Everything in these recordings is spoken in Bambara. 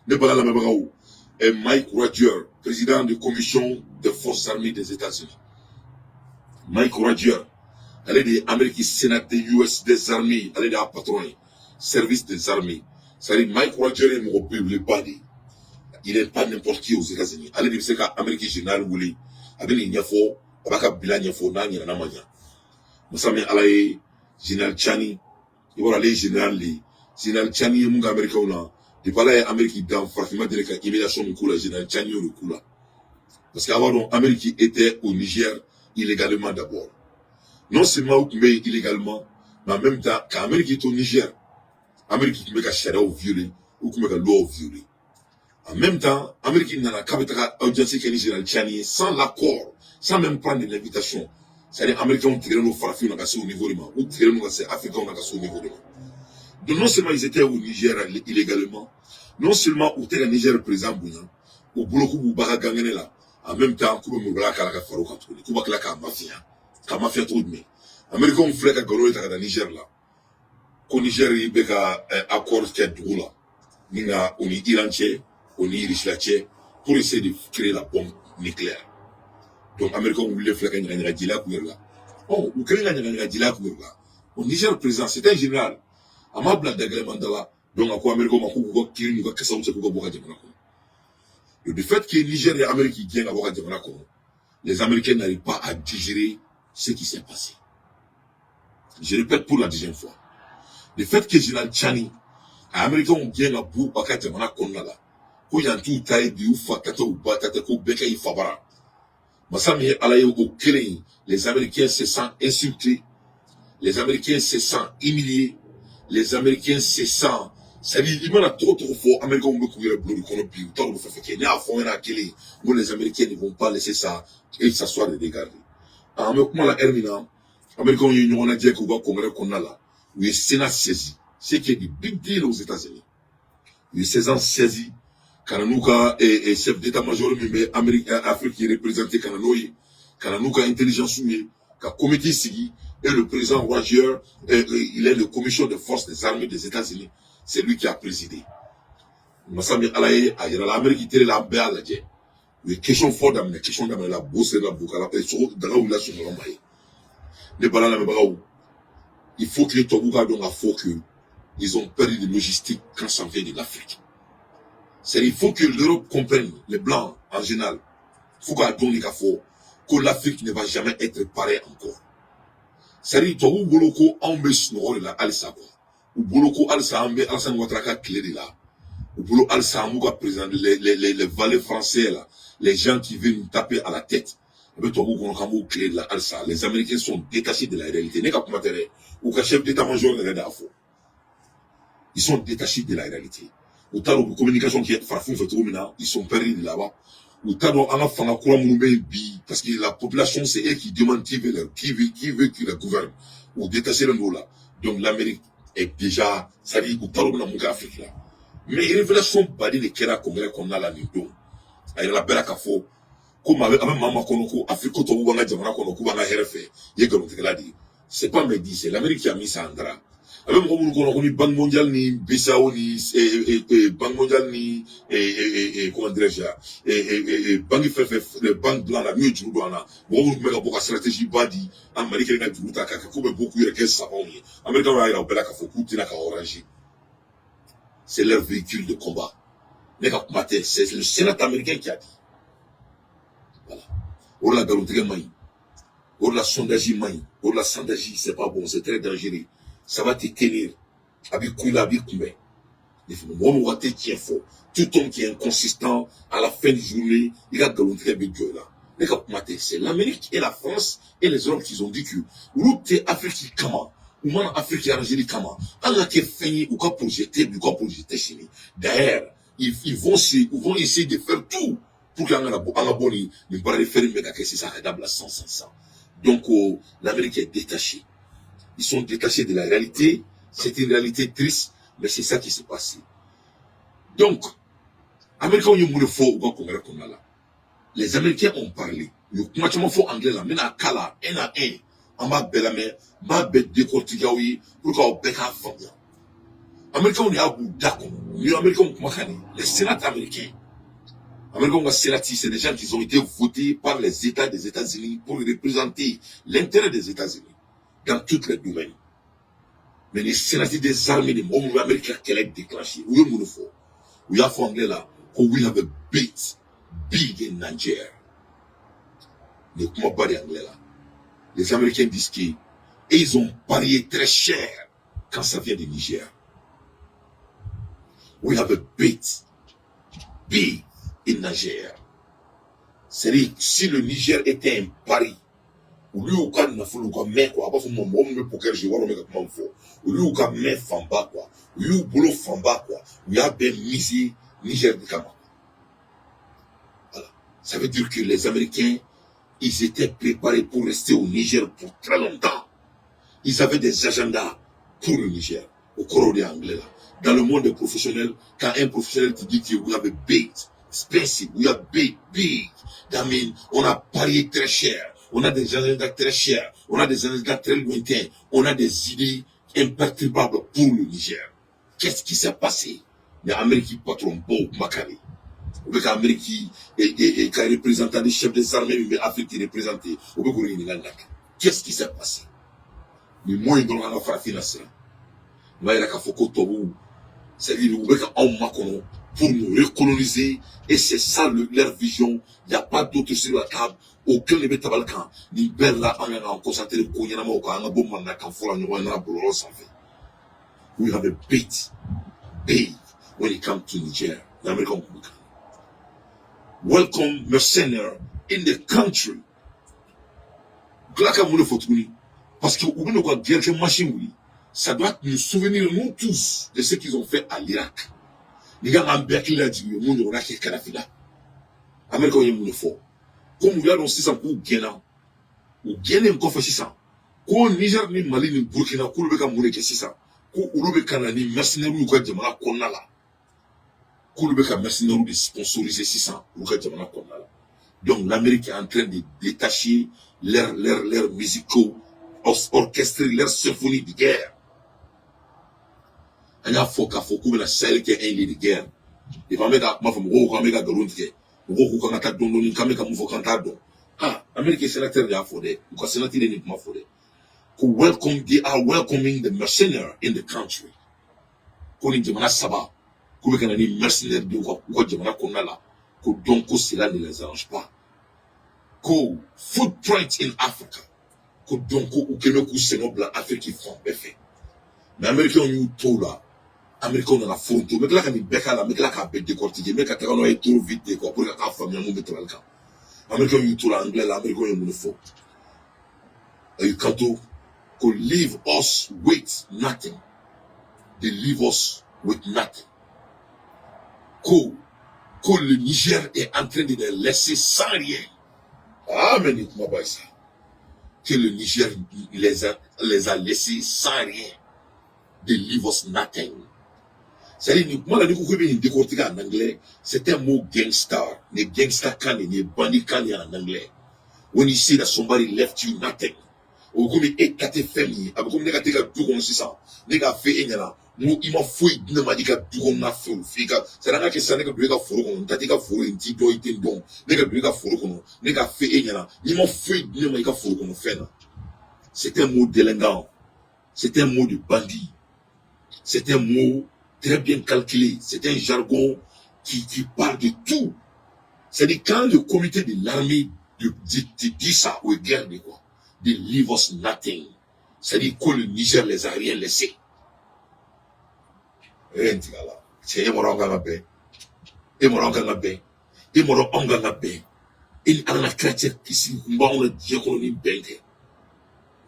Ne bala lamɛnbagaw, Mike Rogers, président de commission des forces armées des États-Unis. Mike Rogers, ale de ye Amérique Sénat des US des armées, ale de y'a patron ye, service des armées. C'est-à-dire Mike Rogers ye mɔgɔ belebeleba de ye. Il n'est pas n'importe qui aux États-Unis. Ale de bɛ se ka Amérique général wele, a bɛ nin ɲɛfɔ, a b'a ka bilan ɲɛfɔ n'a ɲɛna, n'a ma ɲa. Masa min Ala ye, général Tchani, i b'a dɔn ale ye général de ye. Général Tchani ye mun kɛ Américains na? Depuis Ala ye Amérique dan, farafin ma deli ka humiliation min k'u la, général Tchani y'o de k'u la. Parce que a b'a dɔn, Amérique était au Niger illégalement d'abord. Non seulement u tun bɛ yen illégalement, mais en même temps, ka Amérique to Niger, Amérique tun bɛ ka sariyaw violer, u tun bɛ ka lois violer. En même temps, Amérique nana k'a bɛ taga audience kɛ ni général Tchani ye sans l'accord, sans même prendre l'invitation. C'est-à-dire Américains tigɛlen don farafinw na ka se o niveau de ma, u tigɛlen don ka se Africains na ka se o niveau de ma. Donc non seulement ils étaient au Niger illégalement, non seulement u tɛ ka Niger président bonya, u bolo k'u b'u ba ka gangɛnɛ la, en même temps k'u bɛ murubala k'a la ka far'u kan tuguni, k'u b'a tila k'a mafiya. K'a mafiya cogo jumɛn? Américains filɛ ka nkalon ta ka taa Niger la, ko Niger bɛ ka accord kɛ dugu la, ni ka o ni Iran cɛ, o ni Russie cɛ, pour essayer de créer la bombe nucléaire. Donc Américains wulilen filɛ ka ɲagaɲaga jila k'u yɛrɛ la. Ɔ, u kɛlen ka ɲagaɲaga jila k'u yɛrɛ la, o Niger président, c'est un général, a ma bila dagɛlɛman da la. Donc a ko Américains ma k'u k'u ka kiiri n'u ka kasaw cɛ, k'u ka bɔ ka jamana kɔnɔ. Et du fait que Niger et Amérique gɛn ka bɔ ka jamana kɔnɔ, les Américains n'arrivent pas à digérer ce qui s'est passé. Je répète pour la deuxième fois, le fait que général Tchani a Américains gɛn ka bɔ a ka jamana kɔnɔna la, ko yan t'u ta ye bi, u fa ta tɛ, u ba ta tɛ, ko bɛɛ ka i fa bara. Masa min ye Ala ye, o kelen, les Américains se sentent insultés, les Américains se sentent humiliés, les Américains se sentent, c'est-à-dire i mana tɔgɔ tɔgɔ fɔ, Américains bɛ k'u yɛrɛ bila o de kɔnɔ bi. U t'a dɔn u bɛ fɛn fɛn kɛ. Ne y'a fɔ n ɲɛna kelen n ko les Américains ne vont pas laisser ça et s'asseoir de regarder. An bɛ kuma la heure min na, Américains ye ɲɔgɔn lajɛ k'u ka congrès kɔnɔna la, u ye Sénat saisi, ce qui est du big deal aux États-Unis. U ye Sénat saisi ka na n'u ka chef d'état-major min bɛ Amérique, Afrique représenté, ka na n'o ye, ka na n'u ka intelligence ye, ka comité sigi. Et le président Roger, il est le commission des forces des armées des États-Unis, c'est lui qui a présidé. Masa min Ala ye, a yɛrɛ la Amérique télé la, an bɛɛ y'a lajɛ. U ye question fɔ daminɛ, question daminɛ la, bo sera bo kala, sogo daga wulila sunɔgɔ ma ye. Ne bala lamɛnbagaw, il faut que tubabuw k'a dɔn k'a fɔ que ils ont perdu de logistique quand ça vient de l'Afrique. C'est il faut que l'Europe comprenne, les Blancs en général, faut k'a dɔn de k'a fɔ ko l'Afrique ne va jamais être pareil encore. C'est-à-dire tubabuw bolo ko anw bɛ sunɔgɔ de la halisa quoi. U bolo ko halisa an bɛ Alassane Ouattara ka tile de la. U bolo halisa an b'u ka président, les valets français là, les gens qui viennent nous taper à la tête. A bɛ tubabuw kɔnɔ k'an b'u tile de la halisa. Les Américains sont détachés de la réalité. Ne ka kuma tɛ dɛ, u ka chef d'état-major yɛrɛ de y'a fɔ. Ils sont détachés de la réalité. U t'a dɔn u bɛ communication kɛ farafinw fɛ cogo min na, ils sont perdus de là-bas. U t'a dɔn an ka fanga kura minnu bɛ yen bi, parce que la population, c'est eux qui demandent qui veut qui les gouverne. U détaché don o la. Donc l'Amérique est déjà, c'est-à-dire u t'a dɔn u bɛna mun kɛ Afrique la. Mais révélation baden de kɛra congrès kɔnɔna la nin don. A yirala bɛɛ la k'a fɔ ko maa bɛ an bɛ maa ma kɔnɔ ko Afrique, ko tubabuw b'an ka jamana kɔnɔ, k'u b'an ka hɛrɛ fɛ, i ye nkalontigɛla de ye. C'est pas mes dits, c'est l'Amérique qui a mis ça en drap. A bɛ mɔgɔ minnu kɔnɔ ko ni Banque mondiale ni BCEAO ni Banque mondiale ni, comment dirais-je, banque fɛn fɛn, les banques blancs la, min ye juru don an na, mɔgɔ minnu tun bɛ ka bɔ ka stratégie ba di an Mali kɛlen ka juru ta k'a kɛ k'u bɛ bɔ k'u yɛrɛ kɛ savants ye, Américains y'a yira u bɛɛ la k'a fɔ k'u tɛna ka orange, c'est leur véhicule de combat. Ne ka kuma tɛ, c'est le Sénat américain qui a dit. Voilà, o de la nkalontigɛ man ɲi, o de la sondage man ɲi, o de la sondage, c'est pas bon, c'est très dangereux, ça va te tenir, a b'i kun la, a b'i kunbɛn. Mɔgɔ mɔgɔ tɛ tiɲɛ fɔ, tout homme qui est inconsistant, à la fin de journée, i ka nkalontigɛ bɛ jɔ i la. Ne ka kuma tɛ, c'est l'Amérique et la France et les Europes qui ont dit que olu tɛ Afrique kama, u mana Afrique arrangeli kama, an ka kɛ fɛn ye u ka projet tɛ bi, u ka projet tɛ sini. D'ailleurs, ils vont essayer de faire tout pour que an kana bɔ, an ka bɔ nin baara de fɛn min bɛ ka kɛ sisan, a ka dabila san san san. Donc oh, l'Amérique est détachée, ils sont détachés de la réalité. C'est une réalité triste, mais c'est ça qui s'est passé. Donc Américains ye mun de fɔ u ka congrès kɔnɔna la? Les Américains ont parlé, u ye kuma caman fɔ anglais la. N bɛna k'a la un à un, an b'a bɛɛ lamɛn, n b'a bɛɛ décortiquer aw ye pour que aw bɛɛ k'a faamuya. Américains de y'a b'u da kɔnɔ. Ni Américains kumakan de, les Sénats américains. Américains ka Sénat, c'est des gens qui ont été votés par les États des États-Unis pour représenter l'intérêt des États-Unis dans tous les domaines. Mais les Sénats des armées de mɔgɔ minnu bɛ Amérique ka kɛlɛ déclenché, u ye mun de fɔ? U y'a fɔ anglais la ko "We have a bet big in Niger." Nin ye kumaba de anglais la. Les Américains disent que et ils ont parié très cher quand ça vient du Niger. We have a bet big in Niger. C'est-à-dire, si le Niger était un pari, olu y'u ka nafolo, u ka mɛn quoi, a b'a fɔ ma mɔgɔ min bɛ poker jouer, wari bɛ ka kuma min fɔ, olu y'u ka mɛn fanba quoi, u y'u bolo fanba quoi, u y'a bɛɛ miser Niger de kama. Voilà. Ça veut dire que les Américains, ils étaient préparés pour rester au Niger pour très longtemps. Ils avaient des agendas pour le Niger. Au kɔrɔ de anglais là. Dans le monde des professionnels, quand un professionnel te dit que we have a bet, expensive, we have bet big, that means on a parié très cher, on a des agendas très chers, on a des agendas très lointains, on a des idées imperturbables pour le Niger. Qu'est-ce qui s'est passé? Mais Amérique patron baw kumakan de. U bɛ ka Amérique ka représentant des chefs des armées min bɛ Afrique représenté, u bɛ k'o ɲininkali la kɛ. Qu'est-ce qui s'est passé? Nin mot in dɔrɔn, an ka farafinna siran. O b'a yira k'a fɔ ko tubabuw, c'est-à-dire u bɛ ka anw makɔnɔ pour nous recoloniser et c'est ça leur vision. Il n'y a pas d'autre sur la table. O kelen de bɛ tabali kan. Nin bɛɛ la, an kan k'an concentrer ko ɲɛnamaw kan, an ka bɔ mankan fɔ la ɲɔgɔn ɲɛna bɔlɔlɔ sanfɛ. We have a bet big when it comes to Niger. L'Amérique kun kan. Welcome mercenaires in the country. Tila ka mun de fɔ tuguni? Parce que u bɛna u ka guerre kɛ machine wuli. Ça doit nous souvenir, nous tous, de ce qu'ils ont fait à l'Irak. Ni kan k'an bɛɛ hakili lajigin, u ye mun ɲɔgɔnna kɛ Kadafi la. Américains ye mun de fɔ? Komi u y'a dɔn sisan k'u gɛnna, u gɛnnen kɔfɛ sisan, ko Niger ni Mali ni Burkina, k'olu bɛ ka mun de kɛ sisan? Ko olu bɛ ka na ni mercenaires y'u ka jamana kɔnɔna la, k'olu bɛ ka mercenaires de sponsoriser sisan olu ka jamana kɔnɔna la. Donc l'Amérique est en train de détacher leur musicaux, orchestrer leur symphonie de guerre. An y'a fɔ k'a fɔ k'u bɛna Sahel kɛ un lieu de guerre. Depuis an bɛ ka kuma fɔ, mɔgɔw ko an bɛ ka nkalon tigɛ, mɔgɔw ko k'an ka taa dɔɔni dɔɔni, k'an bɛ ka mun fɔ k'an t'a dɔn. Ah, Amérique sénateur de y'a fɔ dɛ, u ka sénateur de nin kuma fɔ dɛ, ko welcome, they are welcoming the mercenaires in the country. Ko ni jamana saba k'u bɛ ka na ni mercenaires de u ka jamana kɔnɔna la, ko donc ko cela ne les arrange pas, ko footprint in Africa, ko donc ko u kɛlen bɛ k'u sɛgɛn bila Afrique fan bɛɛ fɛ. Mais Américains y'u to o la, Américains nana foronto. N bɛ tila ka nin bɛɛ k'a la, n bɛ tila k'a bɛɛ décortiquer, n bɛ ka taga n'o ye trop vite de quoi, pour que k'a faamuya mun bɛ tabali kan. Américains y'u to la anglais la, Américains ye mun de fɔ? A y'i kanto ko "Leave us with nothing." They leave us with nothing. Ko le Niger est en train de les laisser sans rien. Ah, mais nin kuma ba ye sa, que le Niger les a laissés sans rien. They leave us nothing. C'est-à-dire, nin kuma la, n'i ko k'i bɛ nin décortiquer en anglais, c'est un mot gangster. Nin gangster kan de, nin ye bandit kan de en anglais. When you say that somebody left you nothing, o bɛ komi e ta tɛ fɛn min ye. A bɛ komi ne ka t'e ka du kɔnɔ sisan, ne k'a fɔ e ɲɛna n ko i ma foyi di ne ma i ka du kɔnɔna fɛnw f'i ka, c'est à dire an ka kɛ sisan, ne ka don e ka foro kɔnɔ, n ta t'i ka foro ye, n t'i dɔn, i tɛ n dɔn, ne ka don e ka foro kɔnɔ, ne k'a fɔ e ɲɛna n'i ma foyi di ne ma i ka foro kɔnɔ fɛn na. C'est un mot délinquant, c'est un mot de bandit, c'est un mot très bien calculé, c'est un jargon qui parle de tout. C'est-à-dire, quand le comité de l'armée de dit ça, ou guerre de quoi, they leave us nothing. C'est-à-dire que le Niger les a rien laissé. Eh, n tigɛ la. Cɛ, e mɔrɔ an kan ka bɛn. E mɔrɔ an kan ka bɛn. E mɔrɔ anw kan ka bɛn. E ni Ala na kira cɛ, kisi kun b'anw na diɲɛ kɔnɔ ni bɛn tɛ.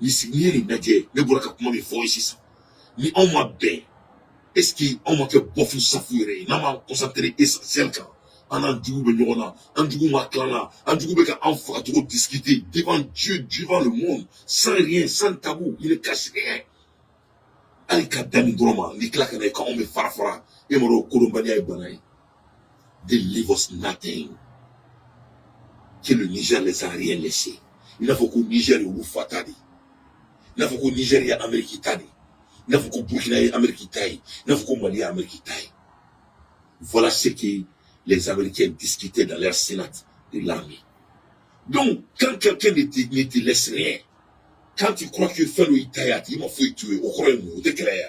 Ni sigi n'i ye nin lajɛ, ne bɔra ka kuma min fɔ ye sisan. Ni anw ma bɛn, est-ce que anw ma kɛ bɔfu safu yɛrɛ ye? N'an m'an concentré essentiel kan, an n'an jugu bɛ ɲɔgɔn na, an jugu ma tila na, an jugu bɛ ka an fagacogo discuter devant Dieu, devant le monde, sans rien, sans tabou, il ne cache rien. Hali ka da nin dɔrɔn ma, n'i tila ka na ye k'anw bɛ fara fara, e ma dɔn kodɔnbaliya ye bana ye. They leave us nothing. Que le Niger les a rien laissé. I n'a fɔ ko Niger y'olu fa ta de ye. I n'a fɔ ko Niger ye Amérique ta de ye. I n'a fɔ ko Burkina ye Amérique ta ye, i n'a fɔ ko Mali ye Amérique ta ye. Voilà ce que les Américains discutaient dans leur Sénat de l'armée. Donc, quand quelqu'un ne te laisse rien, quand tu crois que fɛn dɔ y'i ta ye, a tigi ma foyi t'u ye, o kɔrɔ ye mun ye? O tɛ kɛlɛ ye.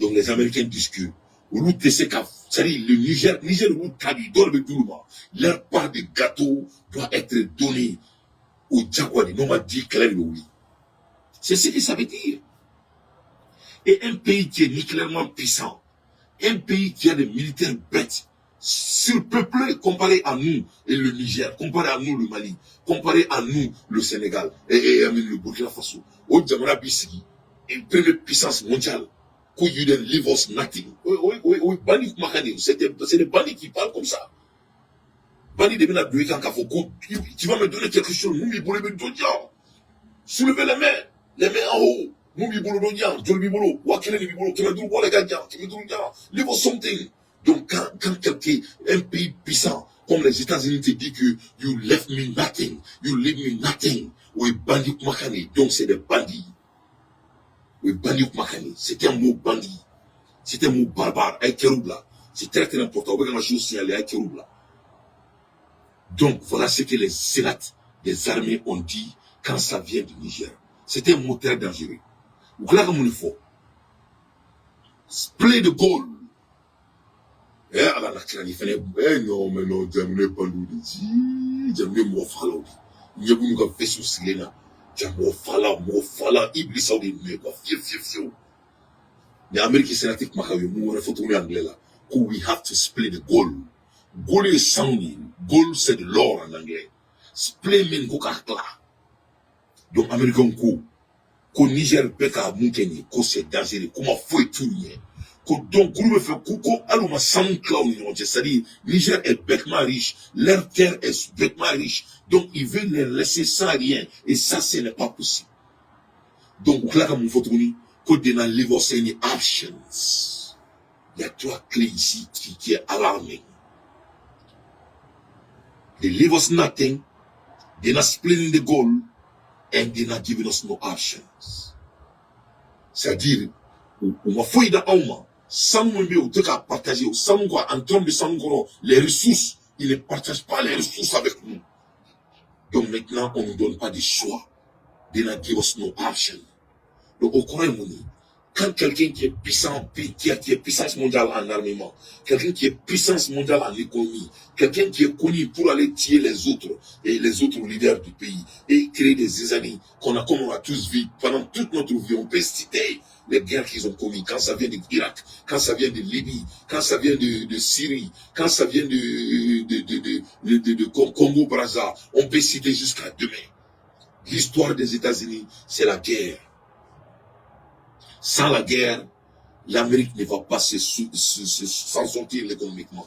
Donc les Américains discutent. Olu tɛ se ka, c'est-à-dire le Niger, Niger olu ta de dɔ de bɛ d'olu ma. Leur part de gâteau doit être donnée au diyagoya de, n'o ma di, kɛlɛ de bɛ wuli. C'est ce que ça veut dire. Et un pays qui est nucléairement puissant, un pays qui a des militaires bêtes, surpeuplés comparé à nous et le Niger, comparé à nous le Mali, comparé à nous le Sénégal et même le Burkina Faso. O jamana b'i sigi, une première puissance mondiale, ko you didn't leave us nothing. Oui, bandit kumakan de, c'est des bandits qui parlent comme ça. Bandit de bɛna don i kan k'a fɔ ko tu vas me donner quelque chose, mun b'i bolo, i bɛ dɔ di yan. Soulevez les mains en haut. Mun b'i bolo, dɔ di yan, joli b'i bolo, 1000 de b'i bolo, 500 bɔ la i ka jan, 500 di yan, leave us something. Donc quand quelqu'un, un pays puissant comme les États-Unis te dit que you left me nothing, you leave me nothing, o ye bandit kumakan de ye. Donc c'est des bandits. O ye bandit kumakan de ye. C'est un mot bandit. C'est un mot barbare. A ye kɛr'u bila. C'est très très important. O bɛ ka n ka chose signaler, a ye kɛr'u bila. Donc voilà ce que les Sénats des armées ont dit quand ça vient du Niger. C'est un mot très dangereux. U tila ka mun de fɔ? Split the gold. Eh, Ala na kira ni fɛnɛ, eh non, mais non, jamana ye bandiw de ci, jamana ye mɔgɔ fagalaw de. Ɲɛ b'u ka vaisseau sigilen na. Ja mɔgɔ fagala, mɔgɔ fagala, ibilisaw de ninnu ye quoi, fiyewu fiyewu fiyewu. Ni Amérique Sénat kumakan ye mun wɛrɛ fɔ tuguni anglais la? Ko we have to split the gold. Gold ye sanu de ye. Gold, c'est de l'or en anglais. Split mean ko k'a tila. Donc Américain ko ko Niger bɛ ka mun kɛ nin ye, ko c'est dangereux, ko ma foyi t'u ɲɛ. Ko donc k'olu bɛ fɛ ko hali u ma sanu tila u ni ɲɔgɔn cɛ, c'est-à-dire Niger est bêtement riche, leur terre est bêtement riche, donc ils veulent les laisser sans rien et ça, ce n'est pas possible. Donc u tila ka mun fɔ tuguni? Ko they not leave us any options. Il y a trois clés ici qui est alarming. They leave us nothing, they not splitting the gold, and they not giving us no options. C'est-à-dire, u ma foyi da anw ma, sanu min bɛ yen, u tɛ k'a partager o sanu quoi, en termes de sanu kɔrɔ, les ressources, ils ne partagent pas les ressources avec nous. Donc maintenant, on ne nous donne pas de choix. They not give us no option. Donc o kɔrɔ ye mun ye? Quand quelqu'un qui est puissant, qui est puissance mondiale en armement, quelqu'un qui est puissance mondiale en économie, quelqu'un qui est connu pour aller tuer les autres et les autres leaders du pays et créer des zizanies qu'on a, comme on a tous vu pendant toute notre vie, on peut citer les guerres qu'ils ont commises, quand ça vient de l'Irak, quand ça vient de Libye, quand ça vient de Syrie, quand ça vient de Congo-Brazza, on peut citer jusqu'à demain. L'histoire des États-Unis, c'est la guerre. Sans la guerre, l'Amérique ne va pas s'en sortir économiquement.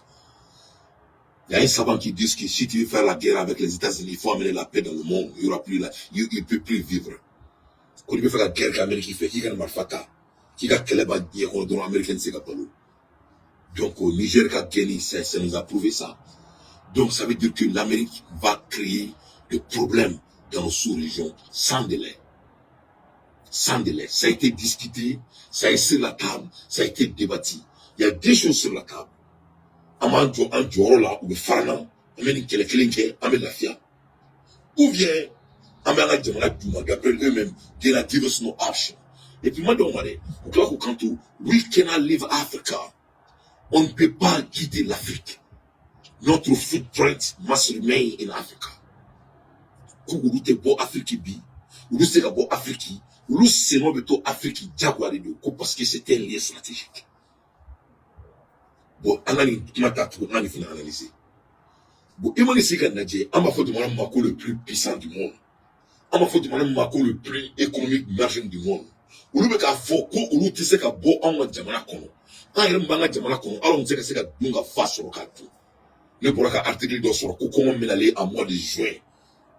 Il y a un savant qui dit que si tu veux faire la guerre avec les États-Unis, il faut amener la paix dans le monde. Il y aura plus la, il ne peut plus vivre. Quand il veut faire la guerre qu'Amérique fait, qui gagne marifa ta, qui a kɛlɛ b'a diɲɛ kɔnɔ dɔrɔn, Américain tɛ se ka balo. Donc au Niger ka gagné, ça nous a prouvé ça. Donc ça veut dire que l'Amérique va créer des problèmes dans nos sous-régions sans délai. Sans délai. Ça a été discuté, ça est sur la table, ça a été débattu. Il y a deux choses sur la table. An b'an jɔ an jɔyɔrɔ la, u bɛ fara n na, an bɛ nin kɛlɛ kelen kɛ, an bɛ lafiya. Ou bien, an bɛ an ka jamana d'u ma, d'après eux-mêmes, they not give us no option. Et puis, ma dɔw ma dɛ, u tila k'u kanto, we cannot leave Africa. On ne peut pas quitter l'Afrique. Notre footprint must remain in Africa. Ko olu tɛ bɔ Afrique bi, olu tɛ se ka bɔ Afrique, olu sennɔ bɛ to Afrique diyagoya de don, ko parce que c'était un lieu stratégique. Bon, an ka nin kuma ta tugun, an ka nin fana analyser. Bon, i mana sigi ka lajɛ, an b'a fɔ jamana min ma ko le plus puissant du monde. An b'a fɔ jamana min ma ko le plus économique margin du monde. Olu bɛ k'a fɔ ko olu tɛ se ka bɔ anw ka jamana kɔnɔ. An yɛrɛ min b'an ka jamana kɔnɔ, hali anw tɛ se ka se ka dun ka fa sɔrɔ k'a dun. Ne bɔra ka article dɔ sɔrɔ ko kɔngɔ minalen en mois de juin.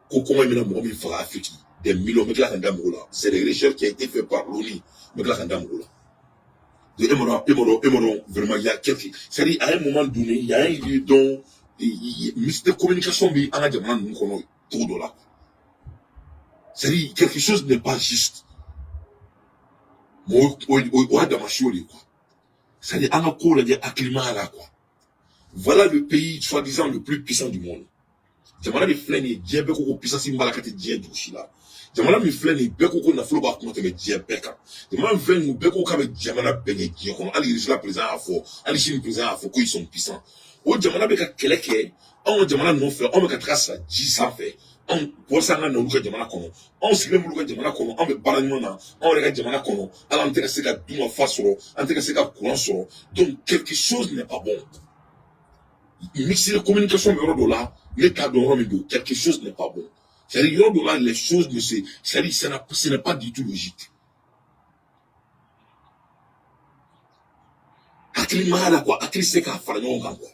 Ko kɔngɔ bɛna mɔgɔ min faga Afrique, des millions, n bɛ tila ka n da mɔgɔw la. C'est des recherches qui a été fait par l'ONU. N bɛ tila ka n da mɔgɔw la. Donc, e m'a dɔn, e m'a dɔn, vraiment, il y a quelque, c'est-à-dire, à un moment donné, il y a un lieu dont, ministre de communication bɛ an ka jamana ninnu kɔnɔ cogo dɔ la. C'est-à-dire, quelque chose n'est pas juste. Mɔgɔ o y'a dama siw de ye quoi. C'est à dire an ka ko lajɛ hakilimaya la quoi. Voilà le pays soi-disant le plus puissant du monde. Jamana min filɛ nin ye, diɲɛ bɛɛ ko ko puissance min b'a la ka tɛ diɲɛ dugu si la. Jamana min filɛ nin ye, bɛɛ ko ko nafolo b'a kun ka tɛmɛ diɲɛ bɛɛ kan. Jamana min filɛ nin ye, bɛɛ ko k'a bɛ jamana bɛɛ ɲɛ diɲɛ kɔnɔ. Hali Russie la président y'a fɔ, hali Chine président y'a fɔ ko ils sont puissants. O jamana bɛ ka kɛlɛ kɛ anw ka jamana nɔfɛ, anw bɛ ka taga sa ji sanfɛ. Anw walasa an ka na olu ka jamana kɔnɔ. Anw sigilen b'olu ka jamana kɔnɔ, anw bɛ baara ɲuman na, anw yɛrɛ ka jamana kɔnɔ, hali an tɛ ka se ka dunkafa sɔrɔ, an tɛ ka se ka courant sɔrɔ. Donc quelque chose n'est pas bon. Mixer communication bɛ yɔrɔ dɔ la, ne t'a dɔn yɔrɔ min don, quelque chose n'est pas bon. C'est-à-dire yɔrɔ dɔ la, les choses ne se, c'est-à-dire ce n'est pas du tout logique. Hakilimaya la quoi, hakili se k'a fara ɲɔgɔn kan quoi.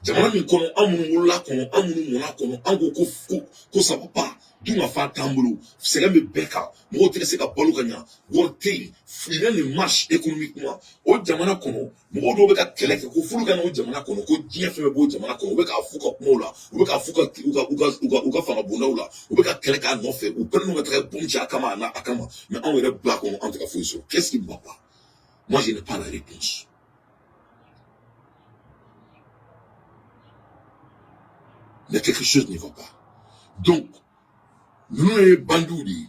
Jamana min kɔnɔ, an minnu wolola kɔnɔ, an minnu mɔna kɔnɔ, an ko ko ko ko ça va pas, dun ka fa t'an bolo, sɛgɛn bɛ bɛɛ kan, mɔgɔw tɛ ka se ka balo ka ɲa, wari tɛ yen, rien ne marche économiquement. O jamana kɔnɔ, mɔgɔw dɔw bɛ ka kɛlɛ kɛ ko f'olu ka na o jamana kɔnɔ, ko diɲɛ fɛn bɛɛ b'o jamana kɔnɔ, u bɛ k'a f'u ka kumaw la, u bɛ k'a f'u ka u ka u ka u ka u ka fanga bondaw la, u bɛ ka kɛlɛ k'a nɔfɛ, u pɛrɛnnen don ka taga bombe ci a kama a n'a a kama, mais anw yɛrɛ bila kɔnɔ, an tɛ ka foyi sɔrɔ. Qu'est-ce qui ne va pas? Moi, je n'ai pas la réponse. Mais quelque chose ne va pas. Donc, ninnu ye bandiw de ye.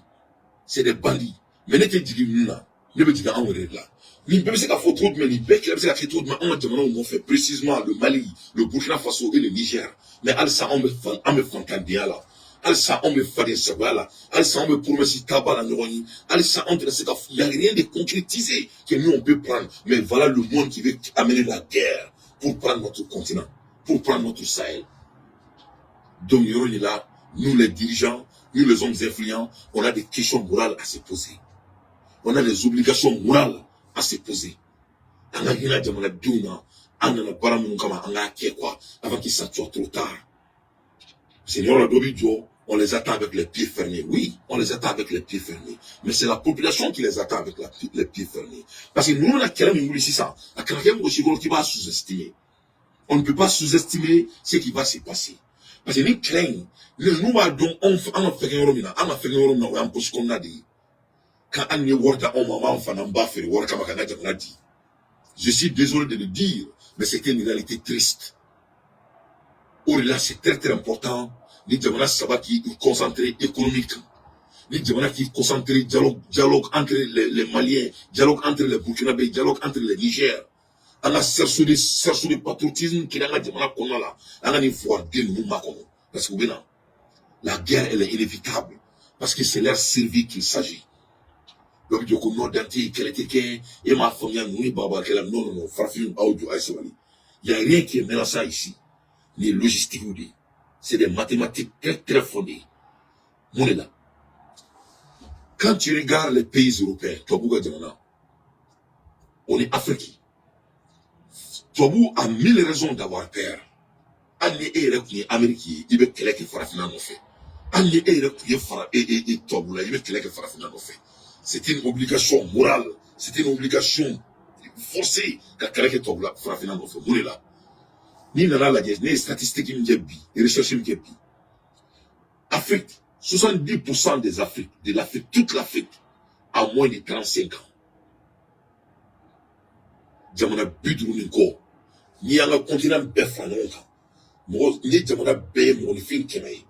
C'est des bandits. Mais ne tɛ jigin ninnu na. Ne bɛ jigin anw yɛrɛ de la. Nin bɛɛ bɛ se ka fɔ cogo jumɛn, nin bɛɛ kɛlɛ bɛ se ka kɛ cogo jumɛn anw ka jamanaw nɔfɛ, précisément le Mali, le Burkina Faso et le Niger. Mais halisa anw bɛ fan, an bɛ fantandenya la. Halisa anw bɛ faden sagoya la. Halisa anw bɛ promesse taba la ɲɔgɔn ye. Halisa anw tɛ se ka, il y a rien de concrétisé que nous on peut prendre. Mais voilà le monde qui veut amener la guerre pour prendre notre continent, pour prendre notre Sahel. Donc, yɔrɔ de la, nous les dirigeants, nous les hommes influents, on a des questions morales à se poser. On a des obligations morales à se poser. An ka hinɛ jamanadenw na, an nana baara minnu kama, an k'a kɛ quoi, avant qu'il soit trop tard. Seigneur la dɔ bi jɔ, on les attend avec les pieds fermés. Oui, on les attend avec les pieds fermés. Mais c'est la population qui les attend avec les pieds fermés. Parce que nous, on a kɛlɛ min wuli sisan, a kana kɛ mɔgɔ si kɔnɔ k'i b'a sous-estimer. On ne peut pas sous-estimer ce qui va se passer. Parce que ni kɛlɛ in, ninnu b'a dɔn anw an ka fɛngɛ yɔrɔ min na, an ka fɛngɛ yɔrɔ min na, o y'an poche kɔnɔna de ye. Quand hali ni ye wari di anw ma, an b'an fana an b'a feere wari kama ka n ka jamana di. Je suis désolé de le dire, mais c'est une réalité triste. O de la, c'est très très important. Ni jamana saba k'i concentrer économique, ni jamana k'i concentrer dialogue, dialogue entre les Maliens, dialogue entre les Burkinabés, dialogue entre les Niger. An ka cerceau de patriotisme kɛra an ka jamana kɔnɔna la, an ka nin fugariden ninnu makɔnɔ, parce que u bɛ na. La guerre, elle est inévitable, parce que c'est leur survie qu'il s'agit. Dɔ bɛ jɔ ko non, Dante, kɛlɛ tɛ kɛ, e m'a faamuya, ninnu ye bagabagakɛla. Non, non, non, farafin, aw jɔ, a ye sabali. Il y a rien qui est menaçant ici. Nin ye logistique de ye, c'est des mathématiques très très fondées. Mun de la, quand tu regardes les pays européens, tubabu ka jamana, o ni Afrique, tubabu a mille raisons d'avoir peur. Hali ni e yɛrɛ tun ye Amérique ye, i bɛ kɛlɛ kɛ farafinna nɔfɛ. Hali ni e yɛrɛ tun ye fara e e e tubabu la, i bɛ kɛlɛ kɛ farafinna nɔfɛ. C'est une obligation morale, c'est une obligation forcée ka kɛlɛ kɛ tubabu la, farafinna nɔfɛ. Mun de la, n'i nana lajɛ, ne ye statistique min kɛ bi, recherche min kɛ bi, Afrique, 70% des Afriques, de l'Afrique, toute l'Afrique, a moins de 35 ans. Jamana 50 ni kɔ, n'i y'an ka continent bɛɛ fara ɲɔgɔn kan, mɔgɔ n'i ye jamana bɛɛ ye mɔgɔninfin 100 ye,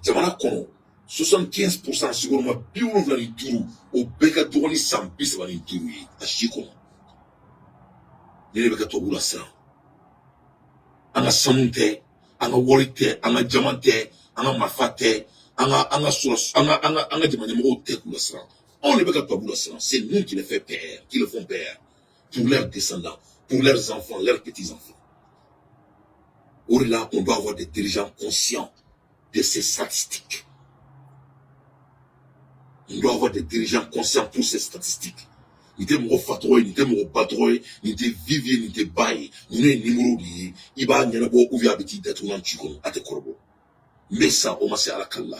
jamana kɔnɔ 75%, sigiyɔrɔma 75, o bɛɛ ka dɔgɔ ni san 35 ye a si kɔnɔ. Ne de bɛ ka tubabu lasiran. An ka sanu tɛ, an ka wari tɛ, an ka jama tɛ, an ka marifa tɛ, an ka sɔrɔ, an ka jamana ɲɛmɔgɔw tɛ k'u lasiran. Anw de bɛ ka tubabu lasiran. C'est nous qui les fait peur, qui les font peur pour leurs descendants, pour leurs enfants, leurs petits-enfants. O de la, on doit avoir des dirigeants conscients de ces statistiques. On doit avoir des dirigeants conscients pour ces statistiques. Nin tɛ mɔgɔ fa tɔgɔ ye, nin tɛ mɔgɔ ba tɔgɔ ye, nin tɛ vive ye, nin tɛ ba ye. Ninnu ye numéro de ye. I b'a ɲɛnabɔ ou bien a bɛ t'i datugulan ci kɔnɔ, a tɛ kɔrɔbɔ. N bɛ sa, o ma se Ala kali la.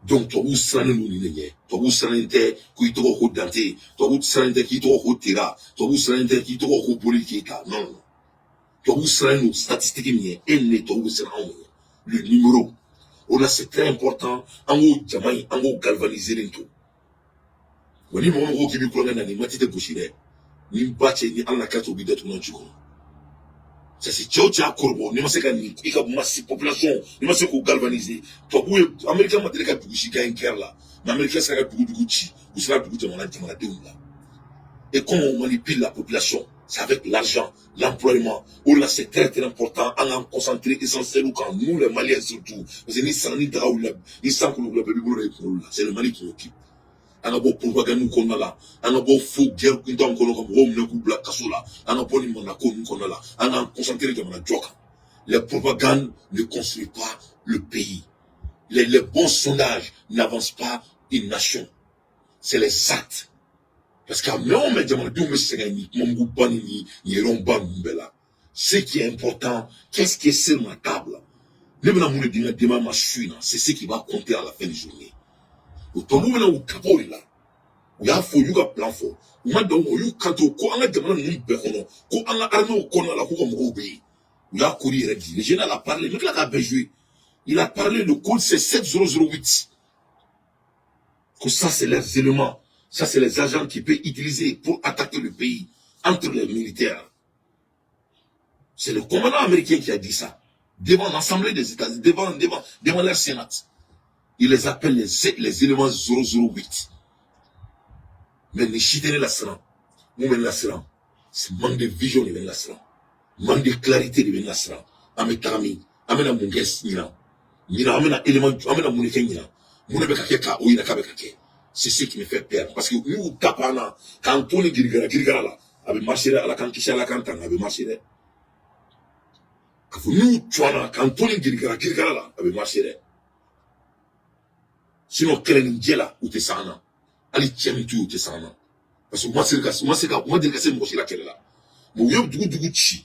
Donc tubabuw sirannen don nin de ɲɛ. Tubabuw sirannen tɛ ko i tɔgɔ ko Dante, tubabuw sirannen tɛ k'i tɔgɔ ko Tera, tubabuw sirannen tɛ k'i tɔgɔ ko Boli Keyita. Non, non, non. Tubabuw sirannen don statistique min ɲɛ, e ni ne, tubabuw bɛ siran anw ɲɛ. Le numéro. O la, c'est très important. An k'o jama in, an k'o galvaniser to. Wa ni mɔgɔ min ko k'i bɛ kulonkɛ na, nin waati tɛ gosi dɛ. Ni ba cɛ ni Ala na kɛ, o b'i datugu na ji kɔnɔ. Ça, c'est cɛw cɛ y'a kɔrɔbɔ. N'i ma se ka nin i ka masse population, n'i ma se k'o galvaniser, tubabu ye, Américain ma deli ka dugu si gagner guerre la, mais Américain sera ka dugu dugu ci, u sera dugu jamana jamanadenw la. Et comment on manipule la population? C'est avec l'argent, l'employement. Où là, c'est très très important. An k'an concentrer essentiel kan, nous les Maliens surtout. Parce que ni san ni daga wulila, ni san kolo wulila, bɛɛ b'i bolo da i kunkolo la. C'est le Mali qui occupe. An ka bɔ propagande kɔnɔna la, an ka bɔ faux guerre kuntanw kɔnɔ ka mɔgɔw minɛ k'u bila kaso la, an ka bɔ nin manako ninnu kɔnɔna la, an k'an concentrer jamana jɔ kan. Les propagandes ne construisent pas le pays. Les bons sondages n'avancent pas une nation. C'est les actes. Parce que mɛ o mɛ, jamanadenw bɛ sɛgɛn ni kumamuguba ni nin yɛrɛba ninnu bɛɛ la. Ce qui est important, qu'est-ce qui est sur ma table? Ne bɛna mun de di n ka denbaya ma su in na? C'est ce qui va compter à la fin de journée. O tubabuw bɛna u tabaw de la. U y'a fɔ, u y'u ka plan fɔ, u ma dan o, u y'u kanto ko an ka jamana ninnu bɛɛ kɔnɔ, ko an ka armée kɔnɔna la, k'u ka mɔgɔw bɛ yen. U y'a code yɛrɛ di. Le général a parlé, n bɛ tila k'a bɛɛ jouer. Il a parlé, le code, c'est 7008, que ça, c'est les éléments. Ça, c'est les agents qui peuvent utiliser pour attaquer le pays entre les militaires. C'est le commandant américain qui a dit ça devant l'Assemblée des États-Unis, devant leur Sénat. Il les appelle les éléments 008. Mais ni si tɛ ne la siran. Mun bɛ ne la siran? C'est manque de vision de bɛ ne la siran. Manque de clarité de bɛ ne la siran. An bɛ taga min? An bɛna mun kɛ ɲinan? Ɲinan, an bɛna élément, an bɛna mun de kɛ ɲinan? Mun de bɛ ka kɛ k'a o yira k'a bɛ ka kɛ? C'est ce qui me fait peur. Parce que n'u y'u tape an na, k'an to ni girigara girigara la, a bɛ marcher dɛ, Ala k'an kisi, Ala k'an tanga, a bɛ marcher dɛ. K'a fɔ n'u cu an na, k'an to ni girigara girigara la, a bɛ marcher dɛ. Sinon, kɛlɛ ni jɛ la, u tɛ s'an na. Hali cɛ min t'u ye, u tɛ s'an na. Parce que u ma deli ka se mɔgɔ si la kɛlɛ la. Mais u ye dugu dugu ci,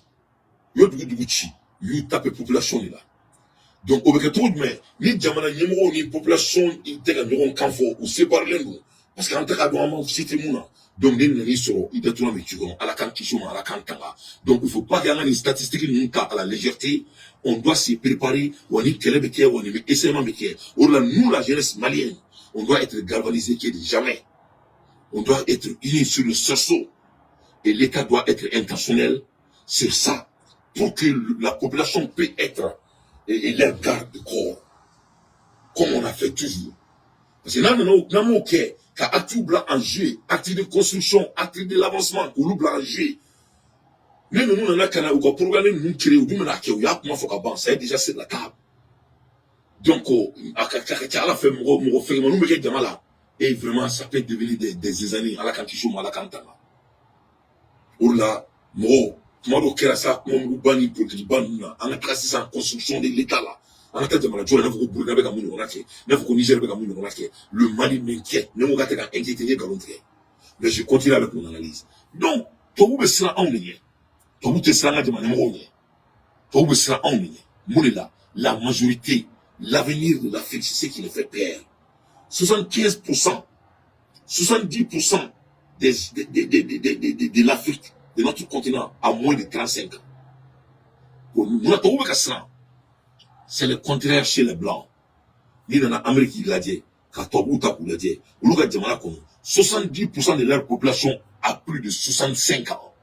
u ye dugu dugu ci, u y'u tape population de la. Donc o bɛ kɛ cogo jumɛn ni jamana ɲɛmɔgɔw ni population tɛ ka ɲɔgɔn kan fɔ, u séparelen don? Parce que an tɛ ka dɔn an ma si tɛ mun na. Donc ni nan'i sɔrɔ, i datugu bɛ ci kɔnɔ. Ala k'an kisi o ma, Ala k'an tanga. Donc il faut pas que an ka nin statistique ninnu ta à la légèreté. On doit se préparer. Wa ni kɛlɛ bɛ kɛ, wa ni bɛ essaiement bɛ kɛ. O de la, nous, la jeunesse malienne, on doit être galvanisé que jamais. On doit être unis sur le sursaut et l'État doit être intentionnel sur ça pour que la population peut être et leur garde de corps, comme on a fait toujours. Parce que n'an m'o kɛ ka acte bila en jeu, acte de construction, acte de l'avancement, k'olu bila en jeu, ni ninnu nana ka na u ka programme ninnu créer, u dun bɛna kɛ, u y'a kuma fɔ ka ban, ça est déjà sur la table. Donc a ka ca Ala fɛ, mɔgɔ mɔgɔ fɛgɛnmaniw bɛ kɛ jama la et vraiment, ça peut devenir des zizanies. Ala k'an kisi o ma, Ala k'an tanga. O de la, mɔgɔw, kuma dɔ kɛra sa, kumamuguba ni politikiba ninnu na, an ka taga sisan construction de l'État la, an ka taa jamana jɔ la. I n'a fɔ ko Burukina bɛ ka mun ɲɔgɔnna kɛ, i n'a fɔ ko Niger bɛ ka mun ɲɔgɔnna kɛ. Le Mali m'inquiète. Ne ko k'a tɛ ka inquiéter, n ye nkalon tigɛ. Mais je continue avec mon analyse. Donc tubabu bɛ siran anw de ɲɛ, tubabu tɛ siran an ka jamana ɲɛmɔgɔw ɲɛ, tubabu bɛ siran anw de ɲɛ. Mun de la? La majorité, l'avenir de l'Afrique, c'est ce qui les fait peur. 75%, 70% des, de l'Afrique, de notre continent, a moins de 35 ans. Bon, mun na tubabu bɛ ka siran? C'est le contraire chez les Blancs. N'i nana Amérique lajɛ, ka tubabuw ta k'u lajɛ, olu ka jamana kɔnɔ, 70% de leur population a plus de 65 ans.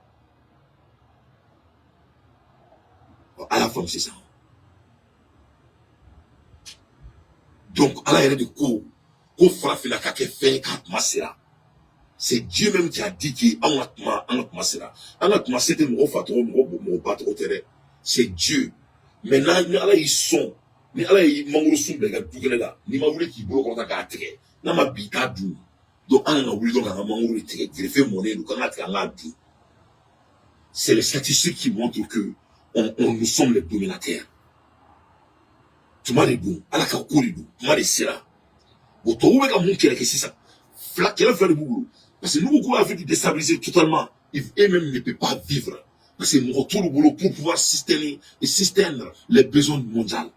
A y'a faamu sisan. Donc Ala yɛrɛ de ko ko farafinna ka kɛ fɛn ye k'a tuma sera. C'est Dieu même qui a dit que anw ka tuma, an ka tuma sera. An ka tuma se tɛ mɔgɔ fa tɔgɔ, mɔgɔ mɔgɔ ba tɔgɔ tɛ dɛ, c'est Dieu. Maintenant, ni Ala y'i sɔn, ni Ala y'i mangoro sun bila i ka du kɛnɛ la, n'i ma wuli k'i bolo kɔrɔta k'a tigɛ, n'a ma bi, i t'a dun. Donc an kan ka wuli dɔrɔn k'an ka mangoro de tigɛ, gerefe mɔnen don, k'an ka tigɛ, an k'a dun. C'est les statistiques qui montrent que nous sommes les dominateurs. Tuma de don, Ala ka ko de don, tuma de sera. Bon, tubabuw bɛ ka mun kɛlɛ kɛ sisan? Fila, kɛlɛ fila de b'u bolo. Parce que n'u ko k'u b'a Afrique déstabiliser totalement, eux-mêmes ne peuvent pas vivre. Parce que mɔgɔ t'olu bolo pour pouvoir systémer et sustainer les besoins mondiaux.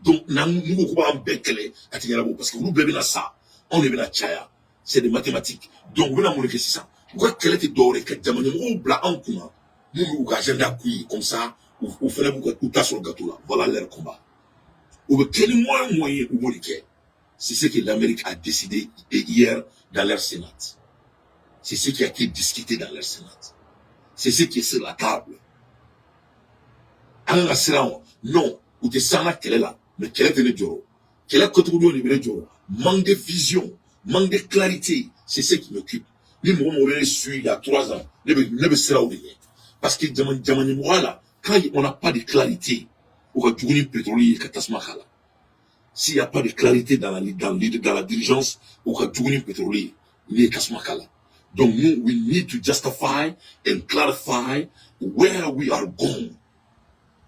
Donc n'u ko k'u b'an bɛɛ kɛlɛ, a tɛ ɲɛnabɔ, parce que olu bɛɛ bɛna sa, anw de bɛna caya. C'est des mathématiques. Donc u bɛna mun de kɛ sisan? U ka kɛlɛ tɛ dɔwɛrɛ ye ka jamana ɲɛmɔgɔw bila anw kunna mun b'u ka agenda k'u ye, comme ça u fana b'u ka u ta sɔrɔ gâteau la. Voilà leur combat. U bɛ kɛ ni moyen moyen ye, u b'o de kɛ. C'est ce que l'Amérique a décidé hier dans leur Sénat. C'est ce qui a été discuté dans le Sénat, c'est ce qui est sur la table. An kan ka siran wa? Non, u tɛ s'an na kɛlɛ la, mais kɛlɛ tɛ ne jɔrɔ, kɛlɛ kɛcogo dɔ de bɛ ne jɔrɔ. Manque de vision, manque de clarité, c'est ce qui m'occupe. Ni mɔgɔ mɔgɔ bɛ ne suit il y a 3 ans, ne bɛ siran o de ɲɛ, parce que jama ɲɛmɔgɔya la, quand on n'a pas de clarité, o ka jugu ni pétrole ye ka tasuma k'a la. S'il n'y a pas de clarité dans la dirigeance, o ka jugu ni pétrole ye n'i ye tasuma k'a la. Donc nous, we need to justify and clarify where we are going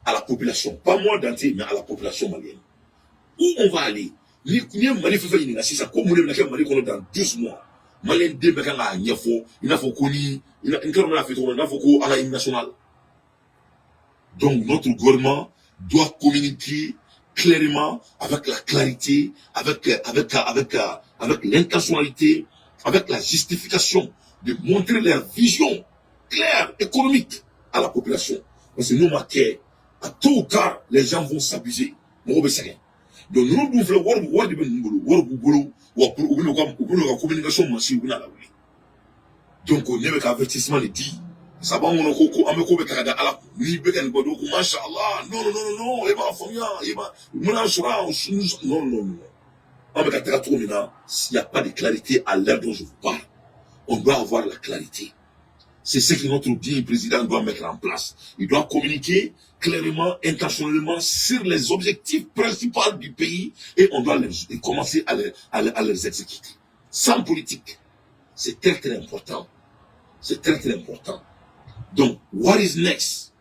à la population. Pas moi Dante, mais à la population malienne. Où on va aller? Ni ye Mali fɛn fɛn ɲininka sisan ko mun de bɛna kɛ Mali kɔnɔ dans 12 mois, Malien den bɛɛ kan k'a ɲɛfɔ i n'a fɔ ko ni n t'a dɔn n bɛna fɔ cogo min na, i n'a fɔ ko an ka hymne national. Donc notre gouvernement doit communiquer clairement, avec la clarité, avec l'intentionnalité, avec la justification, de montrer leur vision claire, économique à la population. Parce que nous, ma à tôt ou tard, les gens vont s'abuser. Mɔgɔw bɛ sɛgɛn. Donc ninnu dun filɛ, wari de bɛ ninnu bolo, wari b'u bolo wa, u bɛna u ka communication machine, u bɛna lawuli. Donc ne bɛ ka avertissement de di. Ça b'an kɔnɔ ko an bɛ ko bɛ ta ka da Ala kun. N'i bɛ ka nin bɔ, ko masha Allah, non, non, non, non, e b'a faamuya, e b'a mun sɔrɔ, non, non, non. An bɛ ka taga cogo min na, s'il n'y a pas de clarité à l'heure dont je vous parle, on doit avoir la clarité. C'est ce que notre digne président doit mettre en place. Il doit communiquer clairement, intentionnellement sur les objectifs principaux du pays et on doit commencer à les exécuter. Sans politique. C'est très très important. C'est très très important. Donc, what is next?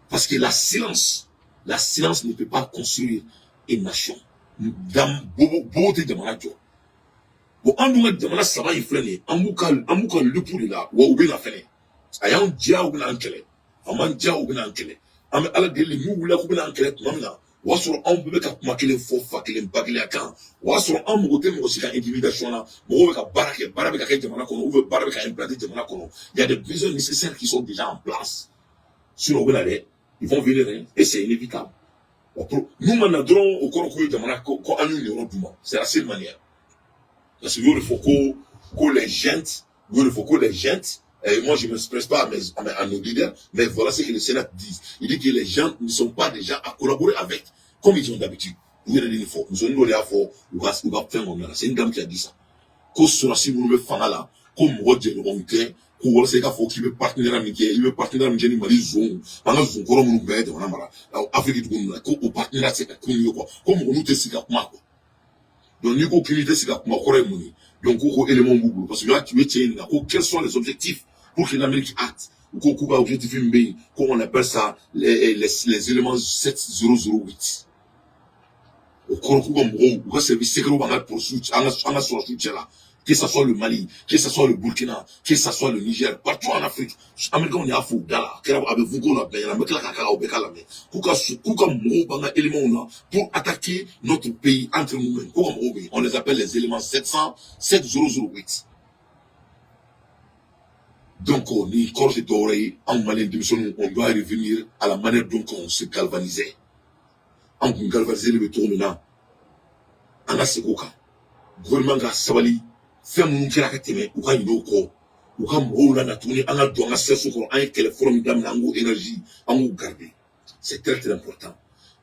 Parce que la silence ne peut pas construire une nation. Dans bobo tɛ jamana jɔ. Bon, an dun ka jamana saba in filɛ nin ye, an b'u ka lupu de la wa, u bɛ na fɛnɛ. A y'an diya, u bɛ n'an kɛlɛ, a m'an diya, u bɛ n'an kɛlɛ. An bɛ Ala deli, n'u wulila k'u bɛ n'an kɛlɛ tuma min na, o y'a sɔrɔ anw bɛɛ bɛ ka kuma kelen fɔ, fa kelen ba kelen kan. O y'a sɔrɔ an mago tɛ mɔgɔ si ka intimidation na. Mɔgɔw bɛ ka baara kɛ, baara bɛ ka kɛ jamana kɔnɔ, ou bien baara bɛ ka implanter jamana kɔnɔ. Il y a des besoins nécessaires qui sont déjà en place. Sinon u bɛ na dɛ, ils vont venir hein, et c'est inévitable. N'u ma na dɔrɔn, o kɔrɔ k'u ye jamana ko an y'u niyɔrɔ d'u ma. C'est la seule manière. Parce que y'o de fɔ ko les gens, y'o de fɔ ko les gens, et moi je ne m'expresse pas à nos leaders, mais voilà ce que le Sénat dit. Il dit que les gens ne sont pas déjà à collaborer avec, comme ils ont d'habitude. U yɛrɛ de nin fɔ, musonin dɔ de y'a fɔ u ka fɛn kɔnɔna la. C'est une dame qui a dit ça. Ko sɔrɔsi minnu bɛ fanga la, ko mɔgɔ jɛɲɔgɔnw tɛ, ko walasa i k'a fɔ k'i bɛ partenariat min kɛ, i bɛ partenariat min kɛ ni Mali zon, an ka zon kɔrɔ minnu bɛɛ ye jamana mara Afiriki dugu ninnu na, ko o partenariat tɛ se ka kun ye quoi, ko mɔgɔ n'u tɛ sigi ka kuma quoi. Donc n'i ko k'i tɛ sigi ka kuma, kɔrɔ ye mun ye? Donc ko élément b'u bolo, parce que u y'a tu ye cɛ ɲininka ko quels sont les objectifs pour que l'Amérique acte. U ko k'u ka objectif min bɛ yen, ko on appelle ça les éléments 7008. O kɔrɔ k'u ka mɔgɔw, u ka service secret b'an ka polisiw, an ka sɔrɔsiw cɛ la, que ça soit le Mali, que ça soit le Burkina, que ça soit le Niger, partout en Afrique. Américains y'a fɔ u da la, a kɛra a bɛ vocal la bɛɛ ɲɛna, n bɛ tila k'a k'a la, o bɛɛ k'a lamɛn. K'u ka mɔgɔw b'an ka éléments na pour attaquer notre pays entre nous-mêmes. K'u ka mɔgɔw bɛ yen, on les appelle les éléments 700 7008. Donc nin kɔrɔ tɛ dɔwɛrɛ ye, anw Malien denmisɛnninw, on doit revenir à la manière dont on se galvanisait. An kun galvaniser bɛ cogo min na, an ka segin o kan. Gouvernement ka sabali, fɛn minnu kɛra ka tɛmɛ, u ka ɲinɛ o kɔ, u ka mɔgɔw lana tuguni, an ka don an ka sɛso kɔnɔ. An ye kɛlɛ fɔlɔ min daminɛ, an k'o énergie, an k'o garder. C'est très très important.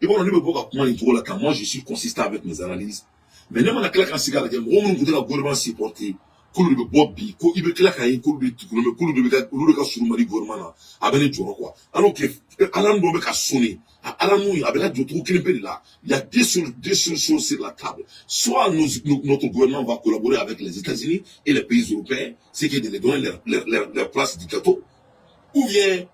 I b'a dɔn, ne bɛ bɔ ka kuma nin cogo la tan, moi je suis consistant avec mes analyses, mais ne mana tila ka sigi a lajɛ, mɔgɔ minnu tun tɛ ka gouvernement supporter, k'olu de bɛ bɔ bi ko i bɛ tila k'a ye k'olu de tugulen bɛ, k'olu de bɛ ka, olu de ka surun Mali gouvernement na, a bɛ ne jɔrɔ quoi. Alors que alarme dɔ bɛ ka sonner, a alarme a bɛ ka jɔ cogo kelen pe de la. Il y a deux seules choses sur la table: soit notre gouvernement va collaborer avec les États-Unis et les pays européens, ce qui est de les donner leur place du gâteau, ou bien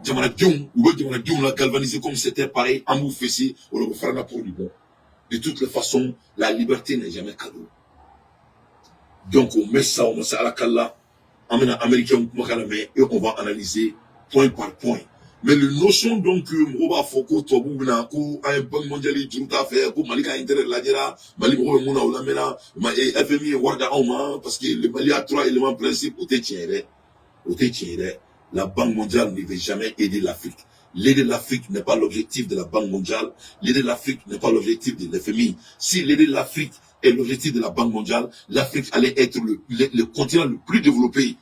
jamanadenw, u bɛ jamanadenw la galvaniser comme c'était pareil, an b'u fesser, o la u bɛ fara pour du bon. De toutes les façons, la liberté n'est jamais cadeau. Donc on met ça, on met ça à la kala, an bɛna américain kumakan lamɛn et on va analyser point par point. Mais le notion donc que mɔgɔw b'a fɔ ko tubabuw bɛna ko an ye Banque mondiale juru t'a fɛ, ko Mali ka intérêt lajɛra, Mali mɔgɔw bɛ mun na, o lamɛnna, FMI ye wari d'anw ma parce que le Mali a trois éléments principaux, o tɛ tiɲɛ ye dɛ, o tɛ tiɲɛ ye dɛ. La Banque mondiale ne veut jamais aider l'Afrique. L'aider l'Afrique n'est pas l'objectif de la Banque mondiale. L'aider l'Afrique n'est pas l'objectif de l'FMI. Si l'aider l'Afrique Et l'objectif de la Banque mondiale, l'Afrique allait être le continent le plus développé.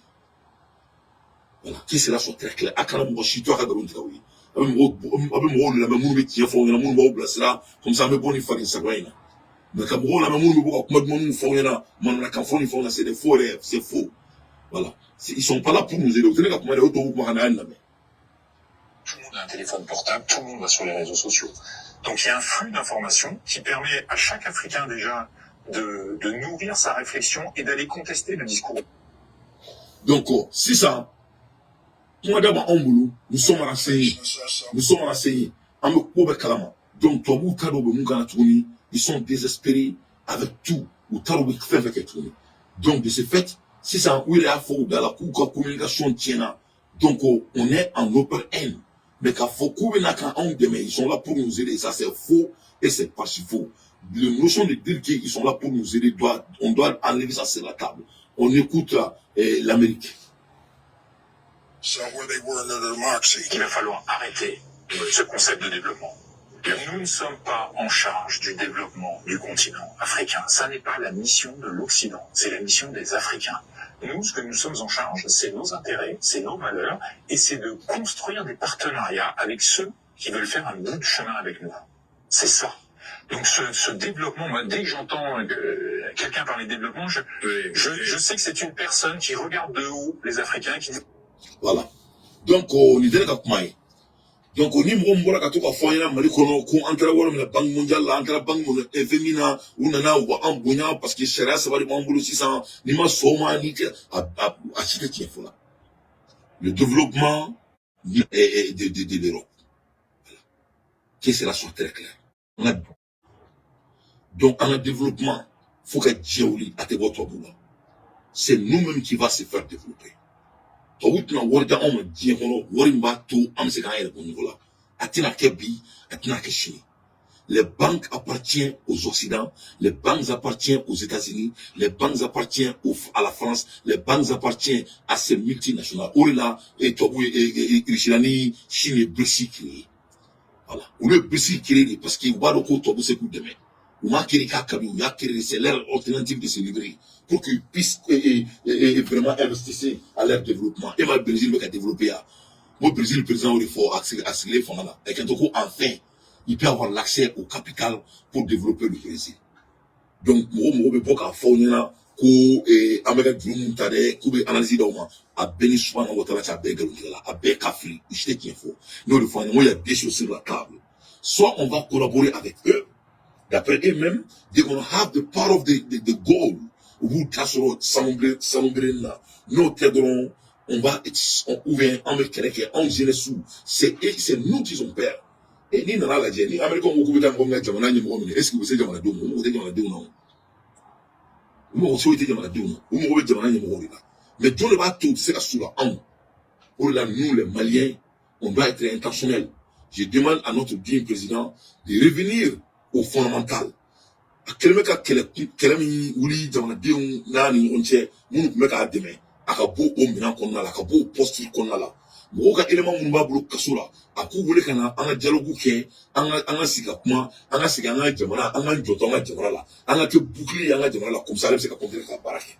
Voilà, que cela soit très clair. A kana mɔgɔ si to a ka nkalon tigɛ aw ye. A bɛ mɔgɔw lamɛn minnu bɛ tiɲɛ fɔ aw ɲɛna, minnu b'aw bilasira, comme ça an bɛ bɔ nin farin sagoya in na. Mais ka mɔgɔw lamɛn minnu bɛ bɔ ka kuma dumanw fɔ aw ɲɛna, manamanakan fɔ ni fɛnw na, c'est des faux rêves, c'est faux. Voilà. Ils sont pas là pour nous aider. O tɛ ne ka kuma dɛ, o tubabu kumakan na, a y'a lamɛn. Tout le monde a un téléphone portable, tout le monde va sur les réseaux sociaux. Donc il y a un flux d'informations qui permet à chaque Africain déjà de nourrir sa réflexion et d'aller contester le discours. Donc, sisan, kuma da b'anw bolo, nous sommes renseignés. Nous sommes renseignés. An bɛ ko bɛɛ kalama. Donc, tubabuw t'a dɔn u bɛ mun kana tuguni. Ils sont désespérés avec tout. U t'a dɔn u bɛ fɛn fɛn kɛ tuguni. Donc, de ce fait, sisan u yɛrɛ y'a fɔ u da la k'u ka communication tiɲɛna. Donc, on est en open end. Mais k'a fɔ k'u bɛna ka anw dɛmɛ, ils sont là pour nous aider. Ça, c'est faux et c'est archi faux. La notion de dire qu'ils sont là pour nous aider, on doit enlever ça sur la table. On écoute l'Amérique. So where they were in their democracy. Il va falloir arrêter ce concept de développement. Nous ne sommes pas en charge du développement du continent africain. Ça n'est pas la mission de l'Occident, c'est la mission des Africains. Nous, ce que nous sommes en charge, c'est nos intérêts, c'est nos valeurs, et c'est de construire des partenariats avec ceux qui veulent faire un bout de chemin avec nous. C'est ça. Donc ce développement, moi, dès que j'entends quelqu'un parler de développement, je sais que c'est une personne qui regarde de haut les Africains, qui dit Voilà. Donc, nin tɛ ne ka kuma ye. Donc, ni mɔgɔ min bɔra ka to ka fɔ an ɲɛna Mali kɔnɔ ko an taara wari minɛ Banque mondiale la, an taara banque minɛ FMI na, u nana u b'an bonya parce que sariya saba de b'an bolo sisan, n'i ma sɔn o ma, n'i tɛ a si tɛ tiɲɛ fɔ la. Le développement de l'Europe. Voilà. Que cela soit très clair. On a, donc, an ka développement, fo ka diɲɛ wuli, a tɛ bɔ tubabuw la. C'est nous-mêmes qui va se faire développer. Tubabu tɛna wari di anw ma diɲɛ kɔnɔ, wari min b'a to an bɛ se k'an yɛrɛ bɔ nɔgɔ la. A tɛna kɛ bi, a tɛna kɛ sini. Les banques appartiennent aux Occidents, les banques appartiennent aux États-Unis, les banques appartiennent à la France, les banques appartiennent à ces multinationales. O de la tubabu ye Russie ni Chine ye BRICS créé. Voilà. Olu ye BRICS créé de parce que u b'a dɔn ko tubabu se k'u dɛmɛ. U m'a créé k'a ka di, u y'a créé, c'est leur alternative de se libérer pour qu'ils puissent vraiment investir à leur développement. E ma Brésil bɛ ka développer yan. N ko Brésil président y'o de fɔ a sigilen fanga la. A kan to ko enfin il peut avoir l'accès au capital pour développer le Brésil. Donc mɔgɔ mɔgɔ bɛ bɔ k'a fɔ aw ɲɛna ko an bɛ ka juru mun ta dɛ, k'u bɛ analyse d'aw ma, a bɛɛ ni subahana wa taala cɛ, a bɛɛ ye nkalontigɛla, a bɛɛ kafiri, u si tɛ tiɲɛ fɔ. N'o de fɔ an ɲɛna, n ko il y a deux choses sur la table. Soit on va collaborer avec eux, d'après eux-mêmes, they're gonna have the part of the gold. U b'u ta sɔrɔ sanu bere na. N'o tɛ dɔrɔn, on va ou bien an bɛ kɛlɛ kɛ anw jeunesse, c'est nous qui ont peur. Et n'i nana lajɛ, ni Américains ko k'u bɛ taa mɔgɔ min ka jamana ɲɛmɔgɔ minɛ, est ce que u bɛ se jamanadenw ma? U mago tɛ jamanadenw na o. U mago foyi tɛ jamanadenw na. U mago bɛ jamana ɲɛmɔgɔw de la. Mais jɔn de b'a to u tɛ se ka s'u la? Anw. O de la, nous les Maliens, on doit être intentionnels. Je demande à notre digne président de revenir au fondamental. A kɛlen bɛ ka kɛlɛ kɛlɛ min wuli jamanadenw n'a ni ɲɔgɔn cɛ, minnu tun bɛ k'a dɛmɛ, a ka bɔ o minɛn kɔnɔna la, a ka bɔ o posture kɔnɔna la. Mɔgɔw ka élément minnu b'a bolo kaso la, a k'u wele ka na an ka dialogue kɛ, an ka sigi ka kuma, an ka sigi an ka jamana, an ka jɔtɔ an ka jamana la, an ka kɛ bouclier ye an ka jamana la, comme ça ale bɛ se ka continuer ka baara kɛ.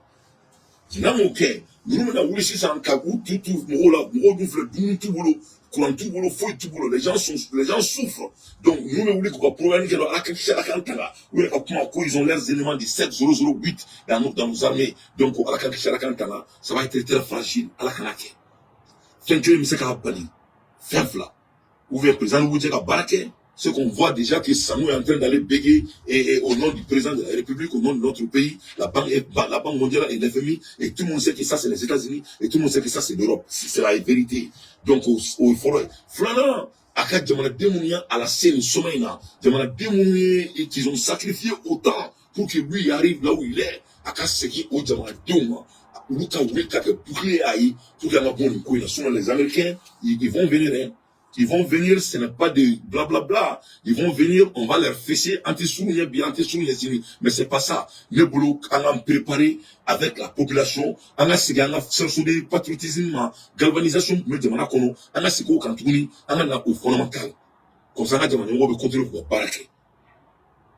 N'an m'o kɛ, ninnu bɛna wuli sisan ka u tu tu mɔgɔw la. Mɔgɔw dun filɛ, dumuni t'u bolo, courant t'u bolo, foyi t'u bolo, les gens souffrent. Donc ninnu bɛ wuli k'u ka propagande kɛ dɔrɔn, Ala ka kisi, Ala k'an tanga. U yɛrɛ ka kuma ko ils ont leurs éléments du 7008 dans nos armées. Donc Ala ka kisi, Ala k'an tanga, ça va être très fragile. Ala kana kɛ. Fɛn kelen bɛ se k'a bali, fɛn fila: ou bien président b'u jɛ ka baara kɛ. Ce qu'on voit déjà, que Sanou est en train d'aller béguer et au nom du président de la République, au nom de notre pays, la Banque mondiale et l'FMI, et tout le monde sait que ça c'est les États-Unis, et tout le monde sait que ça c'est l'Europe. C'est la vérité. Donc, au fɔlɔ ye. Filanan, a ka jamanaden minnu ye a lase nin sommet in na, jamanaden minnu ye qu'ils ont sacrifié autant pour que lui arrive là où il est, a ka segin o jamanadenw ma, olu ka wuli ka kɛ bouclier a ye pour que an ka bɔ nin ko in na. Sinon les Américains, ils vont venir, hein. Ils vont venir, ce n'est pas de blablabla. Ils vont venir, on va leur fesser, anti bien, anti. Mais c'est pas ça. Ne bolo, an k'an préparer avec la population, an ka segin an ka de patriotisme, galvanisation tun bɛ jamana kɔnɔ, an ka segin o kan tuguni, an ka na au fondamental. Comme ça, an ka jamana ɲɛmɔgɔw bɛ continuer k'u ka baara kɛ.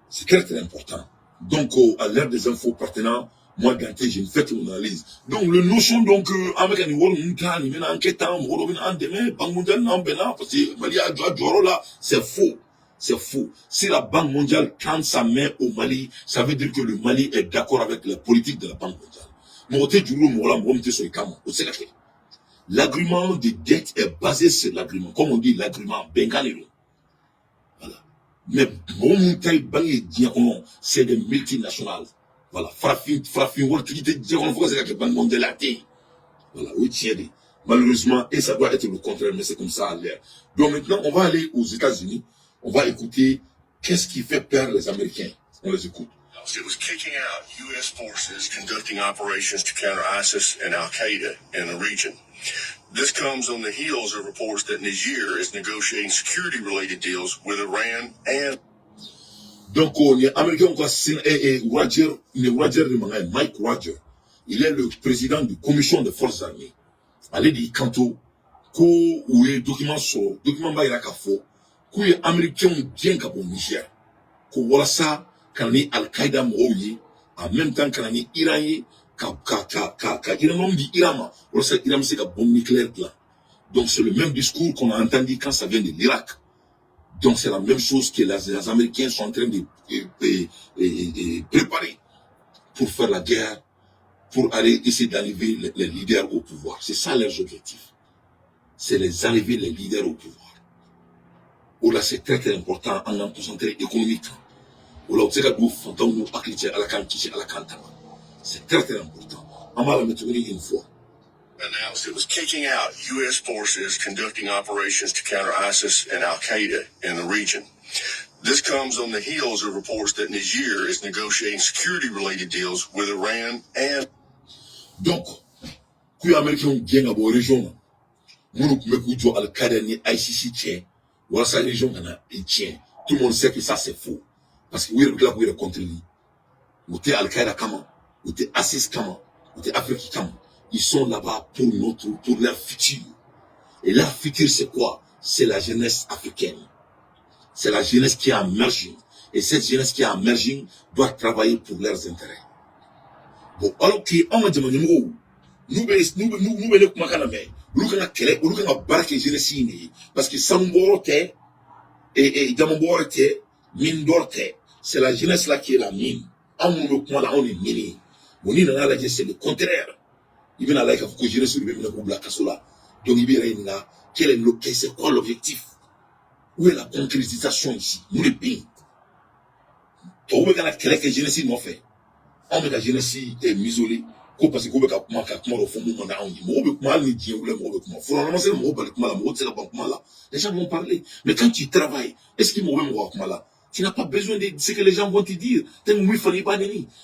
C'est très très important. Donc, à l'ère des infos pertinents, moi, Dante, je ne fais que mon analyse. Donc, le notion, donc, avec un wari ninnu ta, nin bɛna an kɛ tan, mɔgɔ dɔ bɛna an dɛmɛ, Banque mondiale n'an bɛnna, parce que Mali y'a jɔ a jɔyɔrɔ la, c'est faux. C'est faux. Si la Banque mondiale tend sa main au Mali, ça veut dire que le Mali est d'accord avec la politique de la Banque mondiale. Mɔgɔ tɛ juru don mɔgɔ la, mɔgɔ min tɛ sɔn i kama, o tɛ se ka kɛ. L'agrément de dette est basé sur l'agrément. Comme on dit, l'agrément, bɛnkan de don. Voilà. Mais mɔgɔ minnu ta ye banque ye diɲɛ kɔnɔ, c'est des multinationales. Voilà. Farafin waritigi tɛ diɲɛ kɔnɔ fo ka se ka kɛ Banque mondiale, a tɛ yen. Voilà, o ye tiɲɛ de ye. Malheureusement, et ça doit être le contraire, mais c'est comme ça à l'air. Donc maintenant, on va aller aux États-Unis. On va écouter qu'est-ce qui fait peur les Américains. On les écoute. It was kicking out U.S. forces conducting operations to counter ISIS and Al Qaeda in the region. This comes on the heels of reports that Niger is negotiating security related deals with Iran and Donc, on est Américain, quoi, Roger, ni Roger de mankan ye, Mike Roger. Il est le président de commission des forces armées. Ale de y'i kanto ko u ye document sɔrɔ, document b'a yira k'a fɔ k'u ye Américains gɛn ka bɔ Niger. Ko walasa ka na ni Al-Qaïda mɔgɔw ye, en même temps ka na ni Iran ye, ka uranium di Iran ma, walasa Iran bɛ se ka bombe nucléaire dilan. Donc c'est le même discours qu'on a entendu quand ça vient de l'Irak. Donc c'est la même chose que les Américains sont en train de préparer pour faire la guerre, pour aller essayer d'enlever les leaders au pouvoir. C'est ça leurs objectifs. C'est les enlever les leaders au pouvoir. O la, c'est très très important an k'an concentrer économique. O la, u tɛ se ka don fantanw n'u hakili cɛ, Ala k'an kisi, Ala k'an tanga. C'est très très important. An b'a lamɛn tuguni une fois. Announced it was kicking out U.S. forces conducting operations to counter ISIS and Al Qaeda in the region. This comes on the heels of reports that Niger is negotiating security related deals with Iran and Donc, k'u ye Américains gɛn ka bɔ région na, minnu tun bɛ k'u jɔ Al-Qaïda ni ISIS cɛ walasa région kana tiɲɛ. Tout le monde sait que ça, c'est faux. Parce que u yɛrɛ bɛ tila k'u yɛrɛ contredire. U tɛ Al-Qaïda kama, u tɛ ISIS kama, u tɛ Afrique kama. Ils sont là-bas pour leur futur. Et leur futur, c'est quoi? C'est la jeunesse africaine. C'est la jeunesse qui est émerging. Et cette jeunesse qui est émerging doit travailler pour leurs intérêts. Bon, alors que anw ka jamana ɲɛmɔgɔw, n'u bɛ ne kumakan lamɛn, olu kan ka kɛlɛ, olu kan ka baara kɛ jeunesse in de ye. Parce que sanu bɔyɔrɔ tɛ, diamant bɔyɔrɔ tɛ, mine d'or tɛ. C'est la jeunesse là qui est la mine. Anw minnu bɛ kuma la, anw de mine ye. Bon, n'i nana lajɛ, c'est le contraire. I bɛna lajɛ k'a fɔ ko jeunesse de bɛ minɛ k'u bila kaso la. Donc i bɛ yɛrɛ ɲininka, quel est le, c'est quoi l'objectif? Où est la concrétisation ici? Mun de bɛ yen? Tɔw bɛ ka na kɛlɛ kɛ jeunesse nɔfɛ. Anw bɛ ka jeunesse museler ko parce que k'u bɛ ka kuma dɔ fɔ mun man di anw ye. Mɔgɔw bɛ kuma, hali ni diɲɛ wuli, mɔgɔw bɛ kuma. Fɔlɔ ma se ka mɔgɔw bali kuma la, mɔgɔw tɛ se ka ban kuma la. Les gens vont parler. Mais quand tu travailles, est-ce que mɔgɔ bɛ mɔgɔ ka kuma la? Tu n'as pas besoin de ce que les gens vont te dire.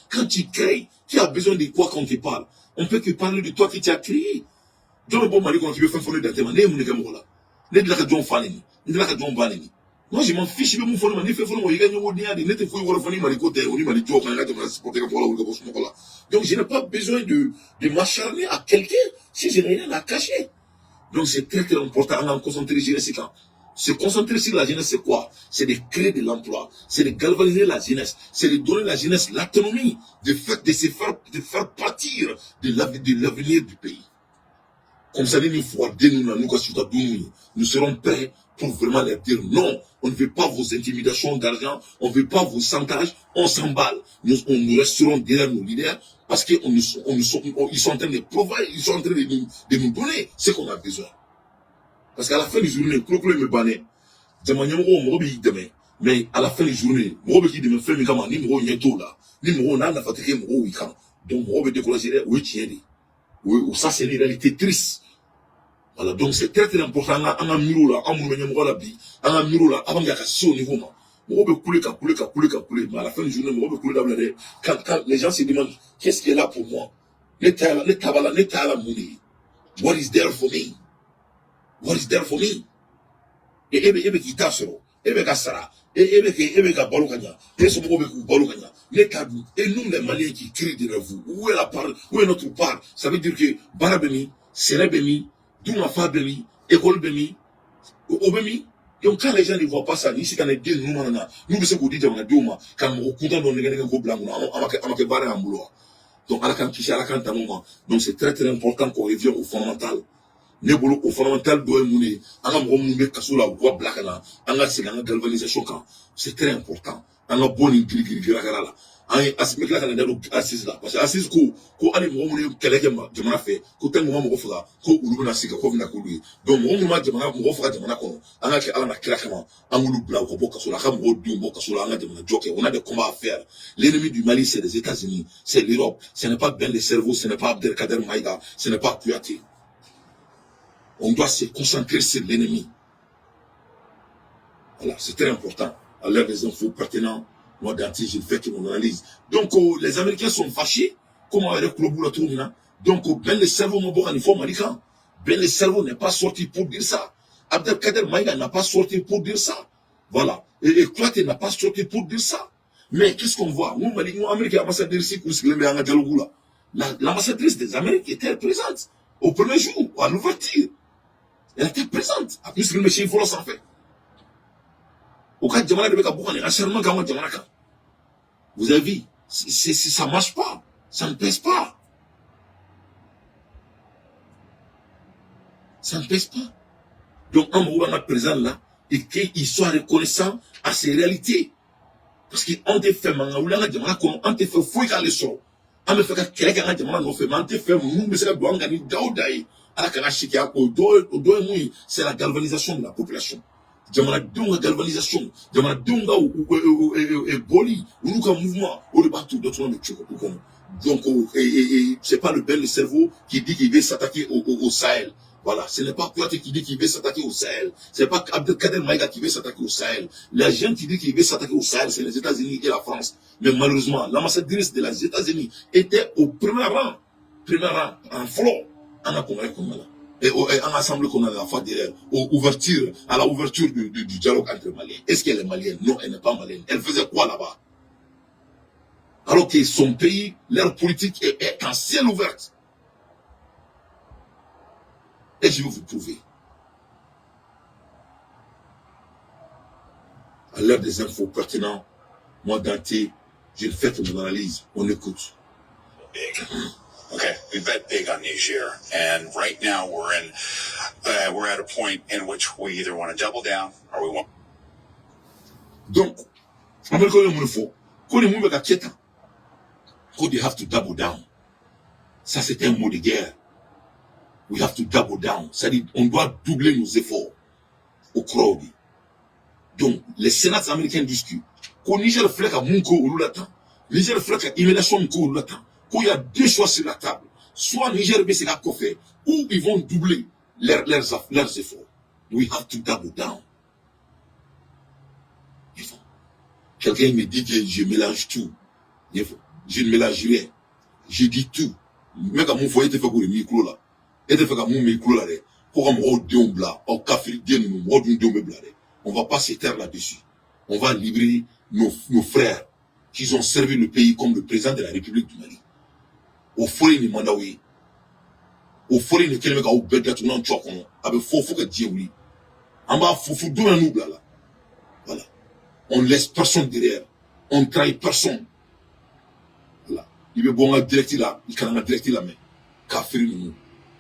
Quand tu crées, tu as besoin de quoi qu'on te parle? On peut te parler de toi qui tu as créé. Jɔn bɛ bɔ Mali kɔnɔ k'i bɛ fɛn fɔ ne Dante ma? Ne ye mun de kɛ mɔgɔ la? Ne delila ka jɔn fa neni? N delila ka jɔn ba neni? Moi, je m'en fiche, i bɛ mun fɔ ne ma? Ni fɛn fɔ ne ma, i ka ɲɛmɔgɔdenya de. Ne tɛ foyi wɛrɛ fɔ ni Mali ko tɛ, o ni Mali jɔ kan, n ka jamana supporter ka bɔ la, wuli ka bɔ sunɔgɔ la. Donc je n'ai pas besoin de m'acharner à quelqu'un si je n'ai rien à cacher. Donc c'est très très important an k'an concentrer jeunesse kan. Se concentrer sur la jeunesse, c'est quoi? C'est de créer de l'emploi, c'est de galvaniser la jeunesse, c'est de donner à la jeunesse l'autonomie de se faire, de faire partir de l'avenir du pays. Comme ça, nous serons prêts pour vraiment leur dire non, on ne veut pas vos intimidations d'argent, on ne veut pas vos chantages, on s'emballe. Nous resterons derrière nos leaders parce qu'ils sont en train de prouver, ils sont en train de nous donner ce qu'on a besoin. Parce qu'à la fin du journée, kulo me banné, jama ɲɛmɔgɔw, mɔgɔ b'i dɛmɛ, mais à la fin du journée, mɔgɔ bɛ k'i dɛmɛ fɛn min kama, ni mɔgɔw ɲɛ t'o la, ni mɔgɔw n'a nafa tɛ kɛ mɔgɔw yi kama, donc mɔgɔw bɛ décourager dɛ, o ye tiɲɛ de ye. O ça, c'est une réalité triste. Voilà, donc c'est très très important an ka miiri o la, an minnu bɛ ɲɛmɔgɔ la bi, an ka miiri o la avant ka se o niveau ma. Mɔgɔw bɛ kule ka kule ka kule ka kule, mais à la fin du journée, mɔgɔw bɛ kule dabila dɛ. Quand les gens se demandent qu'est-ce qui est là pour moi, ne ta la, ne ta b'a la, ne ta la mun de ye? What is there for me? What is there for me? E bɛ k'i ta sɔrɔ, e bɛ ka sara, e bɛ ka balo ka ɲa, e somɔgɔw bɛ k'u balo ka ɲa, ne ta dun? Et nous, les Maliens qui crient derrière vous, où est la part? Où est notre part? Ça veut dire que baara bɛ min, sɛnɛ bɛ min, dunkafa bɛ min, école bɛ min, o bɛ min? Donc quand les gens ne voient pas ça, ni sitanɛ den ninnu mana na, n'u bɛ se k'o di jamanadenw ma, ka mɔgɔ kuntan dɔ nɛgɛ nɛgɛ k'o bila mun na, an ma kɛ baara y'an bolo wa? Donc Ala k'an kisi, Ala k'an tanu ma. Donc c'est très très important qu'on revienne au fondamental. Ne bolo, o fondamental dɔ ye mun ye? An ka mɔgɔ minnu bɛ kaso la, u ka bila ka na, an ka segin an ka galvanisation kan. C'est très important. An ka bɔ nin girigiri girakara la. An ye Asi bɛ tila ka na da don assise la, parce que assise ko ko hali mɔgɔ minnu ye kɛlɛ kɛ jamana fɛ, ko tant que ma mɔgɔ faga, ko olu bɛna sigi ko bɛna k'olu ye. Donc mɔgɔ minnu ma jamana mɔgɔ faga jamana kɔnɔ, an ka kɛ Ala na kira kama, an k'olu bila u ka bɔ kaso la, a ka mɔgɔw denw bɔ kaso la, an ka jamana jɔ kɛ. On a des combats à faire. L'ennemi du Mali, c'est les États-Unis, c'est l'Europe, ce n'est pas Ben le Cerveau, ce n'est pas Abdelkader Maïga, ce n'est pas Kouyaté. On doit se concentrer sur l'ennemi. Voilà, c'est très important. À l'heure des infos pertinentes, moi, Dante, je ne fais que mon analyse. Donc, oh, les Américains sont fâchés. Comment avec le tourne. Donc, oh, Ben le Cerveau, mon bon, il faut Malika. Ben le Cerveau n'est pas sorti pour dire ça. Abdelkader Maïga n'a pas sorti pour dire ça. Voilà. Et Kouyaté n'a pas sorti pour dire ça. Mais qu'est-ce qu'on voit? Nous, Mali, nous, Amérique, ambassadrice, l'ambassadrice des Amériques était présente au premier jour, à l'ouverture. Elle était présente. A plus le monsieur fɔlɔ sanfɛ. O ka jamana de bɛ ka bɔ ka nin acharnement k'an ka jamana kan. Vous avez vu, ça marche pas, ça ne pèse pas. Ça ne pèse pas. Donc, an mago b'an ka président là, et qu'il soit reconnaissant à ses réalités. Parce que anw tɛ fɛ mankan wuli an ka jamana kɔnɔ, an tɛ fɛ foyi k'ale sɔrɔ. An bɛ fɛ ka kɛlɛ kɛ an ka jamana nɔfɛ, mais an tɛ fɛ ninnu bɛ se ka don an kan ni da o da ye. Ala kana si kɛ o dɔ ye mun ye? C'est la galvanisation de la population. Jamanadenw ka galvanisation, jamanadenw ka bɔli, olu ka mouvement, o de b'a to dɔtɔrɔ bɛ cogo u kɔnɔ. Donc c'est pas le Ben le Cerveau qui dit qu'il veut s'attaquer au Sahel. Voilà, ce n'est pas Kouyaté qui dit qu'il veut s'attaquer au Sahel. Ce n'est pas Abdelkader Maïga qui veut s'attaquer au Sahel. Les gens qui disent qu'il veut s'attaquer au Sahel, c'est les États-Unis et la France. Mais malheureusement, l'ambassadrice de les États-Unis était au premier rang, en flot, en congrès comme là. Et en assemblée qu'on a la fois derrière, à la ouverture du dialogue entre Maliens. Est-ce qu'elle est malienne? Non, elle n'est pas malienne. Elle faisait quoi là-bas? Alors que son pays, leur politique est en ciel ouverte. Et je vais vous prouver. À l'heure des infos pertinentes, moi, Dante, je fais mon analyse. On écoute. Big. Okay, we bet big on Niger, and right now we're at a point in which we either want to double down or we want. Donc, Américains ye mun de fɔ? Ko ni mun bɛ ka kɛ tan? Ko they have to double down. Ça, c'est un mot de guerre. We have to double down. C'est-à-dire, on doit doubler nos efforts. Au kɔrɔw de. Donc, les Sénats américains discutent. Ko Niger filɛ ka mun kɛ olu la tan? Niger filɛ ka humiliation min kɛ olu la tan? Ko il y a deux choix sur la table. Soit Niger bɛ segin a kɔfɛ, ou ils vont doubler leurs efforts. We have to double down. Quelqu'un me dit que je mélange tout. Je ne mélange rien. Je dis tout. Mais ka mun fɔ, e tɛ fɛ k'o de m'i tulo la. E tɛ fɛ ka mun m'i tulo la dɛ. Ko ka mɔgɔw denw bila, aw kafiri den ninnu, mɔgɔw dun denw bɛ bila dɛ. On va pas se taire là-dessus. On va libérer nos frères qui ont servi le pays comme le président de la République du Mali. O fɔli nin man d'aw ye. O fɔli nin kɛlen bɛ k'aw bɛɛ datugu n'an cɔ kɔnɔ. A bɛ fɔ fo ka diɲɛ wuli. An b'a fɔ fo don min na n'u bila la. Voilà. On ne laisse personne derrière. On ne trahit personne. Voilà. I bɛ bɔ n ka direct la, i kana n ka direct lamɛn. Kafiri ninnu.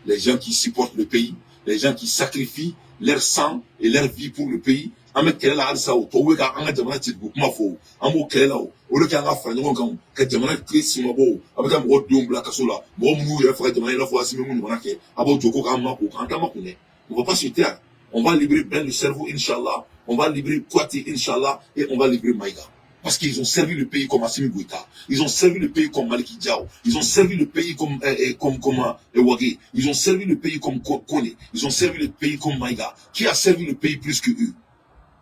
Les gens qui supportent le pays, les gens qui sacrifient leur sang et leur vie pour le pays. An bɛ kɛlɛ la halisa, o tɔw bɛ ka an ka jamana cɛjugu kuma fɔ, an b'o kɛlɛ la. O o de kɛ an ka fara ɲɔgɔn kan ka jamana tile simabɔ. A bɛ taa mɔgɔ denw bila kaso la, mɔgɔ minnu y'u yɛrɛ faga jamana, i n'a fɔ Asimi mun ɲɔgɔnna kɛ, a b'o jɔ ko k'an ma ko k'an ta ma kun dɛ. On va pas se taire. On va libérer Ben le Cerveau, Inch'Allah. On va libérer Kouyaté, Inch'Allah. Et on va libérer Maïga. Parce qu'ils ont servi le pays comme Assimi Goïta. Ils ont servi le pays comme Maliki Diaw. Ils ont servi le pays comme Wagué. Ils ont servi le pays comme Kone. Ils ont servi le pays comme Maïga. Qui a servi le pays plus que eux?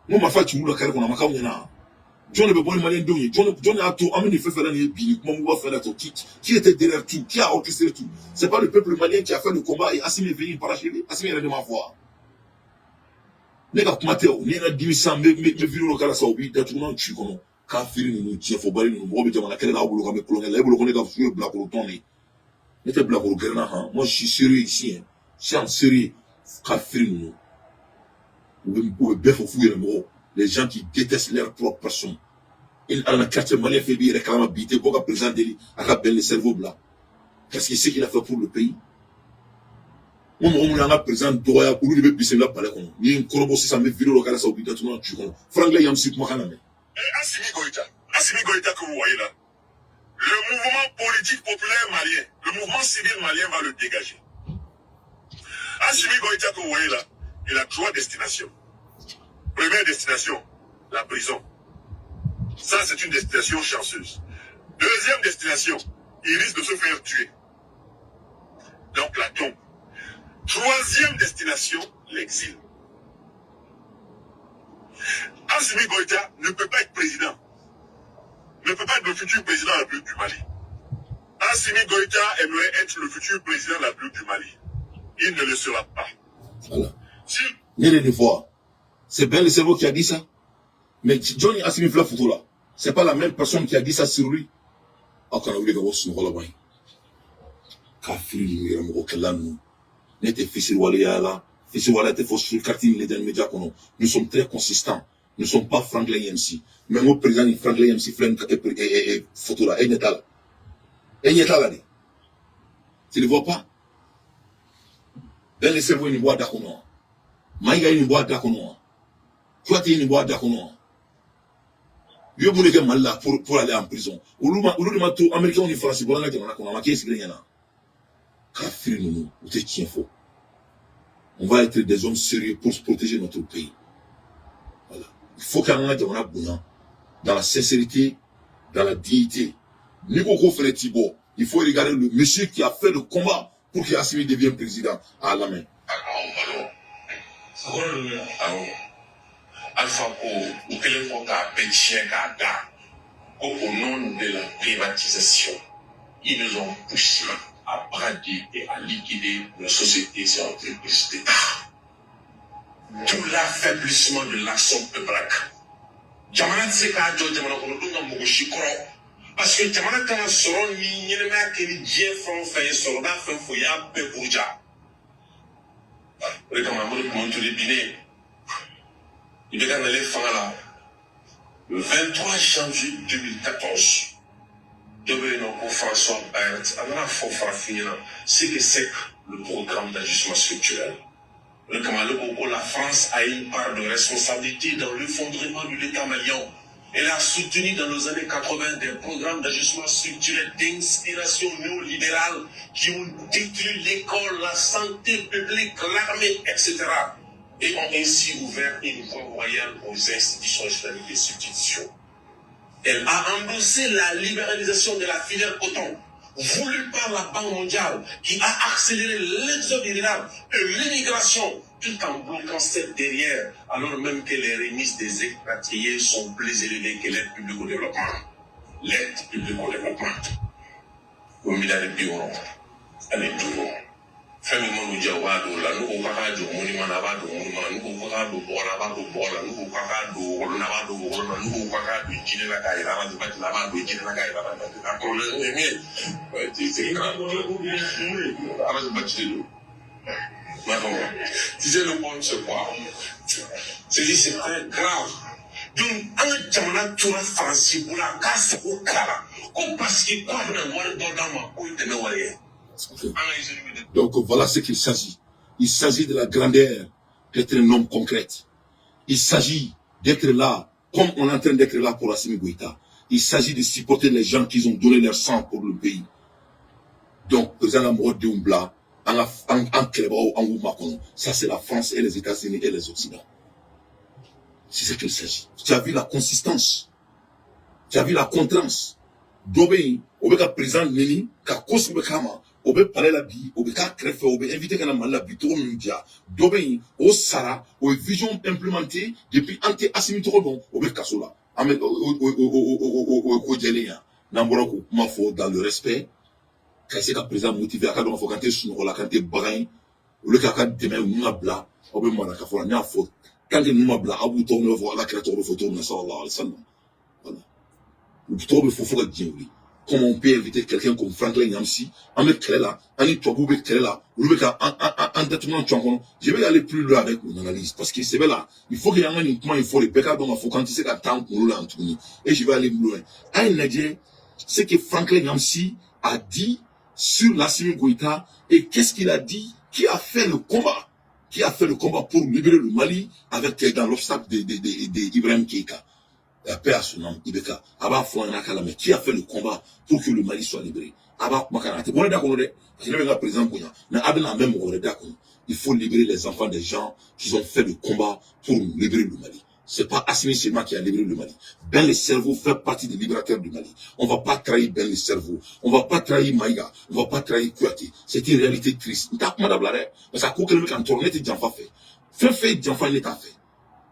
Moi, ma femme, tu voulais carré qu'on a ma ɲɛna. Jɔn de bɛ bɔ ni malien denw ye? Jɔn y'a to an bɛ nin fɛn fɛn la nin ye bi, nin kuma mugu fɛn la to? Qui était derrière tout? Qui a orchestré tout? C'est pas le peuple malien qui a fait le combat et Assimi est venu parachever? Assimi yɛrɛ de m'a fɔ wa? Ne ka kuma tɛ o. Ni n ka dimi sisan, n bɛ vidéo dɔ k'a la sisan, o b'i datugulan ci kɔnɔ. Kafiri ninnu, tiɲɛfɔbali ninnu, mɔgɔ bɛ jamana kɛlɛ la aw bolo k'an bɛ kulonkɛ la. E bolo ko ne ka fu ye bilakoro tɔn de ye. Ne tɛ bilakoro gɛrɛnna han. Moi, je suis sérieux ici, hein. Je suis en sérieux. Kafiri ninnu. U bɛ bɛɛ fɔ f'u yɛrɛ mɔgɔ, les gens qui détestent leur propre personne. I ala na quartier malien fɛ, i b'i yɛrɛ kalama bi, i tɛ bɔ ka président deli a ka Ben le cerveau bila, parce que ce qu'il a fait pour le pays. N ko mɔgɔ minnu y'an ka président dɔgɔya, olu de bɛ bisimila palais kɔnɔ. Ni ye n kɔrɔbɔ sisan, n bɛ vidéo dɔ k'a la sisan, u b'i datugu tu kɔnɔ. Franklin Nyamsi kumakan lamɛn. Assimi Goïta, Assimi Goïta que vous voyez là, le mouvement politique populaire malien, le mouvement civil malien va le dégager. Assimi Goïta que vous voyez là, il a trois destinations. Première destination, la prison. Ça, c'est une destination chanceuse. Deuxième destination, il risque de se faire tuer. Donc la tombe. Troisième destination, l'exil. Assimi Goïta ne peut pas être président. Ne peut pas être le futur président de la République du Mali. Assimi Goïta aimerait être le futur président de la République du Mali. Il ne le sera pas. Voilà. Si Ne de nin fɔ. C'est Ben le cerveau qui a dit ça. Mais Johnny Assimi filɛ photo là, c'est pas la même personne qui a dit ça sur lui? Aw kana wuli ka bɔ sunɔgɔ la ban kafiri ninnu, yɛrɛ mɔgɔ kɛlɛla ninnu. Ne tɛ fisiriwaleya la, fisiriwaleya tɛ fɔ sur carte ni les médias kɔnɔ. Nous sommes très consistants, nous sommes pas Franklin Nyamsi. Mais n ko président ni Franklin Nyamsi filɛ nin photo la, e ɲɛ t'a la, e ɲɛ t'a la de, tu ne vois pas? Ben le cerveau ye nin bɔ a da kɔnɔ wa? Mayiga ye nin bɔ a da kɔnɔ wa? Kuyate ye nin bɔ a da kɔnɔ wa? U ye mun de kɛ Mali la pour aller en prison? Olu ma, olu de ma to Américains ni Faransi bɔra an ka jamana kɔnɔ, a ma k'e sigilen ɲɛna. Kafiri ninnu, u tɛ tiɲɛ fɔ. On va être des hommes sérieux pour protéger notre pays. Voilà, il faut qu'an ka jamana bonya dans la sincérité, dans la dignité. N'i ko ko fɛnɛ t'i bɔ, il faut regarder le monsieur qui a fait le combat pour que Assimi devienne président à la main. Awɔ, Alpha ko u kɛlen kɔ k'a bɛɛ tiɲɛ k'a da ko au nom de la privatisation, ils nous ont poussé à brader et à liquider nos sociétés et entreprises d'État. Tout l'affaiblissement de l'action publique. Jamana tɛ se k'a jɔ jamana kɔnɔdenw ka mɔgɔ si kɔrɔ, parce que jamana kan ka sɔrɔ ni ɲɛnɛmaya kɛ ni diɲɛ fɛn o fɛn ye, sɔrɔda fɛn fɛn y'a bɛɛ buruja. O de kama Amadu Tumani Ture binnen, i bɛ ka nalen fanga la le 23 janvier 2014, dɔ bɛ yen nɔ ko François Baert, a nana fɔ farafin ɲɛna ce que c'est que le programme d'ajustement structurel. O de kama ale ko ko la France a une part de responsabilité dans l'effondrement de l'État malien. Elle a soutenu dans les années 80 des programmes d'ajustement structurel d'inspiration néolibérale qui ont détruit l'école, la santé publique, l'armée, etc. Et ont ainsi ouvert une voie royale aux institutions islamiques de substitution. Elle a endossé la libéralisation de la filière coton, voulue par la Banque mondiale, qui a accéléré l'exode rural et l'immigration, tout en bloquant cette dernière, alors même que les remises des expatriés sont plus élevées que l'aide publique au développement. L'aide publique au développement. O miliyari 65. Fɛn min man'u diya, u b'a don o la. N'u ko k'a k'a jɔ monument na, a b'a don monument na. N'u ko k'a k'a don bɔgɔ la, a b'a don bɔgɔ la. N'u ko k'a k'a don wɔlɔ la, a b'a don wɔlɔ la. N'u ko k'a k'a don jinɛ la k'a yira Ras Bath la, a b'a don jinɛ la k'a yira Ras Bath la. A kɔrɔlen ye min ye, c'est grave. Ras Bath de don. M'a faamu. Tu sais, le problème, c'est quoi? C'est dit, c'est très grave. Donc an ka jamana tora Faransi bolo, a k'a sago k'a la ko parce que k'a bɛna wari dɔ d'an ma k'o ye dɛmɛ wari ye. Ok. An ka usine bɛ Donc voilà ce qu'il s'agit. Il s'agit de la grandeur d'être un homme concret. Il s'agit d'être là, comme on est en train d'être là pour Assimi Goïta. Il s'agit de supporter les gens qui ont donné leur sang pour le pays. Donc, président la mɔgɔ denw bila an ka an kɛlɛbagaw, an k'u makɔnɔ. Ça, c'est la France et les États-Unis et les Occidents. C'est ce qu'il s'agit. Tu as vu la consistance. Tu as vu la contrainte. Dɔ bɛ yen, o bɛ ka président neni ka ko sugu bɛ k'a ma, o bɛ palais la bi, o bɛ k'a kɛrɛfɛ, o bɛ invité ka na Mali la bi cogo min diya. Dɔ bɛ yen, o sara, o ye vision implémentée depuis an tɛ Asimi tɔgɔ dɔn, o bɛ kaso la. An bɛ o ye ko jɛlen ye. N'an bɔra k'o kuma fɔ dans le respect, ka se ka président motiver, a ka dɔn k'a fɔ k'an tɛ sunɔgɔ la, k'an tɛ bagan ye, olu k'a ka dɛmɛ ninnu ka bila, aw bɛ mara ka fɔ la. N y'a fɔ, tant que ninnu ma bila, aw b'u tɔgɔ bɛ fɔ, Ala kira tɔgɔ bɛ fɔ cogo min na, sallallahu alaihi wa sallam. Voilà, u tɔgɔ bɛ fɔ fo ka diɲɛ wuli. Comment on peut inviter quelqu'un comme Franklin Nyamsi? An bɛ kɛlɛ la, an ni tubabuw bɛ kɛlɛ la, olu bɛ ka an datugulan to an kɔnɔ. Je vais aller plus loin avec mon analyse parce que c'est là, il faut que an ka nin kuma in fɔ de, bɛɛ k'a dɔn k'a fɔ k'an tɛ se ka taa an kunkolo la yan tuguni. Et je vais aller plus loin. A ye lajɛ ce que Franklin Nyamsi a dit sur l'Assimi Goïta et qu'est-ce qu'il a dit, qui a fait le combat, qui a fait le combat pour libérer le Mali avec dans l'obstacle de Ibrahim Keïta. La paix à son âme, IBK. A b'a fɔ an ɲɛna k'a la, mais qui a fait le combat pour que le Mali soit libéré? A b'a kumakan na, a tɛ bɔ ne da kɔnɔ dɛ, parce que ne bɛ n ka président bonya, mais a bɛna mɛn mɔgɔ wɛrɛ da kɔnɔ. Il faut libérer les enfants des gens qui ont fait le combat pour libérer le Mali. C'est pas Assimi seulement qui a libéré le Mali. Ben le cerveau fait partie des libérateurs du Mali. On va pas trahir Ben le cerveau. On va pas trahir Maïga. On va pas trahir Kouyaté. C'est une réalité triste. N t'a kuma dabila dɛ. Parce que a ko kɛlen bɛ ka n tɔɔrɔ, ne tɛ janfa fɛ. Fɛn fɛn ye janfa ye, ne t'a fɛ.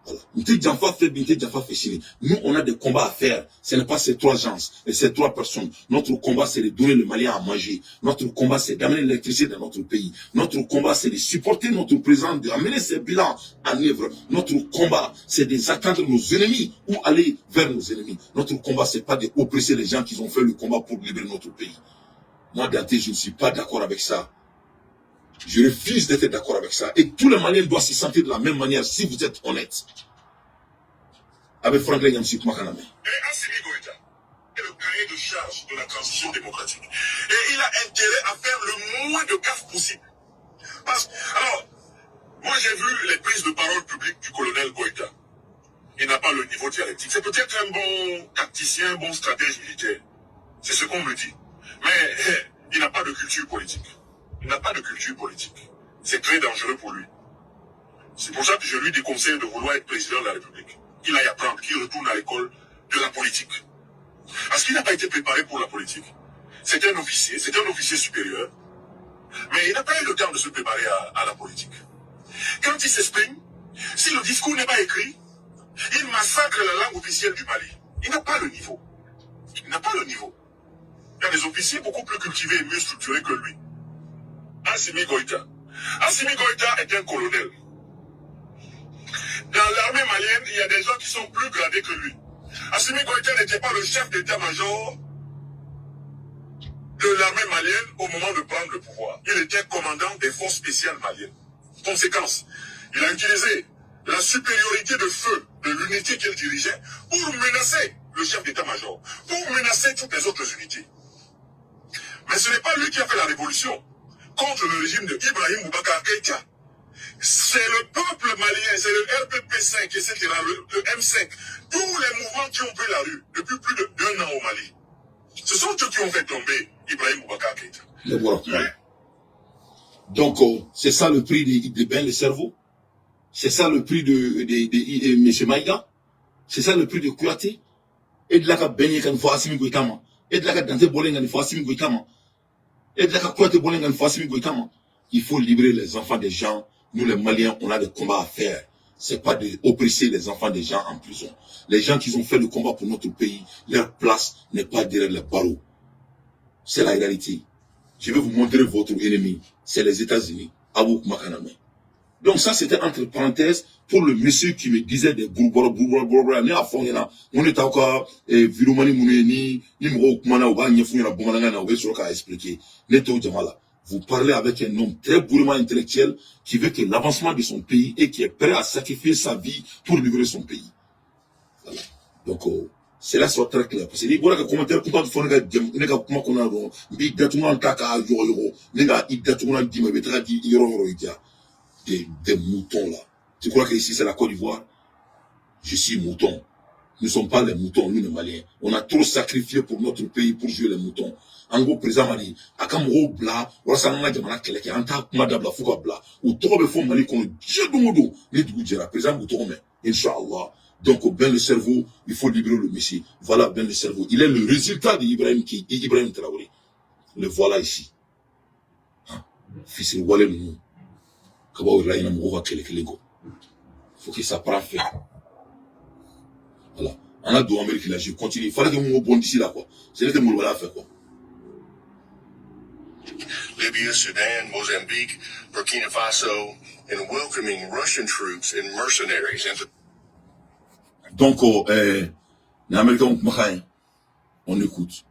Voilà. N tɛ janfa fɛ bi, n tɛ janfa fɛ sini. Nous, on a des combats à faire. Ce n'est pas ces trois gens et ces trois personnes. Notre combat, c'est de donner le Malien à manger. Notre combat, c'est d'amener l'électricité dans notre pays. Notre combat, c'est de supporter notre président, d'amener ses bilans en œuvre. Notre combat, c'est d'attendre nos ennemis ou aller vers nos ennemis. Notre combat, c'est pas d'oppresser les gens qui ont fait le combat pour libérer notre pays. Moi, Dante, je ne suis pas d'accord avec ça. Je refuse d'être d'accord avec ça. Et tous les Maliens doivent se sentir de la même manière si vous êtes honnête. Avec Franklin Nyamsi kumakan lamɛn. Et Assimi Goïta est le cahier de charge de la transition démocratique. Et il a intérêt à faire le moins de gaffes possible. Alors, moi j'ai vu les prises de parole publiques du colonel Goïta. Il n'a pas le niveau dialectique. C'est peut-être un bon tacticien, un bon stratège militaire. C'est ce qu'on me dit. Mais il n'a pas de culture politique. Il n'a pas de culture politique. C'est très dangereux pour lui. C'est pour ça que je lui déconseille de vouloir être président de la République. Qu'il aille apprendre, qu'il retourne à l'école de la politique. Parce qu'il n'a pas été préparé pour la politique. C'est un officier, c'est un officier supérieur. Mais il n'a pas eu le temps de se préparer à la politique. Quand il s'exprime, si le discours n'est pas écrit, il massacre la langue officielle du Mali. Il n'a pas le niveau. Il n'a pas le niveau. Il y a des officiers beaucoup plus cultivés et mieux structurés que lui. Assimi Goïta. Assimi Goïta est un colonel. Dans l'armée malienne, il y a des gens qui sont plus gradés que lui. Assimi Goïta n'était pas le chef d'état-major de l'armée malienne au moment de prendre le pouvoir. Il était commandant des forces spéciales maliennes. Conséquence, il a utilisé la supériorité de feu de l'unité qu'il dirigeait pour menacer le chef d'état-major, pour menacer toutes les autres unités. Mais ce n'est pas lui qui a fait la révolution contre le régime de Ibrahim Boubacar Keïta. C'est le peuple malien, c'est le RPP5, etc., le M5, tous les mouvements qui ont pris la rue depuis plus d'un an au Mali. Ce sont eux qui ont fait tomber Ibrahim Boubacar Keïta. Ne bɔra kuma la. Donc, c'est ça le prix de Ben le cerveau. C'est ça le prix de M. Maïga. C'est ça le prix de Kouyaté. Et de la ka Ben ye ka nin fɔ Assimi Goïta ma. Et de la ka Dante bɔlen ka nin fɔ Assimi Goïta ma. Et de la ka Kouyaté bɔlen ka nin fɔ Assimi Goïta ma. Il faut libérer les enfants des gens. Nous, les Maliens, on a des combats à faire. C'est pas d'oppresser les enfants des gens en prison. Les gens qui ont fait le combat pour notre pays, leur place n'est pas derrière les barreaux. C'est la réalité. Je vais vous montrer votre ennemi. C'est les États-Unis. Abu kumakan lamɛn. Donc ça, c'était entre parenthèses pour le monsieur qui me disait des bourboura, bourboura, bourboura. Ne y'a fɔ n ɲɛna, n ko ne t'aw ka vidéoman minnu ye ni mɔgɔw kumana u b'a ɲɛf'u ɲɛna bamanankan na, u bɛ sɔrɔ k'a expliquer. Ne t'o jama la. Vous parlez avec un homme très gourmand intellectuel qui veut que l'avancement de son pays et qui est prêt à sacrifier sa vie pour libérer son pays. Voilà. Donc, cela soit très clair. Parce que n'i bɔra ka commentaire kuntan fɔ ne ka kuma kɔnɔna dɔrɔn, n b'i datugulan ta k'a yɔgɔyɔgɔ, ne ka i datugulan d'i ma, i bɛ taga di yɔrɔ o yɔrɔ i diya. Des moutons là. Tu crois que ici c'est la Côte d'Ivoire? Je suis mouton. Nous ne sommes pas les moutons, nous les Maliens. On a trop sacrifié pour notre pays pour jouer les moutons. En gros, président Mali, a ka mɔgɔw bila walasa an ka jamana kɛlɛ kɛ, an t'a kuma dabila fo ka bila. U tɔgɔ bɛ fɔ Mali kɔnɔ diɲɛ don o don ni dugu jɛra, président b'u tɔgɔ mɛn, Inch'Allah. Donc, Ben le cerveau, il faut libérer le Messie. Voilà Ben le cerveau. Il est le résultat d'Ibrahim Ibrahim Traoré. Le voilà ici. Hein? Fils wale ninnu. Ka b'aw yɛrɛ la ɲinɛ mɔgɔw ka kɛlɛ kelen kɔ. Faut que ça prenne fin. Voilà. An ka don Amérique la, je continue. Il fallait que mun bɔ d'ici là, quoi. C'est ne tɛ molobaliya fɛ, quoi. Libya, Sudan, Mozambique, Burkina Faso, and welcoming Russian troops and mercenaries into Donc, les Américains kumakan ye, on écoute.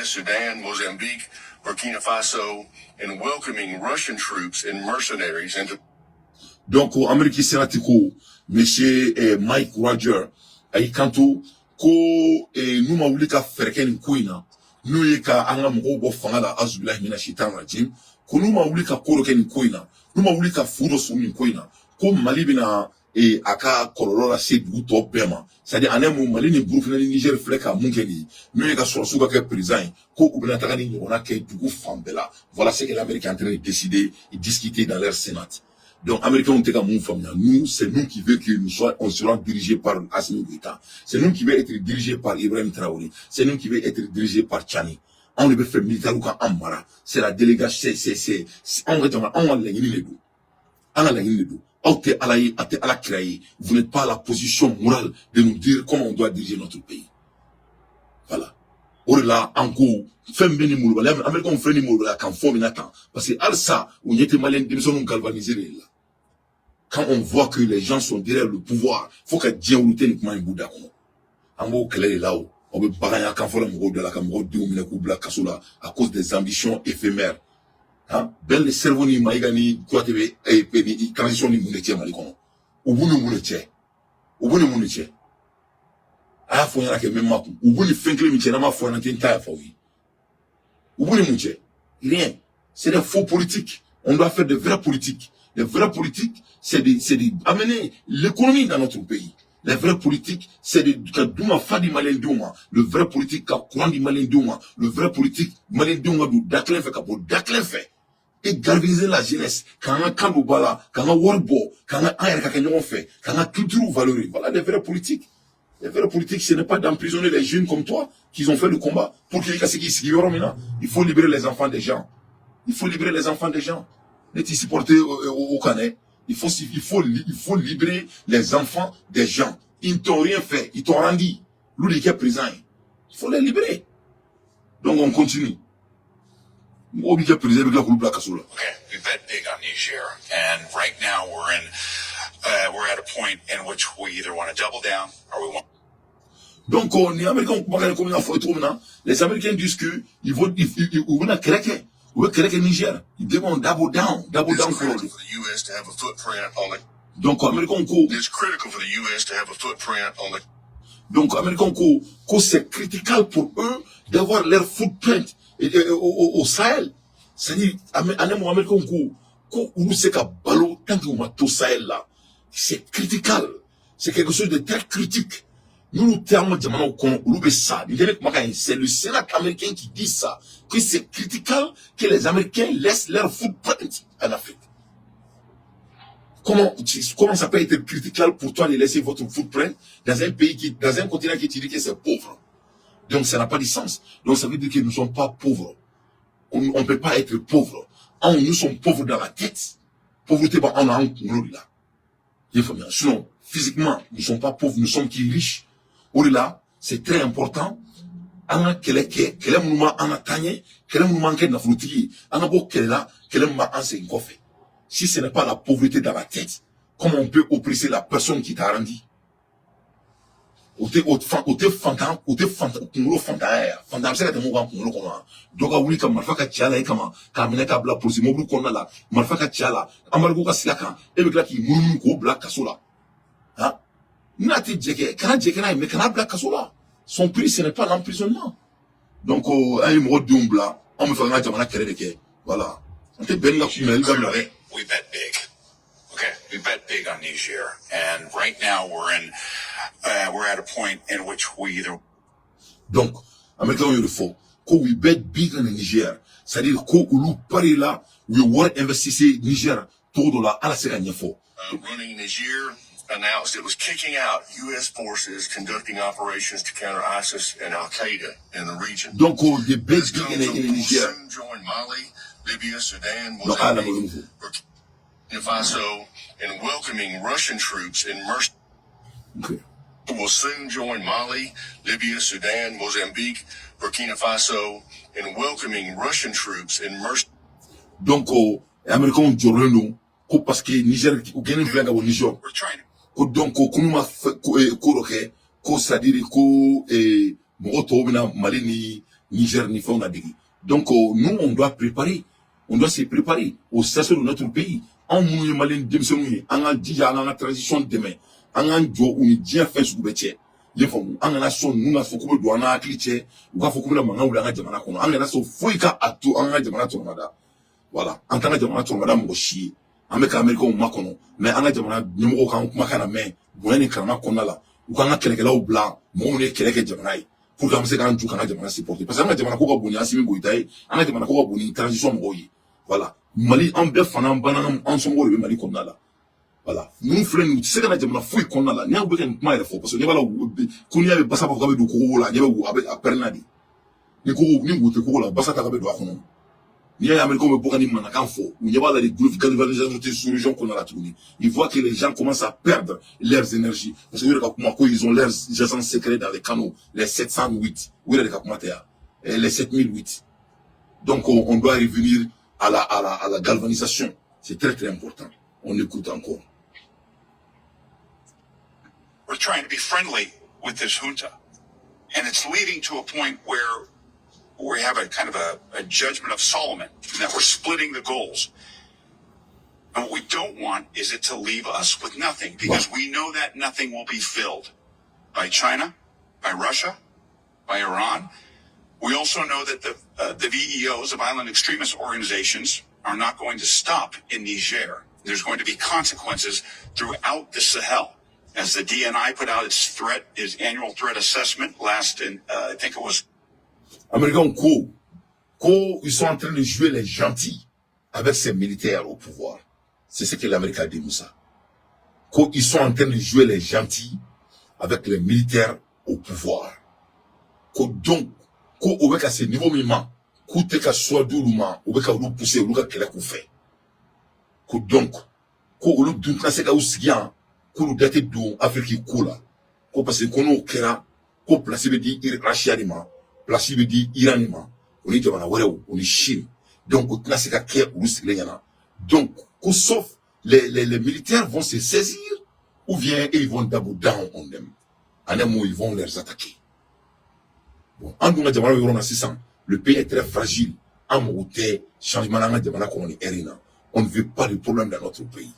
Libya, Sudan, Mozambique, Burkina Faso, and welcoming Russian troops and mercenaries into Donc Amérique Sénat ko monsieur Mike Roger a y'i kanto ko n'u ma wuli ka fɛɛrɛ kɛ nin ko in na, n'o ye ka an ka mɔgɔw bɔ fanga la, azubilahi mina shitan rajim, ko n'u ma wuli ka ko dɔ kɛ nin ko in na, n'u ma wuli ka fu dɔ sɔrɔ nin ko in na, ko Mali bɛna a ka kɔlɔlɔ lase dugu tɔ bɛɛ ma. C'est à dire, en un mot, Mali ni Burukina ni Niger filɛ ka mun kɛ nin ye, n'o ye ka sɔrɔsiw ka kɛ président ye, ko u bɛna taga ni ɲɔgɔnna kɛ dugu fan bɛɛ la. Voilà ce que l'Amérique est en train de décider et discuter dans leur Sénat. Donc, Américains ont été mun. Nous, c'est nous qui veut que nous soyons, on sera dirigé par Assimi Goïta. C'est nous qui veut être dirigé par Ibrahim Traoré. C'est nous qui veut être dirigé par Tchani. Anw de bɛ fɛ militaire ka an mara. C'est la délégation, c'est anw ka jamana, anw ka laɲini de don. An ka laɲini de don. Aw tɛ Ala ye, aw tɛ Ala kira ye. Vous n'êtes pas à la position morale de nous dire comment on doit diriger notre pays. Voilà. O de la an ko fɛn bɛ ni molobaliya, Américains filɛ ni molobaliya kan fɔ min na tan, parce que halisa u ɲɛ tɛ Malien denmisɛnninw galvaniser de la. Quand on voit que les gens sont derrière le pouvoir, fo ka diɲɛ wuli tɛ nin kuma in b'u da kɔnɔ. An b'o kɛlɛ de la o. Aw bɛ baganya kan fɔlɔ mɔgɔw da la ka mɔgɔw denw minɛ k'u bila kaso la à cause des ambitions éphémères. Hein? Ben le cerveau ni Maïga ni Kouyaté bɛ ni transition ni mun de cɛ Mali kɔnɔ? U b'u ni mun de cɛ? U b'u ni mun de cɛ? A y'a fɔ n ɲɛna kɛ n bɛ ma kun. U b'u ni fɛn kelen min cɛ, n'an m'a fɔ ɲɛna, n tɛ n ta yafa aw ye. U b'u ni mun cɛ? Rien. C'est des faux politiques. On doit faire de vraies politiques. Les vraies politiques, c'est de amener l'économie dans notre pays. Les vraies politiques, c'est de ka dun ka fa di Malien denw ma. Le vrai politique, ka courant di Malien denw ma. Le vrai politique, Malien denw ka don da kelen fɛ ka bɔ da kelen fɛ. Et galvaniser la jeunesse, k'an ka kan don ba la, k'an ka wari bɔ, k'an ka an yɛrɛ ka kɛ ɲɔgɔn fɛ, k'an ka culture valoriser. Voilà les vraies politiques. Les vraies politiques, ce n'est pas d'emprisonner les jeunes comme toi qui ont fait le combat pour qu'ils ka se k'i sigi yɔrɔ min na. Il faut libérer les enfants des gens. Il faut libérer les enfants des gens. Ne t'i supporter au canet. Il faut libérer les enfants des gens. Ils ne t'ont rien fait. Ils t'ont rendu. Lui, il est président. Il faut les libérer. Donc, on continue. Mɔgɔw b'i kɛ président, i bɛ tila k'olu bila kaso la. Okay, we bet big on Niger, and right now we're at a point in which we either want to double down or we want Donc, ni Américains kumakan ye komi n y'a fɔ cogo min na, les Américains disent que ils vont, ils, u bɛna kɛlɛ kɛ. U bɛ kɛlɛ kɛ Niger. Ils demandent double down, double It's down kɔrɔ critical de. for the U.S. to have a footprint on the Donc, Américains ko It's critical for the U.S. to have a footprint on the Donc, Américains ko c'est critical pour eux d'avoir leur footprint au Sahel. C'est-à-dire, ani Américains ko olu se ka balo tant que u ma to Sahel la. C'est critical. C'est quelque chose de très critique. N'olu tɛ an ka jamanaw kɔnɔ, olu bɛ sa. Nin tɛ ne kumakan ye, c'est le Sénat américain qui dit ça. Que c'est critical que les Américains laissent leur footprint en Afrique. Comment ça peut être critical pour toi de laisser votre footprint dans un pays qui, dans un continent qui te dit que c'est pauvre? Donc ça n'a pas de sens. Donc ça veut dire que nous ne sommes pas pauvres. On ne peut pas être pauvre. Nous sommes pauvres dans la tête. Pauvreté, bon, on a un là. Il faut bien. Sinon, physiquement, nous ne sommes pas pauvres, nous sommes qui riches. Au-delà, c'est très important. An ka kɛlɛ kɛ, kɛlɛ minnu b'an ka taa ɲɛ, kɛlɛ minnu b'an kɛ nafolotigi ye, an ka bɔ kɛlɛ la, kɛlɛ min b'an segin kɔfɛ. Si ce n'est pas la pauvreté dans la tête, comment on peut oppresser la personne qui t'a rendu? O tɛ o fan, o tɛ fantan, o tɛ fantan kunkolo fantanya ye. Fantan bɛ se ka tɛmɛ o kan kunkolo kɔnɔ wa? Dɔ ka wuli ka marifa ka ci a la e kama, k'a minɛ k'a bila polisi mobili kɔnɔna la, marifa ka ci a la, embargo ka sigi a kan, e bɛ tila k'i munumunu k'o bila kaso la. Han, n'a tɛ jɛ kɛ, kana jɛ kɛ n'a ye, mais kana bila kaso la. Son prix, ce n'est pas l'emprisonnement. Donc an ye mɔgɔ denw bila, anw bɛ fɛ an ka jamana kɛlɛ de kɛ. Voilà, an tɛ bɛn ni ka kunbɛli dabila dɛ. We bet big. Okay, we bet big on Niger, and right now we're at a point in which we either Donc Américains y'o de fɔ ko we bet big on Niger, c'est à dire ko olu pari la, u ye wari investir Niger togo dɔ la, ala se ka ɲɛfɔ. Running Niger announced it was kicking out U.S. forces conducting operations to counter ISIS and Al Qaeda in the region. Donc they bet This big comes in on Niger. Soon join Mali, Libya, Sudan, Donc ala Mozambique, lamɛn fɔ. Burkina Faso, and welcoming Russian troops and mercenaries. Okay. Will soon join Mali, Libya, Sudan, Mozambique, Burkina Faso, and welcoming Russian troops and mercenaries. Donc Américains jɔrɔlen don ko parce que Niger u gɛnnen filɛ ka bɔ Niger. We're trying to Ko donc ko n'u ma ko dɔ kɛ ko, c'est à dire ko mɔgɔ tɔw bɛna Mali ni Niger ni fɛnw ladege. Donc nous, on doit préparer, on doit se préparer au cerceau de notre pays. Anw minnu ye Malien denmisɛnninw ye, an k'an jija, an k'an ka transition dɛmɛ, an k'an jɔ u ni diɲɛ fɛn sugu bɛɛ cɛ. I y'a faamu? An kana sɔn ninnu ka fɔ k'u bɛ don an n'an hakili cɛ, u k'a fɔ k'u bɛna mankan wuli an ka jamana kɔnɔ. An kana sɔn foyi ka a to an ka jamana tɔnɔmada. Voilà, an t'an ka jamana tɔnɔmada mɔgɔ si ye. An bɛ ka Américains makɔnɔ, mais an ka jamana ɲɛmɔgɔw k'an kumakan na mɛn bonya ni karama kɔnɔna la, u k'an ka kɛlɛkɛlaw bila, mɔgɔ minnu ye kɛlɛ kɛ jamana ye, pour que an bɛ se k'an jɔ k'an ka jamana supporter, parce que an ka jamana ko ka bon ni Assimi Goïta ye, an ka jamana ko ka bon ni transition mɔgɔw ye. Voilà, Mali, an bɛɛ fana, an banna, an somɔgɔw de bɛ Mali kɔnɔna la. Voilà, ninnu filɛ nin ye, u tɛ se ka na jamana foyi kɔnɔna la. N'i y'aw bɛ ka nin kuma yɛrɛ fɔ, parce que ɲɛ b'a la ko n'i y'a ye basa b'a fɔ k'a bɛ don kogo la, a ɲɛ bɛ a bɛ a pɛrɛnna de. Ni kogo ni wo tɛ kogo la, basa ta ka bɛ don a kɔnɔ. N'i y'a ye Américains bɛ bɔ ka nin mankan fɔ, u ɲɛ b'a la de, galvanisation tɛ sous-région kɔnɔna la tuguni. Ils voient que les gens commencent à perdre leurs énergies, parce que u yɛrɛ ka kuma ko ils ont leurs agents secrets dans les canaux, les 708. U yɛrɛ de ka kuma tɛ yan, les 7008. Donc on doit revenir à la galvanisation. C'est très très important. On écoute encore. We're trying to be friendly with this junta. And it's leading to a point where we have a kind of a judgment of Solomon, that we're splitting the goals. And what we don't want is it to leave us with nothing, because we know that nothing will be filled by China, by Russia, by Iran. We also know that the VEOs, the violent extremist organizations, are not going to stop in Niger. There's going to be consequences throughout the Sahel. As the DNI put out its threat, its annual threat assessment last in, I think it was Américains ko, ils sont en train de jouer les gentils avec ces militaires au pouvoir. C'est ce que l'Amérique a dit, Moussa. Ko, ils sont en train de jouer les gentils avec les militaires au pouvoir. Ko donc, ko o bɛ ka se niveau min ma, k'u tɛ ka choix d'olu ma, u bɛ ka olu pousser, olu ka kɛlɛ k'u fɛ. Ko donc, ko olu dun tɛna se ka u sigi yan, k'olu da tɛ don Afiriki ko la. Ko parce que ko n'o kɛra, ko place bɛ di Russia de ma, place bɛ di Iran de ma, o ni jamana wɛrɛw, o ni Chine. Donc o tɛna se ka kɛ olu sigilen ɲɛna. Donc ko sauf les militaires vont se saisir, ou bien ils vont d'abord down on them. En un mot, ils vont les attaquer. Bon, an dun ka jamana bɛ yɔrɔ min na sisan, le pays est très fragile. An mago tɛ changement n'an ka jamana kɔnɔ ni heure in na. On ne veut pas de problème dans notre pays.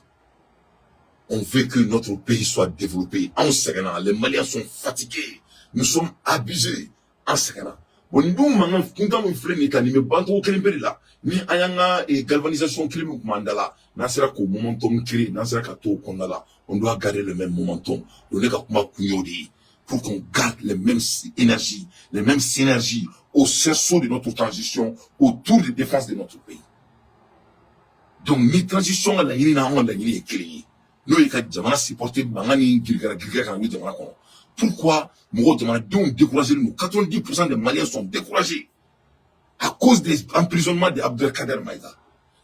On veut que notre pays soit développé. Anw sɛgɛnna, les Maliens sont fatigués. Nous sommes abusés. An sɛgɛnna. Bon, nin dun mankan kuntan min filɛ nin ye tan, nin bɛ ban cogo kelen pe de la. Ni an y'an ka galvanisation kelen min kun b'an da la, n'an sera k'o momentum créer, n'an sera ka to o kɔnɔna la, on doit garder le même momentum. Donc ne ka kuma kun y'o de ye. Pour qu'on garde les mêmes énergies, les mêmes synergies au cerceau de notre transition, autour de défense de notre pays. Donc ni transition ka laɲini n'an ka laɲini ye kelen ye, n'o ye ka jamana supporter mankan ni girigara girigara kana wuli jamana kɔnɔ. Pourquoi mɔgɔw, jamanadenw découragé don? 90% des Maliens sont découragés à cause des emprisonnements de Abdelkader Maïga.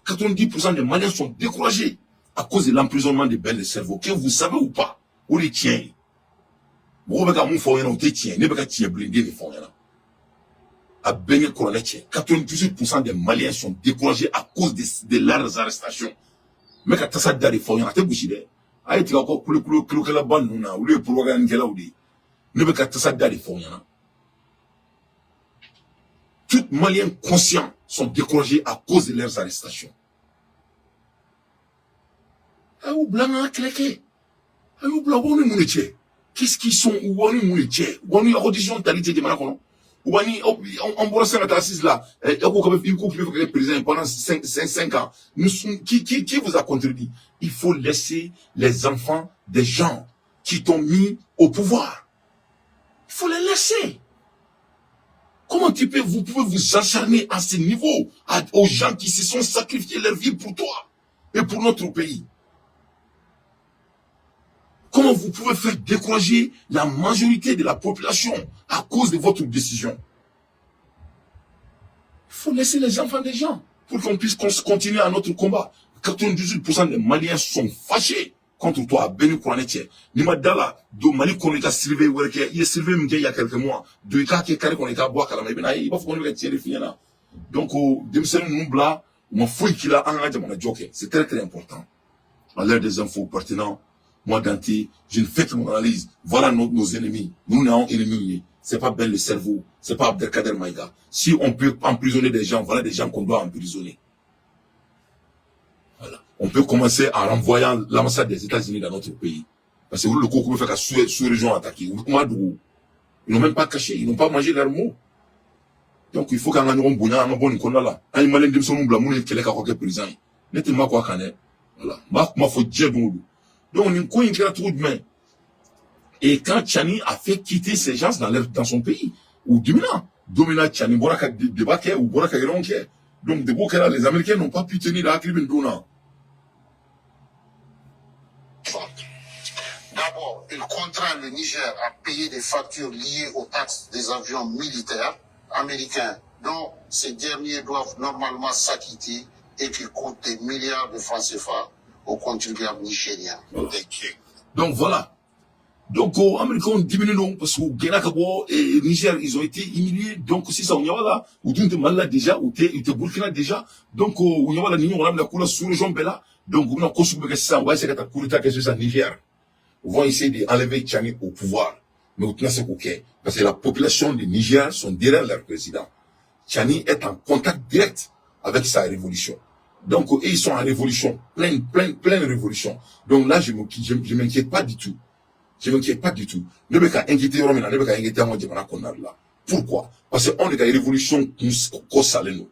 90% des Maliens sont découragés à cause de l'emprisonnement de Ben le Cerveau. Que vous savez ou pas, o de ye tiɲɛ ye. Mɔgɔw bɛ ka mun fɔ aw ɲɛna, o tɛ tiɲɛ. Ne bɛ ka tiɲɛ bilen de fɔ aw ɲɛna. A bɛɛ ɲɛ kuranɛ cɛ. 98% des Maliens sont découragés à cause de leurs arrestations. N bɛ ka tasa da de fɔ aw ɲɛna, a tɛ gosi dɛ. A ye tigɛ aw ka kulekule kulokɛlaba ninnu na, olu ye propagandekɛlaw de ye. Ne bɛ ka tasa da de fɔ aw ɲɛna. Tout Maliens conscients sont découragés à cause de leurs arrestations. A y'u bila an ka kɛlɛ kɛ. A y'u bila, u b'aw ni mun de cɛ? Qu'est-ce qu'ils sont? U b'aw ni mun de cɛ? U b'aw ni audition tali cɛ jamana kɔnɔ. U b'a ni an bɔra sisan ka taa assise la, aw ko k'a bɛ i ko k'i bɛ fɛ ka kɛ président pendant 5 ans. Nous, qui vous a contredit? Il faut laisser les enfants des gens qui t'ont mis au pouvoir. Il faut les laisser. Comment vous pouvez vous acharner à ce niveau, aux gens qui se sont sacrifiés leur vie pour toi et pour notre pays? Comment vous pouvez faire décourager la majorité de la population à cause de votre décision? Il faut laisser les enfants des gens pour qu'on puisse continuer à notre combat. 98% des Maliens sont fâchés contre toi. Beni kuranɛ cɛ. N'i ma da la, don Mali kɔnɔ, i ka survey wɛrɛ kɛ. I ye survey min kɛ il y a quelques mois, don i k'a kɛ carré kɔnɔ, i k'a bɔ a kalama, i bɛna ye, i b'a fɔ ko ne bɛ ka tiɲɛ de f'i ɲɛna. Donc denmisɛnnin ninnu bila, u ma foyi k'i la, an ka jamana jɔ kɛ. C'est très très important. À l'heure des infos pertinents, moi Dante, je ne fais que mon analyse. Voilà nos ennemis. Nous, nous avons ennemis. C'est pas Ben le cerveau, c'est pas Abdelkader Maïga. Si on peut emprisonner des gens, voilà des gens qu'on doit emprisonner. Voilà. On peut commencer en renvoyant l'ambassade des États-Unis dans notre pays. Parce que le coup peut faire sous-région attaquer. Ils n'ont même pas caché, ils n'ont pas mangé leurs mots. Donc il faut qu'an ka ɲɔgɔn bonya, an ka bɔ nin kɔnɔna la. An ye maliyɛn denmisɛnninw bila minnu ye kɛlɛ kɛ k'aw kɛ président ye. Ne tɛ ma kɔ a kan dɛ. Voilà. N b'a kuma fɔ diɲɛ don o don. Donc nin ko in kɛra cogo jumɛn? Et quand Tchani a fait quitter ces gens dans son pays, u dimina, don min na Tchani bɔra ka débat kɛ, u bɔra ka réunion kɛ. Donc débat kɛra, les Américains n'ont pas pu tenir la hakili bɛ nin don na. D'abord, il contraint le Niger à payer des factures liées aux taxes des avions militaires américains dont ces derniers doivent normalement s'acquitter et qui coûtent des milliards de francs CFA aux contribuables nigériens. Voilà. Donc voilà. Donc, Américains diminen don parce que u gɛnna ka bɔ Niger, ils ont été humiliés. Donc sisan u ɲɛ b'a la, u dun tɛ Mali la déjà, u tɛ u tɛ Burkina déjà. Donc u ɲɛ b'a la nin ɲɔgɔnna bɛna k'u la sous-région bɛɛ la. Donc u bɛna ko sugu bɛɛ kɛ sisan, u b'a essayer ka taa coup d'état kɛ sisan Niger. Ils vont essayer d'enlever Tchani au pouvoir. Mais u tɛna se k'o kɛ parce que la population du Niger sont derrière leur président. Tchani est en contact direct avec sa révolution. Donc, eux, ils sont en révolution, pleine, pleine, pleine révolution. Donc là, je m'inquiète pas du tout. Je m'inquiète pas du tout. Ne bɛ ka inquiéter yɔrɔ min na, ne bɛ ka inquiéter an ka jamana kɔnɔna de la. Pourquoi? Parce que anw de ka révolution kun kɔ salen don.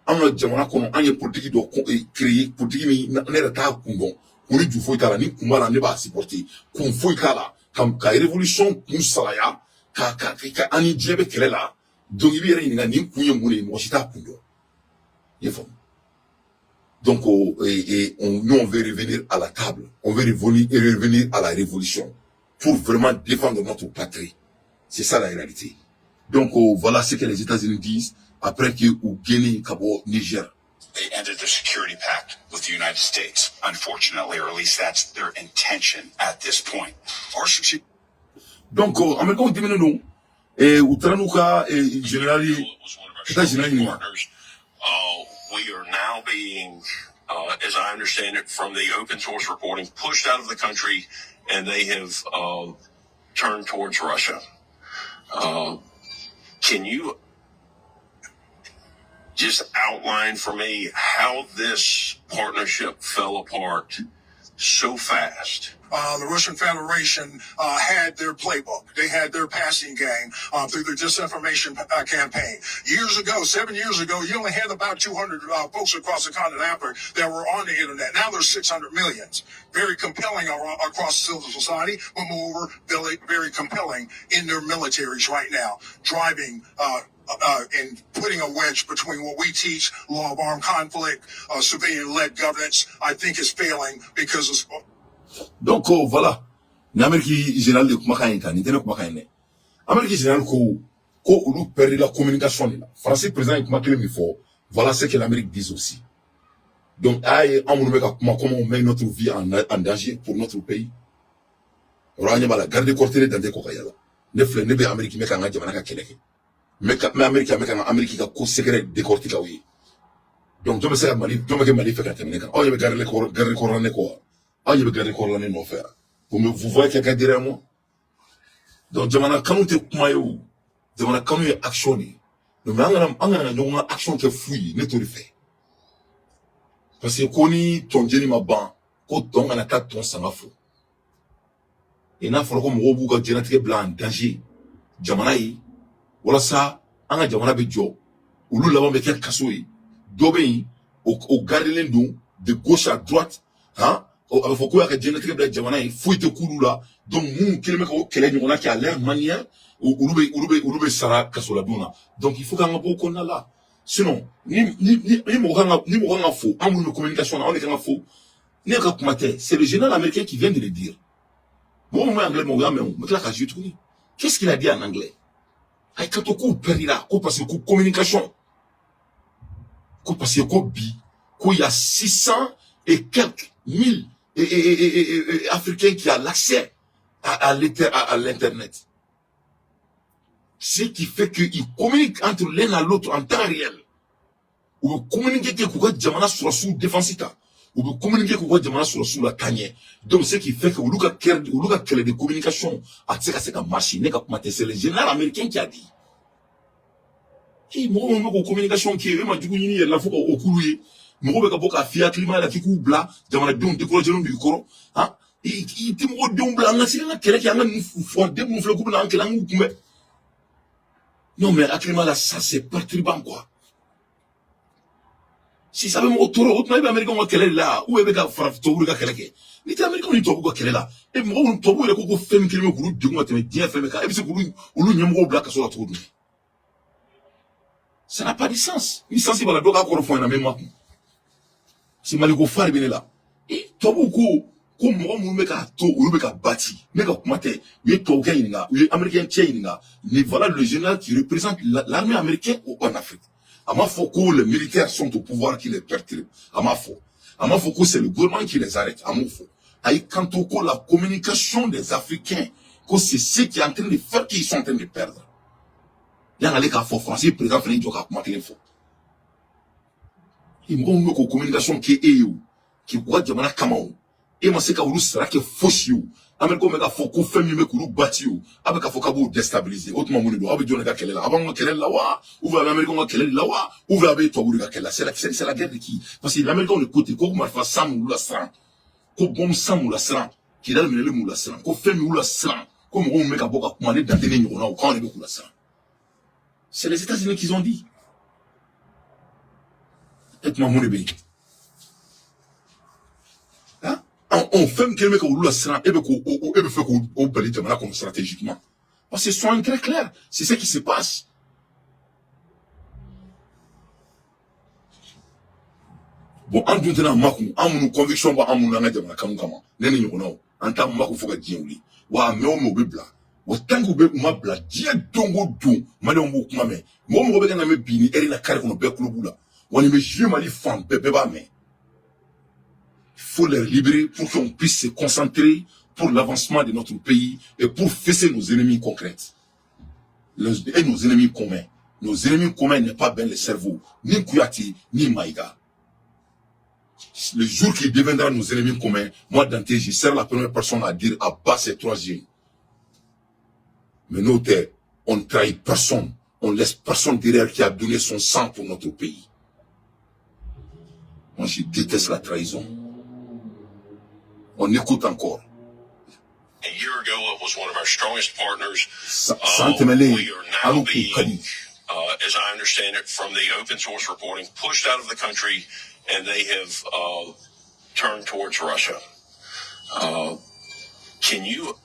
An ka jamana kɔnɔ, an ye politique dɔ créer, politique min ne yɛrɛ t'a kun dɔn. Kun ni ju foyi t'a la, ni kun b'a la, ne b'a supporter. Kun foyi t'a la. Ka révolution kun salaya, ka an ni diɲɛ bɛ kɛlɛ la. Donc i b'i yɛrɛ ɲininka nin kun ye mun de ye, mɔgɔ si t'a kun dɔn. I ye faamu? Donc, oh, nous, on veut revenir à la table. On veut revenir à la révolution pour vraiment défendre notre patrie. C'est ça la réalité. Donc, oh, voilà ce que les États-Unis disent après que u gɛnna ka bɔ Niger. They ended the security pact with the United States, unfortunately, or at least that's their intention at this point. Our strategic Donc, oh, Américains diminen don. Et u taara n'u ka général ye ka taa général ɲininka. Partners. We are now being, as I understand it from the open source reporting, pushed out of the country, and they have turned towards Russia. Can you just outline for me how this partnership fell apart so fast? The Russian Federation had their playbook. They had their passing game through their disinformation campaign. Years ago, 7 years ago, you only had about 200 folks across the continent of Africa that were on the internet. Now there's 600 millions. Very compelling across civil society, but moreover, very, very compelling in their militaries right now, driving and putting a wedge between what we teach, law of armed conflict, civilian-led governance, I think is failing because of Donc, oh, voilà. Ni Amérique général de kumakan ye tan, nin tɛ ne kumakan ye dɛ. Amérique général ko ko olu perdu la communication de la. Français président ye kuma kelen min fɔ, voilà ce que l'Amérique dit aussi. Donc, a ye an minnu bɛ ka kuma, comment on met notre vie en danger pour notre pays. Yɔrɔ an ɲɛ b'a la, garde corps tɛ ne dan tɛ kɔ ka yala. Ne filɛ, ne bɛ Amérique, n bɛ ka n ka jamana ka kɛlɛ kɛ. N bɛ Amérique, n bɛ ka n ka Amérique ka ko secret décortiquer aw ye. Donc, jɔn bɛ se ka Mali, jɔn bɛ kɛ Mali fɛ ka tɛmɛ ne kan? Aw ɲɛ bɛ garde corps la ne kɔ wa? Aw ɲɛ bɛ garde corps la ne nɔfɛ wa? Vous voyez quelqu'un derrière moi? Donc, jamana kanu tɛ kuma ye o. Jamana kanu ye action de ye. Donc, mais an kana ɲɔgɔn ka action kɛ fu ye, ne t'o de fɛ. Parce que ko ni tɔn jeni ma ban, ko tɔn kana taa tɔn sanga fo. Et n'a fɔra ko mɔgɔw b'u ka diɲɛlatigɛ bila en danger jamana ye, walasa an ka jamana bɛ jɔ, olu laban bɛ kɛ kaso ye. Dɔ bɛ yen, o gardelen don de gauche à droite, han, a bɛ fɔ ko y'a ka diɲɛlatigɛ bila jamana ye, foyi tɛ k'olu la. Donc minnu kɛlen bɛ ka o kɛlɛ ɲɔgɔnna kɛ à leur manière, olu bɛ sara kasoladon na. Donc il faut k'an ka bɔ o kɔnɔna la. Sinon, ni mɔgɔ kan ka fo, an minnu bɛ communication na, anw de kan ka fo. Ne ka kuma tɛ, c'est le général américain qui vient de le dire. Mɔgɔ min bɛ anglais mɛn, o y'a mɛn o, n bɛ tila k'a jouer tuguni. Qu'est-ce qu'il a dit en anglais? A ye kanto k'u perdira ko parce que ko communication, ko parce que ko bi ko il y a 600 et quelques mille et Africains qui a l'accès à l'internet. Ce qui fait qu'ils communiquent entre l'un à l'autre en temps réel. U bɛ communiquer kɛ k'u ka jamana sɔrɔsiw défense ta. U bɛ communiquer k'u ka jamana sɔrɔsiw la taa ɲɛ. Donc ce qui fait que olu ka kɛlɛ, olu ka kɛlɛ de communication a tɛ se ka marcher. Ne ka kuma tɛ, c'est le général américain qui a dit. Mɔgɔ minnu bɛ k'o communication kɛ, e ma jugu ɲini yɛrɛ la fo k'o k'olu ye. Mɔgɔ bɛ ka bɔ k'a f'i hakilima la k'i k'u bila, jamanadenw découragé don i kɔrɔ. Han, i tɛ mɔgɔ denw bila, an ka se an ka kɛlɛ kɛ, an ka ninnu fɔ den minnu filɛ k'u bɛna an kɛlɛ, an k'u kunbɛn. Non mais hakilima la, ça c'est perturbant quoi. Sisan a bɛ mɔgɔ tɔɔrɔ. O tuma e bɛ américain ka kɛlɛ de la ou e bɛ ka farafin tubabuw de ka kɛlɛ kɛ? N'i tɛ américain ni tubabuw ka kɛlɛ la, e mɔgɔ minnu tubabuw yɛrɛ ko ko fɛn min kelen bɛ k'olu degun ka tɛmɛ diɲɛ fɛn bɛɛ kan, e bɛ se k'olu olu ɲɛmɔgɔw bila kaso la cogo jumɛn? Ça n'a pas de sens. Ni sens b'a la, dɔ k'a kɔrɔ fɔ n ɲɛna, n bɛ makun. Parce que Maliko fa de bɛ ne la. E tubabuw ko ko mɔgɔ minnu bɛ k'a to olu bɛ ka bati. Ne ka kuma tɛ. U ye tubabukɛ ɲininka, u ye américain cɛ ɲininka. Ni voilà le général qui représente l'armée américaine en Afrique. A m'a fɔ ko les militaires sont au pouvoir qui les perturbent. A m'a fɔ. A m'a fɔ ko c'est le gouvernement qui les arrête. A m'o fɔ. A y'i kanto ko la communication des Africains, ko c'est ce qui est en train de faire qu'ils sont en train de perdre. Yan'ale k'a fɔ, Faransi président fana y'i jɔ k'a kuma kelen fɔ. I mɔgɔ minnu bɛ k'o communication kɛ e ye o, k'i ka jamana kama o, e ma se ka olu sara kɛ fosi ye o. Américains bɛ k'a fɔ ko fɛn min bɛ k'olu bati o, a bɛ k'a fɔ k'a b'o déstabiliser. O tuma mun de don? Aw bɛ jɔn de ka kɛlɛ la? A b'anw ka kɛlɛ la wa? Ou bien a bɛ américains ka kɛlɛ de la wa? Ou bien a bɛ tubabuw de ka kɛlɛ la? C'est la guerre de qui? Parce que l'américain de ko ten ko marifa san m'olu la siran, ko bombe san m'u la siran, Kidali minɛli m'u la siran, ko fɛn min y'u la siran, ko mɔgɔ min bɛ ka bɔ ka kuma ne Dante ne ɲɔgɔnnaw, k'anw de bɛ k'u la siran. C'est les États-Unis qui ont dit. E tuma mun de bɛ yen? An fɛn min kelen bɛ ka olu la siran, e bɛ k'o e bɛ fɛ k'o bali jamana kɔnɔ stratégiquement. Parce que soyons très clairs, c'est ce qui se passe. Bon, an dun tɛna makun, an minnu conviction b'an minnu an ka jamana kanu kama, ne ni ɲɔgɔnnaw, an t'an makun fo ka diɲɛ wuli. Wa a mɛn o mɛn u bɛ bila. Wa tant que u bɛ u ma bila, diɲɛ don o don, maliyɛnw b'o kuma mɛn. Mɔgɔ mɔgɔ bɛ ka na mɛn bi ni ɛri na kari kɔnɔ, bɛɛ tulo b'u la. Wa nin bɛ jouer Mali fan bɛɛ, bɛɛ b'a mɛn. Il faut les libérer pour qu'on puisse se concentrer pour l'avancement de notre pays et pour fesser nos ennemis concrets. Et nos ennemis communs. Nos ennemis communs n'est pas Ben le cerveau, ni Kouyaté, ni Maïga. Le jour qu'il deviendra nos ennemis communs, moi, Dante, je serai la première personne à dire à bas ces trois jeunes. Mais nous, on ne trahit personne. On ne laisse personne derrière qui a donné son sang pour notre pays. Moi, je déteste la trahison. On écoute encore. A year ago, it was one of our strongest partners. San tɛmɛnen, We are now an kun ka di. being, as I understand it from the open source reporting, pushed out of the country, and they have turned towards Russia. Can you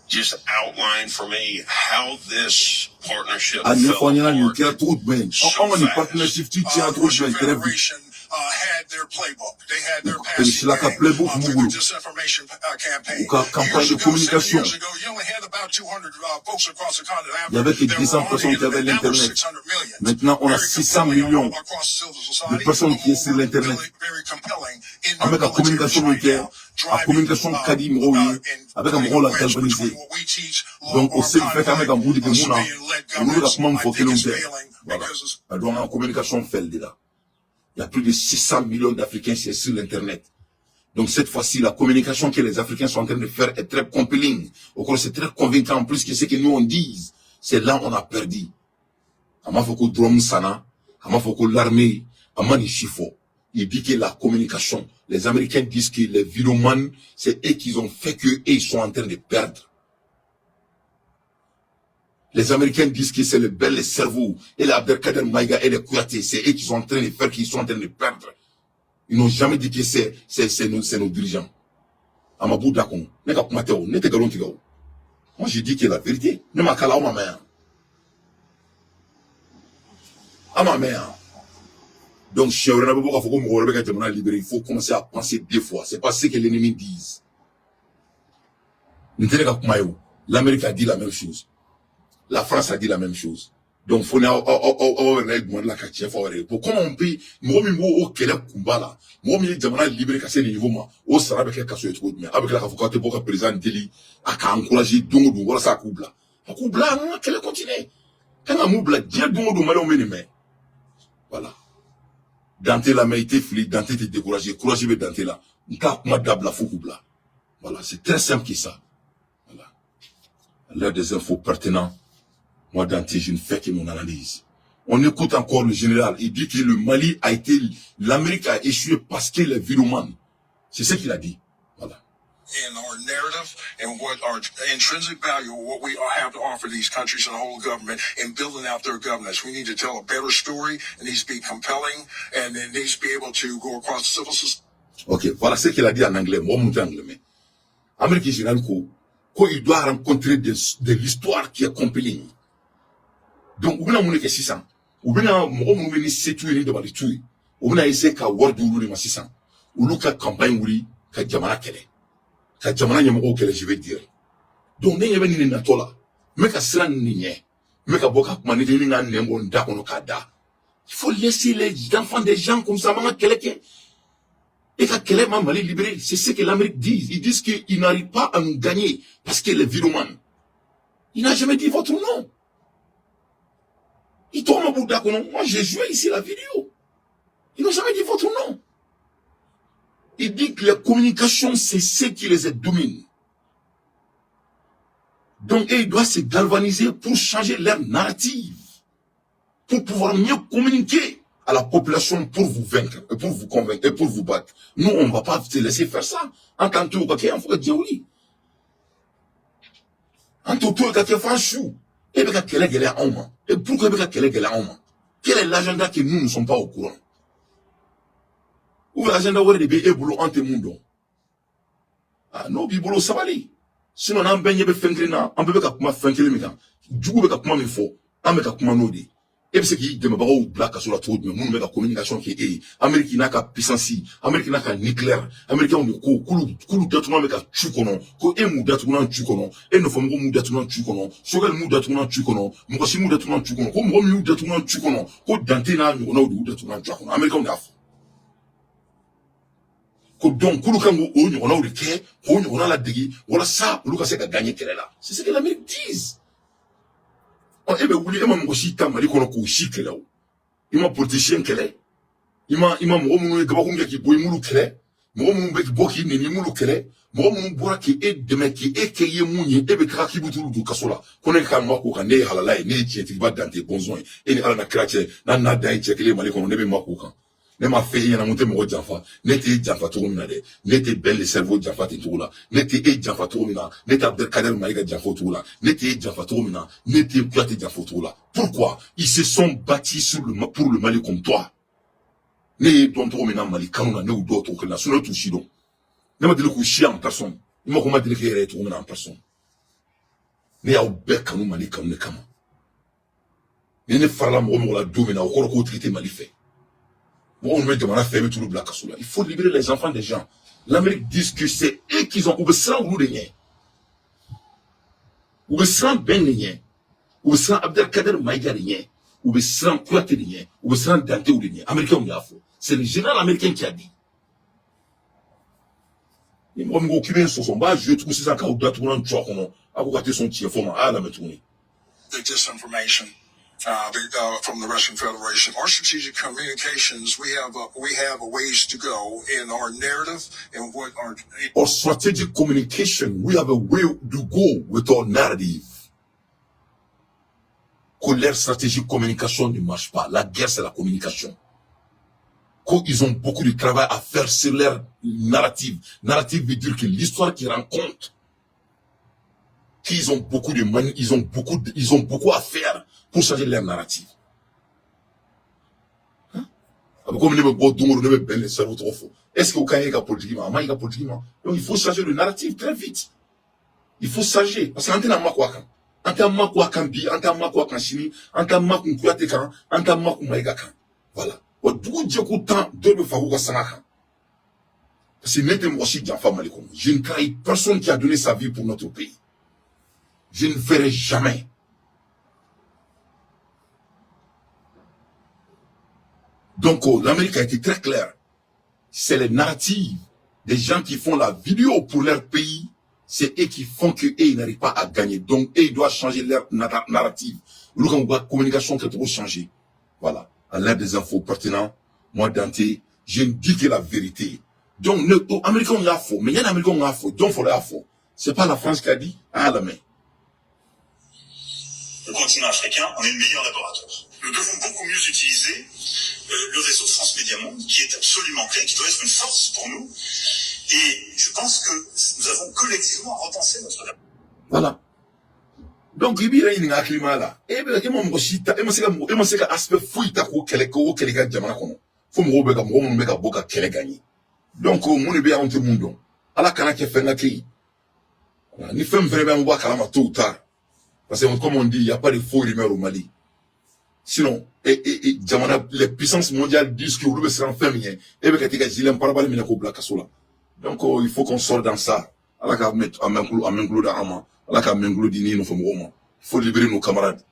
just outline for me how this partnership A fell ɲɛfɔ an ɲɛna nin apart kɛra cogo jumɛn? so Anw ka nin fast? partnership ci tiɲɛna cogo Russian jumɛn très vite? Federation had their playbook. They had their passing Russie ka game playbook b'u through bolo. their disinformation campaign. U ka campagne Years de ago, 7 communication. years ago, you only had about 200 folks across the continent Il y avait que that were 200 on the personnes qui avaient internet. Now there's l'Internet. 600 million. Maintenant, on a Very 600 compelling millions across civil de society, personnes but qui est sur moreover, l'Internet. very, very compelling in An their bɛ ka militaries communication min right kɛ, now, a driving communication ka di mɔgɔw ye, in a bɛ ka putting mɔgɔw a la wedge galvaniser. between what we teach, Donc, long o se armed fait qu'an bɛ ka conflict, mugu de kɛ mun na, civilian-led olu bɛ ka governments. kuma min I fɔ think kelenw it's tɛ. failing Voilà. because it's Donc, an ka communication fɛli de la. Il y a plus de 600 millions d'Africains qui sont sur l'Internet. Donc cette fois-ci, la communication que les Africains sont en train de faire est très compelling. Au contraire, c'est très convaincant en plus que ce que nous on dise. C'est là on a perdu. A m'a fɔ ko drone sanna, a m'a fɔ ko l'armée, a ma nin si fɔ. Il dit que la communication, les Américains disent que les vidéomans, c'est eux qui ont fait que eux, ils sont en train de perdre. Les Américains disent que c'est le bel cerveau et l'Abdelkader Maïga et les Kouyaté, c'est eux qui sont en train de faire qu'ils sont en train de perdre. Ils n'ont jamais dit que c'est nos dirigeants. A ma b'u da kɔnɔ. Ne ka kuma tɛ o, ne tɛ nkalon tigɛ o. Moi, j'ai dit que la vérité. Ne ma kala aw ma mɛn yan. Aw ma mɛn yan. Donc, siɲɛ wɛrɛ n'a bɛ bɔ k'a fɔ ko mɔgɔ wɛrɛ bɛ ka jamana libérer, il faut commencer à penser deux fois. C'est pas ce que l'ennemi dise. Nin tɛ ne ka kuma ye o. L'Amérique a dit la même chose. La France a dit la même chose. Donc, fo ni aw aw aw aw yɛrɛ ye jumɛn la ka tiɲɛ fɔ aw yɛrɛ ye. Bon, comment on peut mɔgɔ min b'o o kɛlɛ kunba la, mɔgɔ min ye jamana libérer ka se nin niveau ma, o sara bɛ kɛ kaso ye cogo jumɛn? Aw bɛ tila k'a fɔ k'aw tɛ bɔ ka président deli a ka encourager don o don walasa a k'u bila. A k'u bila, an ka kɛlɛ continuer. Kan ka mun bila diɲɛ don o don, maliyɛnw bɛ nin mɛn. Voilà. Dante la mais i tɛ fili, Dante tɛ découragé, courage bɛ Dante la. N t'a kuma dabila fo k'u bila. Voilà, c'est très simple que ça. Voilà. À l'heure des infos pertinentes, moi Dante, je ne fais que mon analyse. On écoute encore le général. Il dit que le Mali a été, l'Amérique a échoué parce qu'il est vidéoman. C'est ce qu'il a dit. Voilà. In our narrative and what our intrinsic value, what we have to offer these countries and the whole government in building out their governance. We need to tell a better story. It needs to be compelling and it needs to be able to go across the civil society. Ok, voilà ce qu'il a dit en anglais. Moi, mon anglais, mais. Amérique général, ko, il doit rencontrer de l'histoire qui est compelling. Donc, u bɛna mun de kɛ sisan? U bɛna mɔgɔ minnu bɛ ni se t'u ye ni dabali t'u ye, u bɛna essayer ka wari di olu de ma sisan. Olu ka campagne wuli ka jamana kɛlɛ. Ka jamana ɲɛmɔgɔw kɛlɛ, je vais dire. Donc, ne ɲɛ bɛ nin de natɔ la. N bɛ ka siran nin de ɲɛ. N bɛ ka bɔ ka kuma ne tɛ ni ka nɛn bɔ n da kɔnɔ k'a da. Il faut laisser les enfants des gens comme ça, man ka kɛlɛ kɛ. Et ka kɛlɛ ma Mali libéré, c'est ce que l'Amérique dit. Ils disent qu'ils n'arrivent pas à nous gagner parce qu'il est vidéoman. Il n'a jamais dit votre nom. Il tourne au bout. Moi, j'ai joué ici la vidéo. Ils n'ont jamais dit votre nom. Il dit que la communication, c'est ce qui les domine. Donc, et il doit se galvaniser pour changer leur narrative. Pour pouvoir mieux communiquer à la population pour vous vaincre, et pour vous convaincre, et pour vous battre. Nous, on ne va pas te laisser faire ça. En tant que en faut que en tout cas, su. E bɛ ka kɛlɛ gɛlɛya anw ma. Et pourquoi e bɛ ka kɛlɛ gɛlɛya anw ma? Quel est l'agenda que nous ne sommes pas au courant? Ou agenda wɛrɛ de bɛ e bolo, an tɛ mun dɔn? Ah, n'o b'i bolo, sabali. Sinon n'an bɛɛ ɲɛ bɛ fɛn kelen na, an bɛɛ bɛ ka kuma fɛn kelen min kan, jugu bɛ ka kuma min fɔ, an bɛ ka kuma n'o de ye. E bɛ se k'i dɛmɛbagaw bila kaso la cogo jumɛn, minnu bɛ ka communication kɛ e ye? Amérique n'a ka puissance, Amérique n'a ka nucléaire, américains de ko k'olu datugulan bɛ ka cu kɔnɔ, ko e m'u datugulan cu kɔnɔ, e nɔfɛmɔgɔw m'u datugulan cu kɔnɔ, Choguel m'u datugulan cu kɔnɔ, mɔgɔ si m'u datugulan cu kɔnɔ, ko mɔgɔ min y'u datugulan cu kɔnɔ, ko Dante n'a ɲɔgɔnnaw de y'u datugulan cu kɔnɔ. Américains de y'a fɔ ko donc k'olu kan k'o ɲɔgɔnnaw de kɛ, k'o ɲɔgɔnna ladege walasa olu ka se ka gagner kɛlɛ la. C'est ce que l'Amérique dit. Ɔ, e bɛ wuli, e ma mɔgɔ si ta Mali kɔnɔ k'o si kɛlɛ o. I ma politicien kɛlɛ, i ma mɔgɔ minnu ye kabakuru kɛ k'i bɔ, i m'olu kɛlɛ. Mɔgɔ minnu bɛ bɔ k'i nɛni, i m'olu kɛlɛ. Mɔgɔ minnu bɔra k'e dɛmɛ, k'e kɛ i ye mun ye, e bɛ taga k'i bɛ t'olu don kaso la, ko ne ka ma k'o kan. Ne ye halala ye, ne ye tiɲɛtigiba Dante bɔnsɔn ye. E ni Ala na kira cɛ, n'a n'a dan ye cɛ kelen Mali kɔnɔ, ne bɛ ma k'o kan. Ne m'a fɛ e ɲɛna, n tɛ mɔgɔ janfa. Ne t'e janfa cogo min na dɛ, ne tɛ Ben le cerveau janfa ten cogo la. Ne tɛ e janfa cogo min na, ne tɛ Abdelkader Maïga janfa o cogo la. Ne t'e janfa cogo min na, ne tɛ Kouyaté janfa o cogo la. Pourquoi? Ils se sont battus pour le Mali comme toi. Ne ye dɔn cogo min na Mali kanu na, ne y'u dɔw cogo kelen na. Sinon ne t'u si dɔn, ne ma deli k'u si en personne. I ma ko ma deli k'e yɛrɛ ye cogo min na en personne. Ne y'aw bɛɛ kanu Mali kanu de kama. Ni ne farala mɔgɔ mɔgɔ la don min na, o kɔrɔ k'o tigi tɛ Mali fɛ. Mɔgɔ minnu bɛ jamana fɛ, i bɛ t'olu bila kaso la. Il faut libérer les enfants des gens. L'Amérique dit que c'est eux qui ont, u bɛ siran olu de ɲɛ, u bɛ siran Ben de ɲɛ, u bɛ siran Abdelkader Maïga de ɲɛ, u bɛ siran Kouyaté de ɲɛ, u bɛ siran Dantew de ɲɛ. Américains de y'a fɔ, c'est le général américain qui a dit. Ni mɔgɔ min ko k'i bɛ n sɔsɔ, n b'a jouer tugun sisan k'aw datugulan jɔ a kɔnɔ. A ko k'a tɛ sɔn tiɲɛ fɔ ma, a y'a lamɛn tuguni. The disinformation from the Russian Federation. Our strategic communications, we have a ways to go in our narrative and what our Our strategic communication, we have a way to go with our narrative. Que leur stratégie de communication ne marche pas. La guerre, c'est la communication. Qu'ils ont beaucoup de travail à faire sur leur narrative. Narrative veut dire que l'histoire qu'ils racontent, qu'ils ont beaucoup de mani- ils ont beaucoup à faire pour changer leur narrative. A bɛ komi ne bɛ bɔ don o don, ne bɛ Ben le cerveau tɔgɔ fɔ. Est-ce que o ka ɲi e ka politique ma? A ma ɲi i ka politique ma. Donc il faut changer le narrative très vite. Il faut changer parce que an tɛna mako a kan. An tɛ mako a kan bi, an tɛ mako a kan sini, an tɛ makun Kuyate kan, an tɛ makun Mayiga kan. Voilà. Wa dugu jɛko tan, dɔw bɛ faga u ka sanga kan. Parce que ne tɛ mɔgɔ si janfa Mali kɔnɔ. Je ne trahis personne qui a donné sa vie pour notre pays. Je ne ferai jamais. Donc oh, l'Amérique a été très claire. C'est les narratives des gens qui font la vidéo pour leur pays, c'est eux qui font que eux, ils n'arrivent pas à gagner. Donc, eux, ils doivent changer leur narrative. Olu ka communication kɛcogo changer. Voilà. À l'aide des infos pertinentes, Moi, Dante, je ne dis que la vérité. Donc, ne, oh, Américains y'a fɔ, mais yani Américains y'a fɔ, jɔn fɔlɔ y'a fɔ? C'est pas la France qui a dit. Ah, la main. Le continent africain en est le meilleur laboratoire. Nous devons beaucoup mieux utiliser le réseau France Média Monde, qui est absolument clé, qui doit être une force pour nous. Et je pense que nous avons collectivement repensé notre Voilà. Donc, i b'i yɛrɛ ɲininka hakilima la. E bɛ e ma mɔgɔ si ta, e ma se ka aspect foyi ta k'o kɛlɛ, k'o kɛlɛ i ka jamana kɔnɔ. Fo mɔgɔw bɛ ka mɔgɔ minnu bɛ ka bɔ ka kɛlɛ gagner. Donc, mun de bɛ yen, anw tɛ mun dɔn? Ala kana kɛ fɛn ka kɛ yen. Voilà. Ni fɛn min fɛnɛ bɛ yen, an bɔ a kalama tôt ou tard. Parce que comme on dit, il n'y a pas de faux rumeurs au Mali. Sinon, et, jamana, les puissances mondiales disent que olu bɛ siran fɛn min ɲɛ, e bɛ ka t'i ka gilet pare-balles minɛ k'o bila kaso la. Donc, oh, il faut qu'on sorte dans ça. Ala ka a mɛn kulo d'an ma. Ala ka mɛn kulo di ni nɔfɛ mɔgɔw ma. Il faut libérer nos camarades.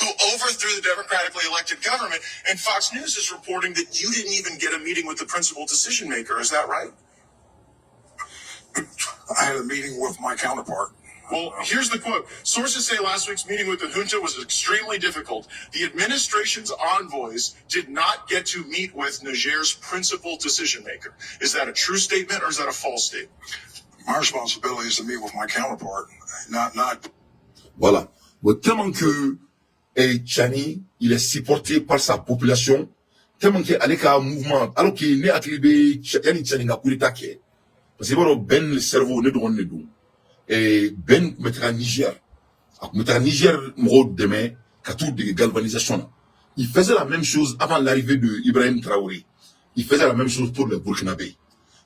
Who overthrew the democratically elected government. And Fox News is reporting that you didn't even get a meeting with the principal decision maker. Is that right? I had a meeting with my counterpart. Well, here's the quote. Sources say last week's meeting with the junta was extremely difficult. The administration's envoys did not get to meet with Niger's principal decision maker. Is that a true statement or is that a false statement? My responsibility is to meet with my counterpart, not Voilà. Bon, tellement que Tchani, il est supporté par sa population, tellement que ale ka mouvement, alors que ne hakili bɛ yanni Tchani ka coup d'état kɛ. Parce que i b'a dɔn, Ben le cerveau, ne dɔgɔnin de don. Ben tun bɛ taga Niger. A tun bɛ taga Niger mɔgɔw dɛmɛ ka t'u dege galvanisation na. Il faisait la même chose avant l'arrivée de Ibrahim Traoré. Il faisait la même chose pour les Burkinabés.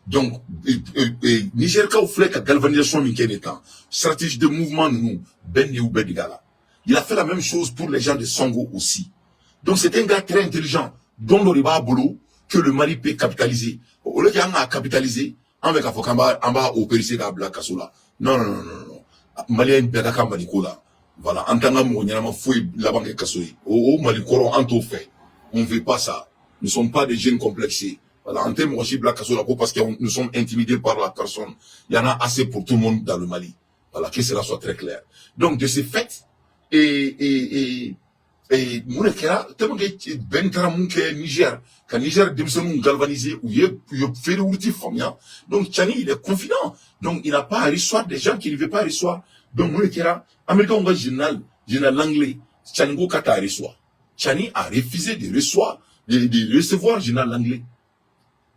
Donc, Niger kaw filɛ ka galvanisation min kɛ nin temps, stratégie de mouvement ninnu, Ben de y'u bɛɛ dege a la. Il a fait la même chose pour les gens de Songo aussi. Donc c'est un gars très intelligent, dont dɔ de b'a bolo que le Mali peut capitaliser. Au lieu qu'an k'a capitaliser, an bɛ k'a fɔ k'an b'a opérer k'a bila kaso la. Non, non, non, non, non. Malien bɛɛ ka kan Mali ko la. Voilà, an t'an ka mɔgɔ ɲɛnama foyi laban kɛ kaso ye. O Mali kɔrɔ, an t'o fɛ. On ne veut pas ça. Nous ne sommes pas des jeunes complexés. Voilà, an tɛ mɔgɔ si bila kaso la ko parce que nous sommes intimidés par la personne. Il y en a assez pour tout le monde dans le Mali. Voilà, que cela soit très clair. Donc, de ce fait, et mun de kɛra? Tellement que Ben taara mun kɛ Niger, ka Niger denmisɛnninw galvaniser, u ye feuille de route faamuya. Donc Tchani, il est confiant. Donc il n'a pas à recevoir des gens qu'il ne veut pas recevoir. Donc mun de kɛra? Américain ka général Langley, Tchani ko k'a t'a recevoir. Tchani a refusé de recevoir général Langley.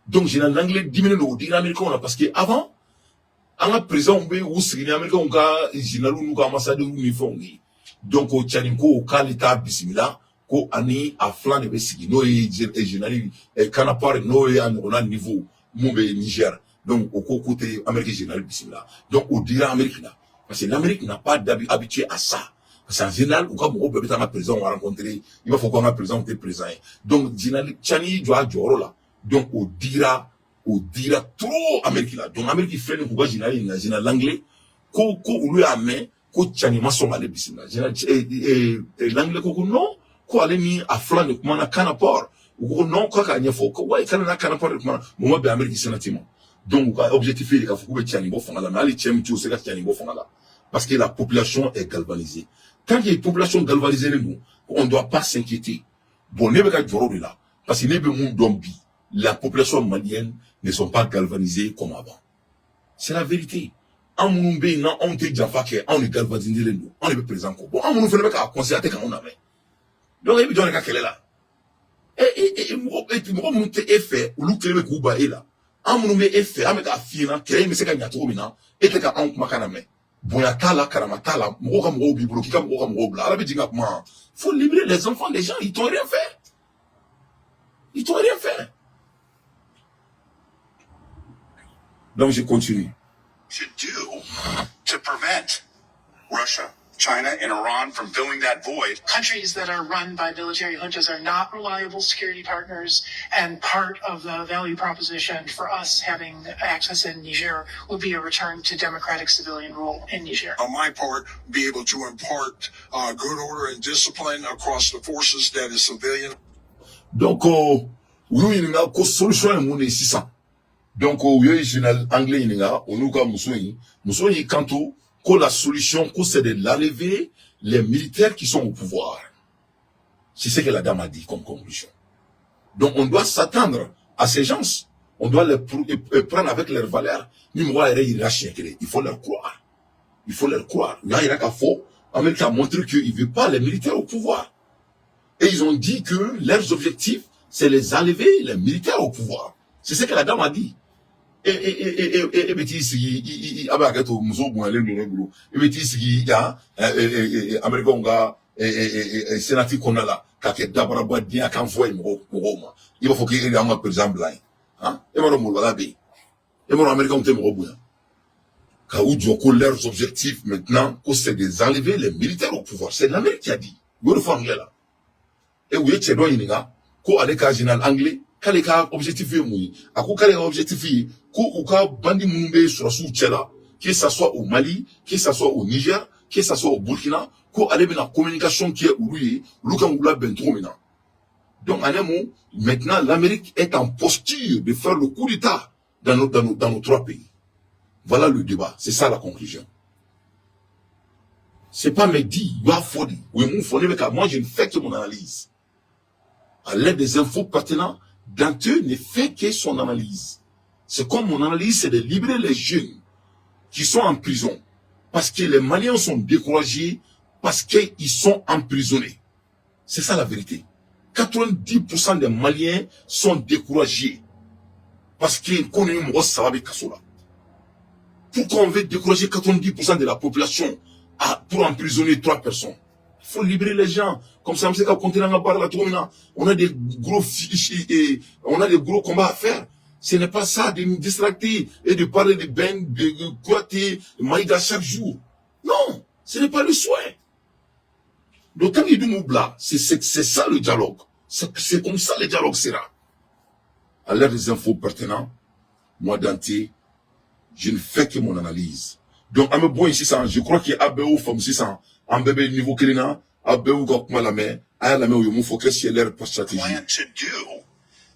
Donc général Langley diminen don, o digira Américain na, parce que avant, an ka président bɛ u sigi ni Américain ka général n'u ka ambassadeur ni fɛnw ye. Donc o Tchani ko k'ale t'a bisimila, ko ani a filan de bɛ sigi, n'o ye général Kanapar, n'o ye a ɲɔgɔnna niveau mun bɛ Niger. Donc o ko k'u tɛ Amérique général bisimila. Donc o dira Amérique la, parce que l'Amérique n'a pas d'habitude à ça, parce qu'en général, u ka mɔgɔw bɛɛ bɛ taa an ka président rencontrer, i b'a fɔ ko an ka président tɛ président ye. Donc général Tchani y'i jɔ a jɔyɔrɔ la. Donc o dira trop Amérique la. Donc Amérique filɛ nin k'u ka général ɲininka, général Langley, ko olu y'a mɛn ko Tchani ma sɔn k'ale bisimila. Général Langley ko non, ko ale ni a filan de kumana Canaport. U ko non, k'a k'a ɲɛfɔ ko wa kana n'a Canaport de kumana. Mun ma bɛn Amérique Sénat ma. Donc u ka objectif ye de k'a fɔ k'u bɛ Tchani bɔ fanga la, mais hali cɛ min t'u se ka Tchani bɔ fanga la, parce que la population est galvanisée. Tant que population galvanisée don, on ne doit pas s'inquiéter. Bon, ne bɛ ka jɔrɔ de la, parce que ne bɛ mun dɔn bi, la population malienne ne sont pas galvanisées comme avant. C'est la vérité. An minnu bɛ yen, n'anw tɛ janfa kɛ, anw de galvanisé don, anw de bɛ président kɔ. Bon, an minnu fana bɛ k'a conseiller, a tɛ k'anw lamɛn. Donc e bɛ jɔn de ka kɛlɛ la? E e e mɔgɔ e mɔgɔ minnu tɛ e fɛ, olu kelen bɛ k'u ban e la. An minnu bɛ e fɛ, an bɛ k'a f'i ɲɛna kɛlɛ in bɛ se ka ɲɛ cogo min na, e tɛ ka anw kumakan lamɛn. Bonya t'a la, karama t'a la. Mɔgɔw ka mɔgɔw b'i bolo, k'i ka mɔgɔw ka mɔgɔw bila. Ala bɛ jigin ka kuma. Faut libérer les enfants des gens. Ils t'ont rien fait, ils t'ont rien fait. Donc je continue. Should do to prevent Russia, China, and Iran from filling that void. Countries that are run by military juntas are not reliable security partners, and part of the value proposition for us having access in Niger would be a return to democratic civilian rule in Niger. On my part, be able to impart good order and discipline across the forces that is civilian. Donc u y'u ɲininka ko solution ye mun de ye sisan. Donc u ye général anglais ɲininka, o n'u ka muso in. Muso y'i kanto ko la solution, ko c'est de l'enlever les militaires qui sont au pouvoir. C'est ce que la dame a dit comme conclusion. Donc on doit s'attendre à ces gens. On doit les prendre avec leurs valeurs. Ni mɔgɔ yɛrɛ yira siɲɛ kelen, il faut leur croire. Il faut leur croire. U y'a yira k'a fɔ Amérique a montré qu'il ne veut pas les militaires au pouvoir. Et ils ont dit que leurs objectifs, c'est les enlever, les militaires au pouvoir. C'est ce que la dame a dit. E bɛ t'i sigi i a bɛ hakɛ to, muso bonyalen don ne bolo. I bɛ t'i sigi yan Américains ka Sénat kɔnɔna la ka kɛ dabaraba diɲɛ kan fɔ ye mɔgɔw ma. I b'a fɔ k'e de y'anw ka président bila yen. Han, e m'a dɔn molobaliya bɛ yen. E m'a dɔn Américains tɛ mɔgɔ bonya. Ka u jɔ ko leurs objectifs maintenant, ko c'est des enlever les militaires au pouvoir. C'est l'Amérique qui a dit. U y'o de fɔ anglais la. E u ye cɛ dɔ ɲininka ko ale ka général anglais, k'ale ka objectif ye mun ye? A ko k'ale ka objectif ye ko u ka bandits minnu bɛ sɔrɔsiw cɛ la, que ça soit au Mali, que ça soit au Niger, que ça soit au Burkina, ko ale bɛna communication kɛ olu ye, olu kan k'u labɛn cogo min na. Donc en un mot, maintenant l'Amérique est en posture de faire le coup d'État dans nos trois pays. Voilà le débat, c'est ça la conclusion. C'est pas mes dits, u b'a fɔ de. U ye mun fɔ ne bɛ ka, moi je ne fais que mon analyse. À l'aide des infos pertinentes, Dante ne fait que son analyse. C'est comme mon analyse, c'est de libérer les jeunes qui sont en prison. Parce que les Maliens sont découragés, parce qu'ils sont emprisonnés. C'est ça la vérité. 90% des Maliens sont découragés. Parce qu'ils connaissent mɔgɔ saba bɛ kaso la. Pourquoi on veut décourager 90% de la population pour emprisonner trois personnes? Il faut libérer les gens. Comme ça, on sait qu'à continuer à parler la. On a des gros et on a des gros combats à faire. Ce n'est pas ça de nous distracter et de parler de Ben, de Kouyaté, Maïga chaque jour. Non, ce n'est pas le souhait. D'autant qu'il dit c'est ça le dialogue. C'est comme ça le dialogue sera. À l'heure des infos pertinentes, moi Dante, je ne fais que mon analyse. Donc, an bɛ bɔ yen sisan, je crois que a bɛɛ y'o faamu sisan, an bɛɛ bɛ niveau kelen na, a bɛɛ y'u ka kuma lamɛn, a y'a lamɛn u ye mun fɔ, qu'est-ce que leur stratégie. Plan to do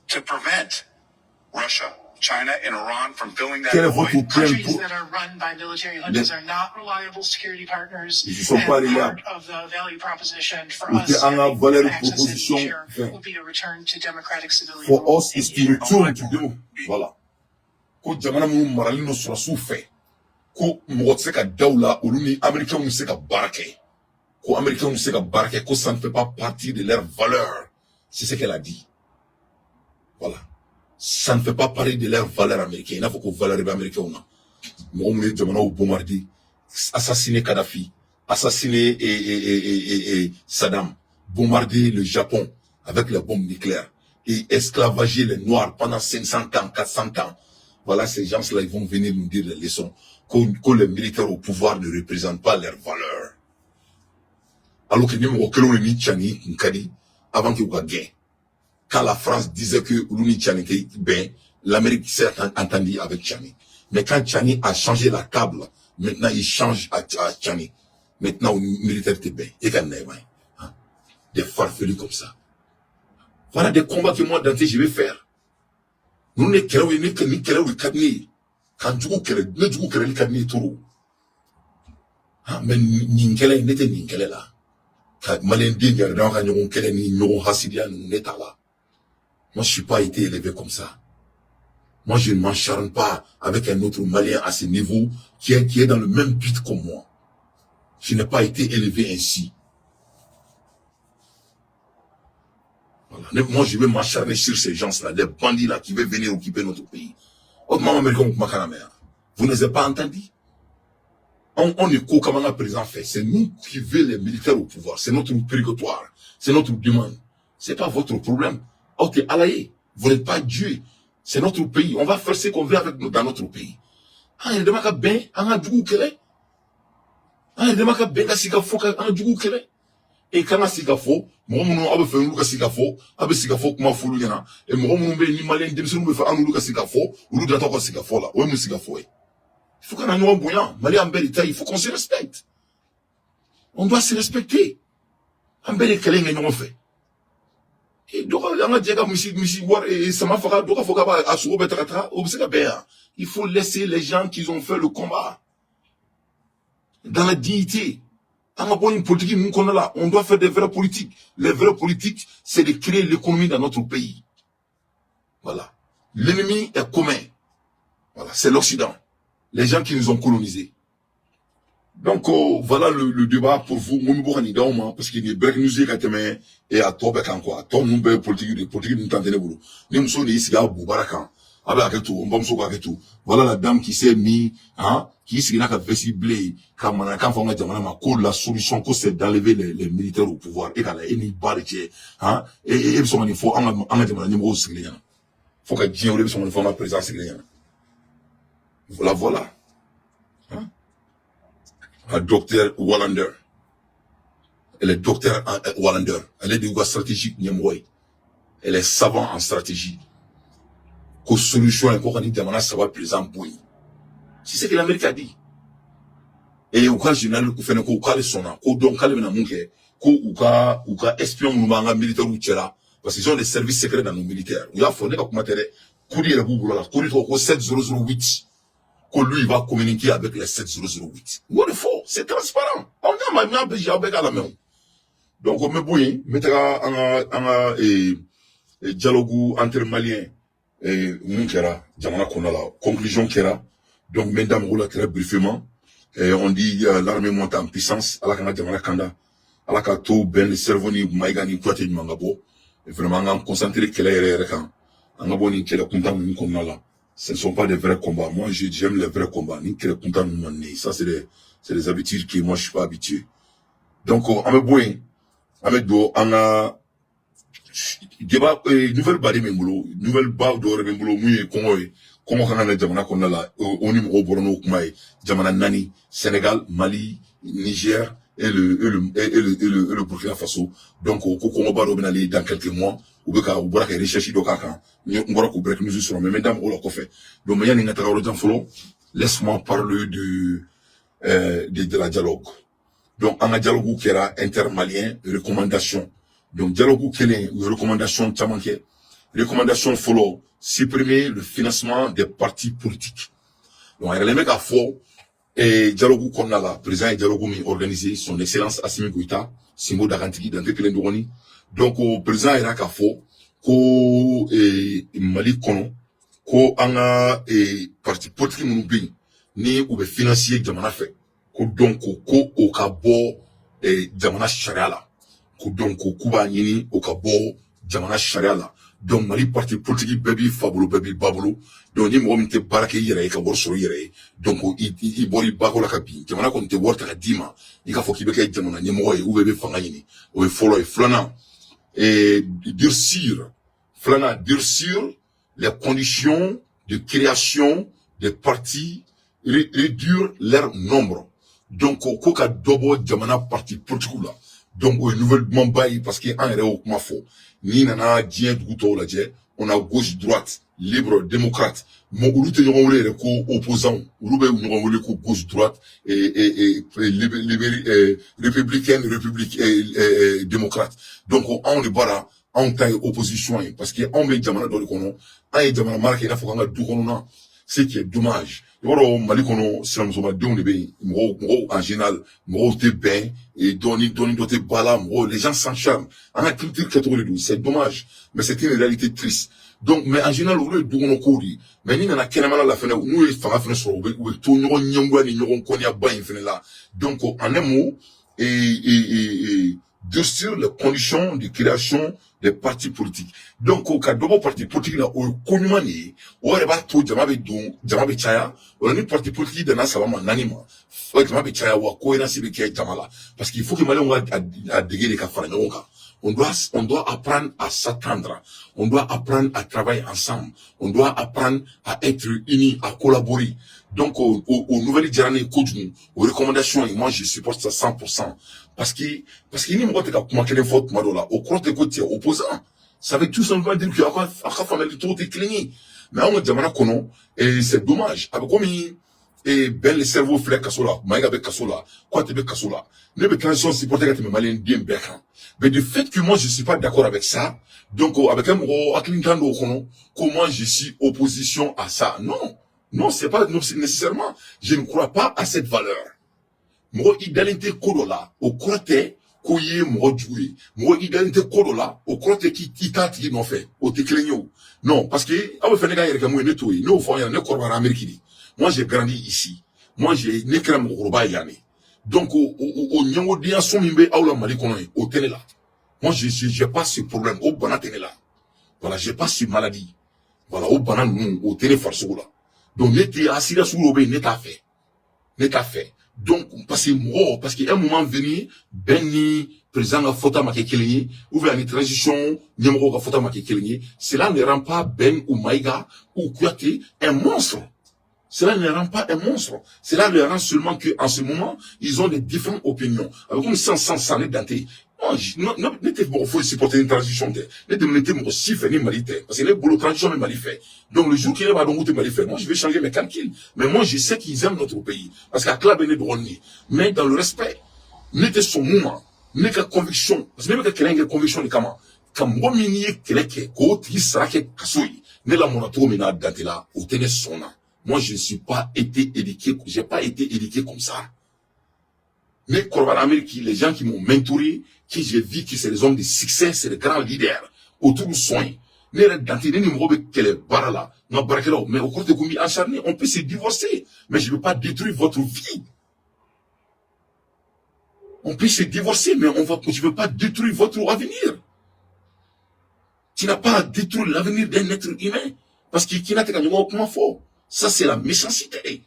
to prevent Russia, China, and Iran from filling that Quel est votre void? plan Countries pour that are run by military juntas are not reliable security partners. Ils ne sont pas And reliables. part of the value proposition for Ou us te an ka having valeur access in proposition Niger enfin, will be a return to democratic civilian for rule us in is to Niger. return to demo. Voilà. Ko jamana minnu maralen don sɔrɔsiw fɛ, ko mɔgɔ tɛ se ka da u la, olu ni Américains bɛ se ka baara kɛ. Ko Américains bɛ se ka baara kɛ, ko ça ne fait pas partie de leur valeur. C'est ce qu'elle a dit. Voilà. Ça ne fait pas partie de leur valeur américaine. I n'a fɔ ko valeur bɛ américains na. Mɔgɔ minnu ye jamanaw bombarder, assassiner Kadhafi, assassiner et Saddam, bombarder le Japon avec les bombes nucléaires et esclavager les Noirs pendant 500 ans, 400 ans. Voilà, ces gens-là, ils vont venir nous dire les leçons que les militaires au pouvoir ne représentent pas leurs valeurs. Alors que ni mɔgɔ kelenw de ni Tchani kun ka di avant qu'il ka gɛn. Quand la France disait que olu ni Tchani tɛ bɛn, l'Amérique s'est entendue avec Tchani. Mais quand Tchani a changé la table, maintenant il change à Tchani. Maintenant, militaire tɛ bɛn. E ka na ye. Hein? Des farfelus comme ça. Voilà des combats que moi, Dante, je vais faire. Ninnu de kɛlɛw ye ne, ni kɛlɛw de ka di ne ye. K'an jugu kɛlɛ, ne jugu kɛlɛli ka di ne ye trop. Ah, mais nin kɛlɛ in, ne tɛ nin kɛlɛ la. Ka maliyɛn den yɛrɛ dama ka ɲɔgɔn kɛlɛ ni ɲɔgɔn hasidiya ninnu, ne t'a la. Moi, je suis pas été élevé comme ça. Moi, je ne m'acharne pas avec un autre Malien à ce niveau qui est dans le même but que moi. Je n'ai pas été élevé ainsi. Voilà. Moi, je vais m'acharner sur ces gens-là, des bandits-là qui veulent venir occuper notre pays. Autrement, Américain, vous ne les avez pas entendus? On est quoi comme un président fait. C'est nous qui voulons les militaires au pouvoir. C'est notre prérogatoire. C'est notre demande. C'est pas votre problème. Ok, Alaye, vous n'êtes pas Dieu. C'est notre pays. On va faire ce qu'on veut avec nous dans notre pays. An yɛrɛ dama ka bɛn an ka juguw kɛlɛ. An yɛrɛ dama ka bɛn ka sigi ka fɔ ka an ka juguw kɛlɛ. E kan ka sigi ka fɔ mɔgɔ minnu aw bɛ fɛ olu ka sigi ka fɔ, aw bɛ sigi ka fɔ kuma f'olu ɲɛna. E mɔgɔ minnu bɛ yen ni maliyɛn denmisɛnninw bɛ fɛ an n'olu ka sigi ka fɔ, olu da t'aw ka sigi ka fɔ la. O ye mun sigi ka fɔ ye? Il faut qu'on a ɲɔgɔn bonya. Mali an bɛɛ de ta, il faut qu'on se respecte. On doit se respecter. An bɛɛ de kɛlɛ in kɛ ɲɔgɔn fɛ. E dɔ ka an ka jɛ ka misi wari sama faga, dɔ ka fɔ k'a b'a a sogo bɛɛ ta ka taga, o bɛ se ka bɛn yan? Il faut laisser les gens qui ont fait le combat dans la dignité. An ka bɔ nin politique ninnu kɔnɔna la, on doit faire des vraies politiques. Les vraies politiques, c'est de créer l'économie dans notre pays. Voilà. L'ennemi est commun. Voilà, c'est l'Occident. Les gens qui nous ont colonisés. Donc, oh, voilà le débat pour vous. Moi, parce qu'il y a break news ka tɛmɛ et a tɔ bɛɛ kan quoi. A tɔ ninnu bɛɛ ye politique de politique ninnu tan tɛ ne bolo. Ni muso de y'i sigi a bobara kan, a bɛ hakɛ to, n bamuso ka hakɛ to. Voilà la dame qui s'est mis, hein, qui sigi n'a ka veste bleue, ka mananakan fɔ an ka jamana ma ko la solution, ko c'est d'enlever les militaires au pouvoir. E ka la e ni ba de cɛ, hein, e bɛ sɔn ka nin fɔ an ka jamana ɲɛmɔgɔw sigilen ɲɛna. Fo ka diɲɛ wuli e bɛ sɔn ka nin fɔ an ka président sigilen ɲɛna. Voilà, voilà. Hein? Un docteur Wallander. Elle est docteur Wallander. Elle est de stratégique ɲɛmɔgɔ ye. Elle est savant en stratégie. Ko solution ye ko ka ni jamana saba président bɔ yen. C'est ce que l'Amérique a dit. Et u ka général fɛnɛ ko k'ale sɔnna ko donc k'ale bɛna mun kɛ, ko u ka espion minnu b'an ka militaires cɛla, parce qu'ils ont des services secrets dans nos militaires. U y'a fɔ, ne ka kuma tɛ dɛ, code yɛrɛ b'u bolo la, code tɔgɔ ko 7008, ko lui il va communiquer avec les 7008. U y'o de fɔ, c'est transparent. Aw n'a ma n'a bɛ aw bɛɛ k'a lamɛn o. Donc n bɛ bɔ yen, n bɛ taga an ka dialogue entre maliens mun kɛra jamana kɔnɔna la, conclusion kɛra. Donc n bɛ n da mɔgɔw la très brièvement. Et on dit l'armée monte en puissance. Ala k'an ka jamana kanda, Ala ka to bɛn ni cerveau ni Mayiga ni Kuyate ɲuman ka bɔ. Vraiment, an k'an concentrer kɛlɛ yɛrɛ yɛrɛ kan, an ka bɔ nin kɛlɛ kuntan ninnu kɔnɔna la. Ce ne sont pas des vrais combats. Moi, j'aime les vrais combats. Ni kɛlɛ kuntan ninnu man ne, ça c'est des habitudes que moi je suis pas habitué. Donc an bɛ bɔ yen, an bɛ don an ka débat. Nouvelle ba de bɛ n bolo, nouvelle ba dɔ wɛrɛ bɛ n bolo mun ye kɔngɔ ye. Kɔngɔ kan ka na jamana kɔnɔna la. O ni mɔgɔw bɔra n'o kuma ye, jamana naani: Sénégal, Mali, Niger et le Burkina Faso. Donc ko kɔngɔba dɔ bɛ nalen dans quelques mois. U bɛ ka u bɔra ka recherche dɔ k'a kan. N bɔra k'o break news sɔrɔ, mais n bɛ da mɔgɔw la kɔfɛ. Donc mais yanni n ka taga yɔrɔ jan fɔlɔ, laisse-moi parler de la dialogue. Donc an ka dialogue kɛra intermalien, recommandation. Donc dialogue kelen, u ye recommandation caman kɛ. Recommandation fɔlɔ: supprimer le financement des partis politiques. Donc a yɛrɛlen bɛ k'a fɔ dialogue kɔnɔna la, président ye dialogue min organisé, son excellence Assimi Goïta, Sinbo Dagantigi dante kelen dɔgɔnin. Donc o président yɛrɛ k'a fɔ ko Mali kɔnɔ, ko an ka parti politique minnu bɛ yen ni u bɛ financer jamana fɛ, ko donc ko o ka bɔ jamana sariya la. Ko donc k'u b'a ɲini o ka bɔ jamana sariya la. Donc Mali parti politique bɛɛ b'i fa bolo, bɛɛ b'i ba bolo. Donc ni mɔgɔ min tɛ baara kɛ i yɛrɛ ye ka wari sɔrɔ i yɛrɛ ye, donc i bɔra i bako la ka bin. Jamana kɔni tɛ wari ta ka d'i ma i k'a fɔ k'i bɛ kɛ jamana ɲɛmɔgɔ ye ou bien i bɛ fanga ɲini. O ye fɔlɔ ye. Filanan, durcir, filanan, durcir les conditions de création des partis, réduire leur nombre. Donc ko ka dɔ bɔ jamana parti politique la. Donc o ye nouvelle dumanba ye, parce que an yɛrɛ y'o kuma fɔ. N'i nana diɲɛ dugu tɔw lajɛ, on a gauche, droite, libre, démocrate, mais olu tɛ ɲɔgɔn wele yɛrɛ ko opposant. Olu bɛ ɲɔgɔn wele ko gauche, droite et libre, républicaine, république et démocrate. Donc anw de bɔra, anw ta ye opposition ye, parce que anw bɛ jamana dɔ de kɔnɔ, an ye jamana mara kɛ i n'a fɔ k'an ka du kɔnɔna, ce qui est dommage. I b'a dɔn, Mali kɔnɔ, sinamusomadenw de bɛ yen. Mɔgɔw en général, mɔgɔw tɛ bɛn dɔɔni dɔɔni, dɔ tɛ ba la. Mɔgɔw, les gens s'acharnent. An ka culture kɛcogo de don. C'est dommage, mais c'est une réalité triste. Donc mais en général, olu ye du kɔnɔ kow de ye. Mais n'i nana kɛnɛmana la fɛnɛ, n'u ye fanga fɛnɛ sɔrɔ, u bɛ to ɲɔgɔn ɲɛngoya ni ɲɔgɔn kɔniyaba in fɛnɛ la. Donc en un mot, et durcir les conditions de création des partis politiques. Donc ka dɔ bɔ parti politique la, o ye ko ɲuman de ye. O yɛrɛ b'a to jama bɛ don, jama bɛ caya. O la, ni parti politique danna saba ma, naani ma, jama bɛ caya, wa cohérence bɛ kɛ jama la, parce qu'il faut que maliyɛnw ka a dege de ka fara ɲɔgɔn kan. On doit apprendre à s'attendre. On doit apprendre à travailler ensemble. On doit apprendre à être unis, à collaborer. Donc, au nouvelle diyara ne ye kojugu, o recommandation, moi je supporte ça 100%. Parce que ni mɔgɔ tɛ ka kuma kelen fɔ tuma dɔ la, o kɔrɔ tɛ ko tu es opposant. Ça veut tout simplement dire que aw ka faamuyali cogo tɛ kelen ye. Mais anw ka jamana kɔnɔ, et c'est dommage. A bɛ komi Ben le cerveau filɛ kaso la, Mayiga bɛ kaso la, Kouyaté bɛ kaso la. Ne bɛ transition supporter ka tɛmɛ maliyɛn den bɛɛ kan. Mais du fait que moi je suis pas d'accord avec ça, donc a bɛ kɛ mɔgɔ hakilitan dɔw kɔnɔ ko moi je suis opposition à ça. Non, non, c'est pas nécessairement. Je ne crois pas à cette valeur. Mɔgɔ i dalen tɛ ko dɔ la, o kɔrɔ tɛ Ko i ye mɔgɔ jugu ye, mɔgɔ i dalen tɛ ko dɔ la, o kɔrɔ tɛ k'i t'a tigi nɔfɛ, o tɛ kelen ye o. Non, parce que aw bɛ fɛ ne ka yɛrɛ kɛ mun ye, ne t'o ye. Ne y'o fɔ aw ɲɛna, ne kɔrɔbayara Amérique de. Moi, j'ai grandi ici. Moi, j'ai ne kɛra mɔgɔkɔrɔba ye yan de. Donc o ɲɛngodenya sɔn min bɛ aw la Mali kɔnɔ yen, o tɛ ne la. Moi, je j'ai pas ce problème, o bana tɛ ne la. Voilà, j'ai pas ce maladie. Voilà, o bana ninnu, o tɛ ne farisogo la. Donc ne tɛ asira sugu dɔ bɛ yen, ne t'a fɛ, ne t'a fɛ. Donc parce que mɔgɔ, parce que un moment venu, bɛn ni président ka fɔta ma kɛ kelen ye, ou bien ani transition ɲɛmɔgɔw ka fɔta ma kɛ kelen ye, cela ne rend pas Ben ou Maïga ou Kouyaté un monstre. Cela ne rend pas un monstre. Cela le rend seulement qu'en ce moment, ils ont des différentes opinions. Avec comme sans sans sans ne Dante. Non, ne tɛ mɔgɔ foyi supporter une transition tɛ. Ne tɛ ne tɛ mɔgɔ si fɛ ni Mali tɛ. Parce que ne bolo, transition bɛ Mali fɛ. Donc le jour qu'il b'a dɔn k'u tɛ Mali fɛ, moi, je vais changer mes calculs. Mais moi, je sais qu'ils aiment notre pays. Parce qu'à tila bɛ ne dɔgɔnin ye. Mais dans le respect, ne tɛ sɔn mun ma, ne ka conviction, parce que ne bɛ ka kɛlɛ in kɛ conviction de kama. Ka mɔgɔ min n'i ye kɛlɛ kɛ, k'o tigi sara kɛ kaso ye. Ne lamɔna cogo min na Dante la, o tɛ ne sɔn na. Moi, je ne suis pas été éduqué, j'ai pas été éduqué comme ça. Mais kɔrɔbayara Amérique, les gens qui m'ont mentoré, qui j'ai vu que c'est des hommes de succès, c'est des grands leaders autour du soin. Ne yɛrɛ Dante, ne ni mɔgɔ bɛ kɛlɛ baara la, n ka baarakɛlaw, mais o kɔrɔ tɛ ko n b'i acharné, on peut se divorcer, mais je ne veux pas détruire votre vie. On peut se divorcer, mais on va, je ne veux pas détruire votre avenir. Tu n'as pas à détruire l'avenir d'un être humain. Parce qu'il n'a pas kuma fɔ. Ça, c'est la méchanceté.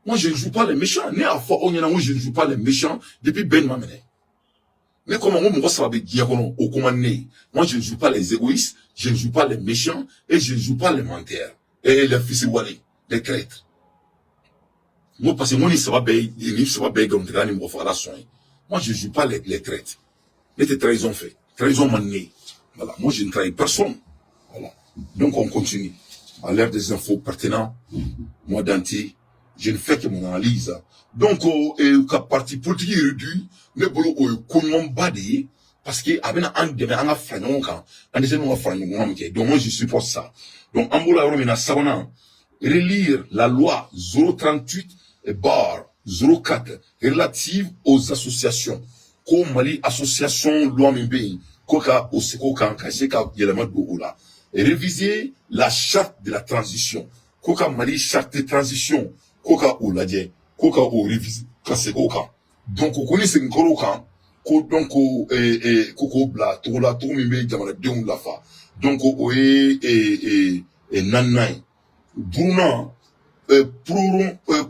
Moi, je ne joue pas les méchants. Ne y'a fɔ aw ɲɛna ko je ne joue pas les méchants depuis Ben ma minɛ. Ne ko ma ko mɔgɔ saba bɛ diɲɛ kɔnɔ, o ko man di ne ye. Moi, je ne joue pas les égoïstes, je ne joue pas les méchants et je ne joue pas les menteurs et les fils-wale, les traîtres. Moi, parce que moi, ni saba bɛɛ ye, ni saba bɛɛ ye nkalontigɛla ni mɔgɔ fagala sɔn ye. Moi, je ne joue pas les traîtres. Ne tɛ trahison fɛ. Trahison man di ne ye. Voilà. Moi, je ne trahis personne. Voilà. Donc, on continue. À l'ère des infos pertinents, moi, Dante, je ne fais que mon analyse. Donc, ka parti politique réduit, ne bolo, o ye ko ɲumanba de ye, parce que a bɛna an dɛmɛ an ka fara ɲɔgɔn kan, an dɛsɛlen ka fara ɲɔgɔn kan min kɛ. Donc, moi, je supporte ça. Donc, an b'o la yɔrɔ min na, sabanan, relire la loi 038/04 relative aux associations. Ko Mali association loi min bɛ yen, ko ka o sigi o kan ka se ka yɛlɛma don o la. Réviser la charte de la transition. Ko ka Mali charte de transition, ko ka o lajɛ, ko ka o réviser ka segin o kan. Donc ko ni segin kɔrɔ o kan, ko donc ko k'o bila togo la, togo min bɛ jamanadenw lafa. Donc o ye naaninan ye. Duurunan,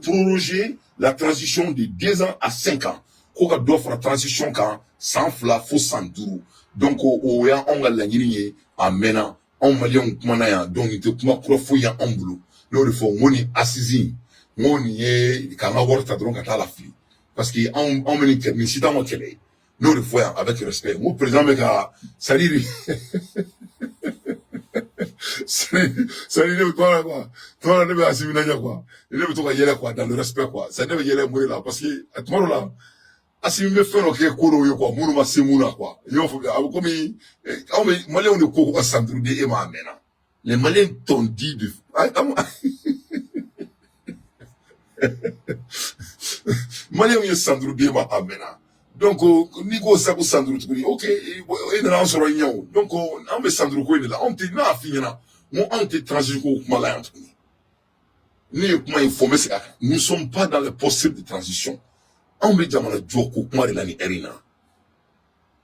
proroger la transition de 2 ans à 5 ans. Ko ka dɔ fara transition kan san 2 fo san 5. Donc o y'anw ka laɲini ye a mɛnna. Anw maliyɛnw kumana yan, donc nin tɛ kuma kura foyi ye anw bolo. N'o de fɔ n ko nin assise, n ko nin ye k'an ka wari ta dɔrɔn ka taa la fili. Parce que anw bɛ nin kɛ, nin si t'anw ka kɛlɛ ye. N'o de fɔ yan avec respect. N ko président bɛ ka, c'est à dire, c'est-à-dire ne bɛ tuma la quoi, tuma la ne bɛ Assimi lajɛ quoi, ne bɛ to ka yɛlɛ quoi, dans le respect quoi. C'est ne bɛ yɛlɛ mun de la, parce que tuma dɔ la Assimi bɛ fɛn dɔ kɛ ko dɔw ye quoi, minnu ma se mun na quoi. I y'o faamuya, a bɛ komi anw bɛ maliyɛnw de ko ka san 5 di e ma, a mɛnna. Les Maliens t'ont dit de Maliyɛnw ye san 5 d'e ma, a mɛnna. Donc n'i ko sisan ko san 5 tuguni, ok, e nana an sɔrɔ i ɲɛ o. Donc an bɛ san 5 ko in de la, anw tɛ, n'a y'a f'i ɲɛna n ko anw tɛ transition ko kuma la yan tuguni. Ne ye kuma in fɔ, n bɛ segin a kan. Nous ne sommes pas dans les postures de transition. Anw bɛ jamana jɔ ko kuma de la nin heure in na.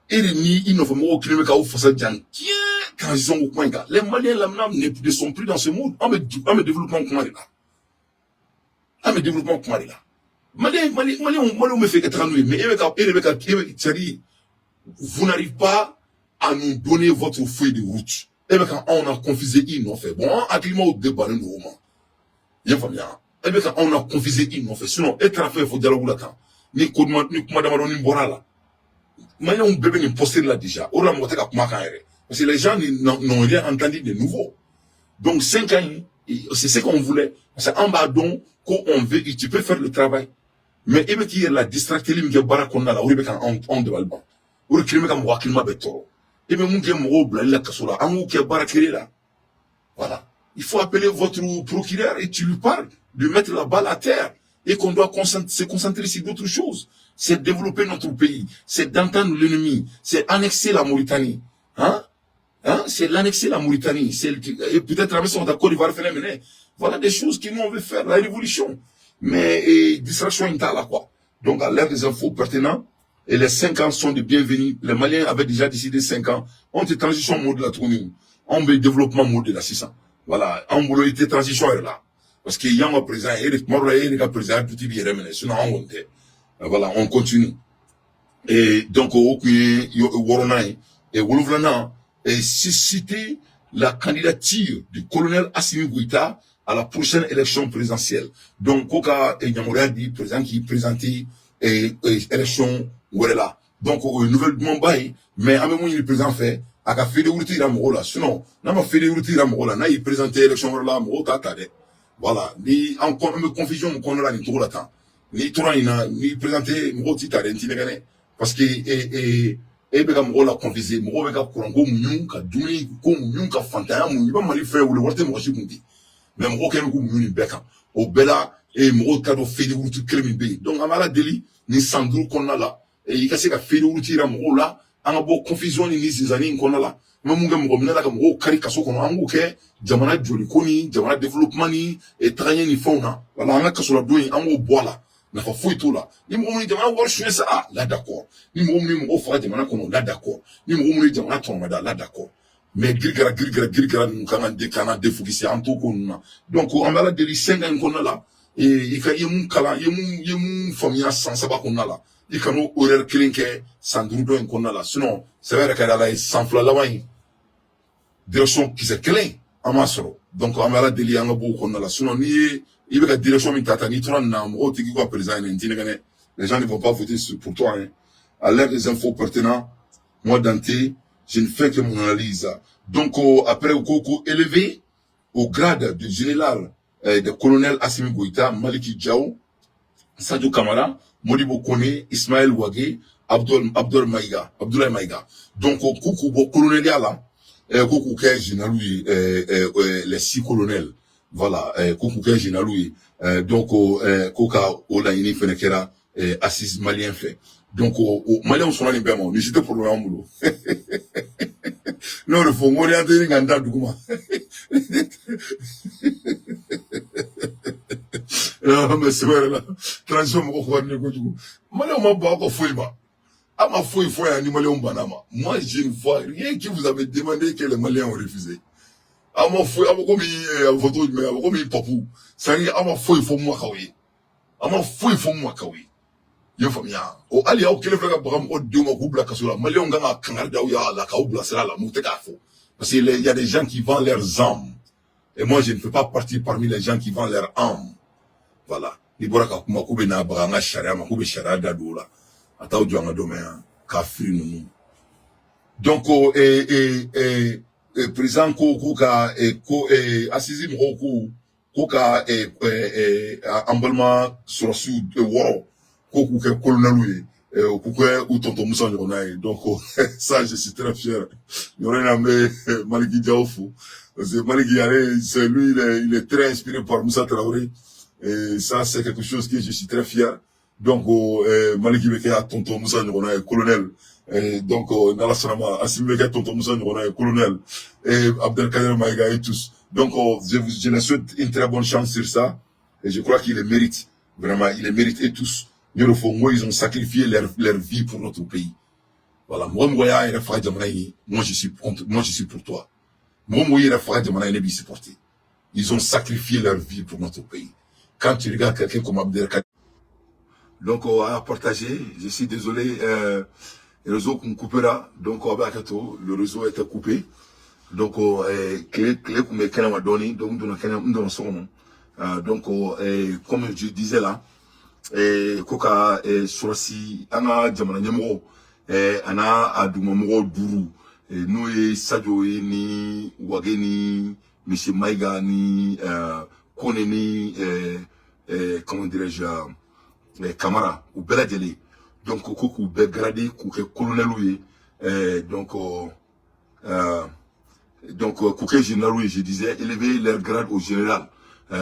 E de ni i nɔfɛ mɔgɔw kelen bɛ k'aw fasa jan tiɲɛ transition ko kuma in kan. Les Maliens là maintenant ne sont plus dans ce mode. An bɛ développement kuma de la. An bɛ développement kuma de la. Maliyɛnw bɛ fɛ ka taga n'u ye, mais e bɛ ka, e de bɛ ka, e bɛ, c'est-à-dire, vous n'arrivez pas à nous donner votre feuille de route. E bɛ ka anw na confuser i nɔfɛ. Bon, an hakilimaw de bannen don o ma. I y'a faamuya? E bɛ ka anw na confuser i nɔfɛ. Sinon, e taara fɛn fɔ dialogue la tan. Ni ko duman, ni kuma damadɔni bɔra a la. Maliyɛnw bɛɛ bɛ nin posture la déjà. O de la mɔgɔ tɛ ka kuma kan yɛrɛ. Parce que les gens n'ont rien entendu de nouveau. Donc, 5 ans, c'est ce qu'on voulait. Parce qu'an b'a dɔn ko on veut, tu peux faire le travail. Mais e bɛ k'i yɛrɛ la distracteli min kɛ baara kɔnɔna la, o de bɛ ka anw dabali ban. O de kelen bɛ ka mɔgɔ hakilima bɛɛ tɔɔrɔ. E bɛ mun kɛ mɔgɔw bilali la kaso la, an k'o kɛ baara kelen la. Voilà. Il faut appeler votre procureur et tu lui parles de mettre la balle à terre et qu'on doit se concentrer sur d'autres choses. C'est développer notre pays, c'est d'entendre l'ennemi, c'est annexer la Mauritanie. Hein? Hein? C'est l'annexer la Mauritanie. C'est et peut-être avec son Côte d'Ivoire. Voilà des choses que nous on veut faire, la révolution. Mais et, distraction là quoi. Donc à l'ère des infos pertinentes, et les 5 ans sont de bienvenus. Les Maliens avaient déjà décidé 5 ans. On est transition mode de la tournée. On veut développement mode de la 600. Voilà. En bolo était transition est là. Parce qu'il y a un président, et le président, tout il sinon on voilà, on continue. Et donc, o kun ye wɔɔrɔnan ye. Et wolonfilanan, et susciter la candidature du colonel Assimi Goïta à la prochaine élection présidentielle. Donc, ko ka yamaruya di président k'i présenter élection wɛrɛ la. Donc, o ye nouvelle dumanba ye, mais an bɛ mun ɲini président fɛ, a ka feuille de route yira mɔgɔw la. Sinon, n'a ma feuille de route yira mɔgɔw la, n'a y'i présenter élection wɛrɛ la, mɔgɔw t'a ta dɛ. Voilà, ni an bɛ confusion min kɔnɔna la nin cogo la tan, n'i tora nin na, n'i présenter, mɔgɔw t'i ta dɛ, n t'i nɛgɛ dɛ. Parce que e bɛ ka mɔgɔw la confuser, mɔgɔw bɛ ka kuranko muɲu, ka dumuni ko muɲu, ka fantanya muɲu. I bɛ Mali fɛn wele, wari tɛ mɔgɔ si kun ten. Mais mɔgɔw kɛlen k'u muɲu nin bɛɛ kan. O bɛɛ la, mɔgɔw t'a dɔn feuille de route kelen min bɛ yen. Donc an bɛ Ala deli nin san 5 kɔnɔna la, i ka se ka feuille de route yira mɔgɔw la, an ka bɔ confusion ni zinzani in kɔnɔna la. An bɛ mun kɛ mɔgɔ minɛ la ka mɔgɔw kari kaso kɔnɔ, an k'o kɛ jamana joliko ni jamana développement ni tagaɲɛ ni fɛnw na. Wala an ka kasoladon in, an k'o bɔ a la. Nafa foyi t'o la. Ni mɔgɔ minnu ye jamana wari suɲɛ sa, ah là d'accord. Ni mɔgɔ minnu ye mɔgɔw faga jamana kɔnɔ, là d'accord. Ni mɔgɔ minnu ye jamana tɔnɔmada, là d'accord. Mais girigara girigara girigara ninnu kan ka k'an ka défocusser, an t'o ko ninnu na. Donc an bɛ Ala deli 5 ans in kɔnɔna la, i ka i ye mun kalan, i ye mun faamuya san 3 kɔnɔna la, i ka n'o erreur kelen kɛ san 5 dɔ in kɔnɔna la. Sinon sɛbɛ yɛrɛ ka di Ala ye, san 2 laban in, direction kisɛ kelen an m'a sɔrɔ. Donc an bɛ Ala deli an ka bɔ o kɔnɔna la. Sinon n'i ye i bɛ ka direction min ta ta, n'i tora nin na, mɔgɔw t'i k'i ka président ye, n t'i nɛgɛ dɛ. Les gens ne vont pas voter pour toi, hein. À l'ère des infos pertinents, moi Dante, je ne fais que mon analyse. Donc après ko élevé au grade de général de colonel Assimi Goïta, Maliki Diaw, Sadio Kamara, Modibo Kone, Ismaël Wage, Abdul, Abdul Maïga, Abdoulaye Maïga. Donc k'u k'u bɔ colonel la, ko k'u kɛ général ye, les six colonels. Voilà, ko k'u kɛ général ye. Donc ko ka o laɲini fɛnɛ kɛra assise malien fɛ. Donc o maliyɛnw sɔnna nin bɛɛ ma, nin si tɛ problème an bolo. N'o de fɔ n ko an tɛ ɲini ka n da dugu ma. Non, mais c'est vrai la transition mɔgɔ ko ka di ne kojugu. Maliyɛnw ma ban aw ka foyi ma. A ma foyi fɔ yan ni maliyɛnw banna ma. Moi, je ne vois rien qui vous avez demandé que les Maliens ont refusé. A ma foyi, a ma komi a bɛ fɔ cogo jumɛn, a bɛ komi papu. C'est à dire a ma foyi fɔ mun ma k'aw ye. A ma foyi fɔ mun ma k'aw ye. I y'a faamuya? O hali aw kelen filɛ ka baga mɔgɔ denw ma k'u bila kaso la. Maliyɛnw kan ka kangari da aw ye a la k'aw bila sira la, mun tɛ k'a fɔ. Parce qu'il y a des gens qui vendent leurs âmes. Et moi, je ne fais pas partie parmi les gens qui vendent leurs âmes. Voilà. N'i bɔra ka kuma k'u bɛ n'a baga an ka sariya ma, k'u bɛ sariya da don o la. A t'aw jɔ an ka dɔn yan kafiri ninnu. Donc président ko k'u ka ko assise mɔgɔw ko ka an balima sɔrɔsiw wɔɔrɔ ko k'u kɛ colonel ye, k'u kɛ u tonton Musa ɲɔgɔnna ye. Donc ça, je suis très fier. Nin yɔrɔ in na, n bɛ Maliki Diaw fo parce que Maliki ale, c'est lui, il est très inspiré par Moussa Traoré et ça, c'est quelque chose que je suis très fier. Donc Maliki bɛ kɛ a tonton Musa ɲɔgɔnna ye, colonel. Et donc n'Ala sɔnna ma, Assimi bɛ kɛ tonton Musa ɲɔgɔnna ye, colonel, et Abdelkader Maïga et tous. Donc je les souhaite une très bonne chance sur ça et je crois qu'ils le méritent vraiment, ils le méritent. Et tous, n y'o de fɔ n ko ils ont sacrifié leur vie pour notre pays. Voilà, mɔgɔ mɔgɔ y'a yɛrɛ faga jamana in ye, moi je suis contre, moi je suis pour toi. Mɔgɔ mɔgɔ yɛrɛ faga jamana in, ne b'i supporter. Ils ont sacrifié leur vie pour notre pays. Quand tu regardes quelqu'un comme Abdelkader. Donc on a partagé, je suis désolé, le réseau kun coupera. Donc on b'a to, le réseau était coupé. Donc clé clé kun bɛ kɛnɛma dɔɔni, donc n donna kɛnɛ, n donna so kɔnɔ. Donc comme je disais là, ko ka sɔrɔsi an ka jamana ɲɛmɔgɔ a n'a a dugumamɔgɔw duuru, n'o ye Sadio ye ni Wage ni Monsieur Maïga ni Kone ni comment dirais-je, Kamara, u bɛɛ lajɛlen. Donc ko k'u bɛɛ gradé k'u kɛ colonel ye, donc k'u kɛ général ye, je disais, élever leur grade au général,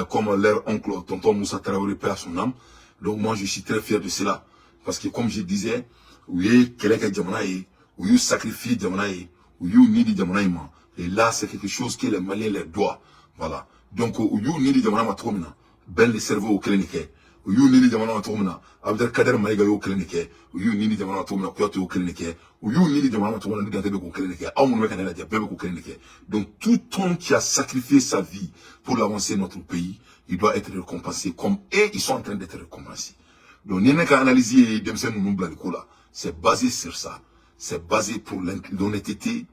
comme leur oncle tonton Moussa Traoré, paix à son âme. Donc moi, je suis très fier de cela. Parce que comme je disais, u ye kɛlɛ kɛ jamana ye, u y'u sacrifier jamana ye, u y'u ni di jamana in ma. Et là, c'est quelque chose que les Maliens les doivent. Voilà. Donc u y'u ni di jamana ma cogo min na, Ben le Cerveau y'o kelen de kɛ. U y'u ni di jamana ma cogo min na, Abdelkader Maïga y'o kelen de kɛ. U y'u ni di jamana ma cogo min na, Kouyaté y'o kelen de kɛ. U y'u ni di jamana ma cogo min na, ni Dante bɛ k'o kelen de kɛ. Aw minnu bɛ ka ne lajɛ, bɛɛ bɛ k'o kelen de kɛ. Donc tout homme qui a sacrifié sa vie pour l'avancée de notre pays, il doit être récompensé comme et ils sont en train d'être récompensés. Donc ni ne ka analyse ye denmisɛnnin ninnu bilali ko la, c'est basé sur ça. C'est basé pour l'honnêteté,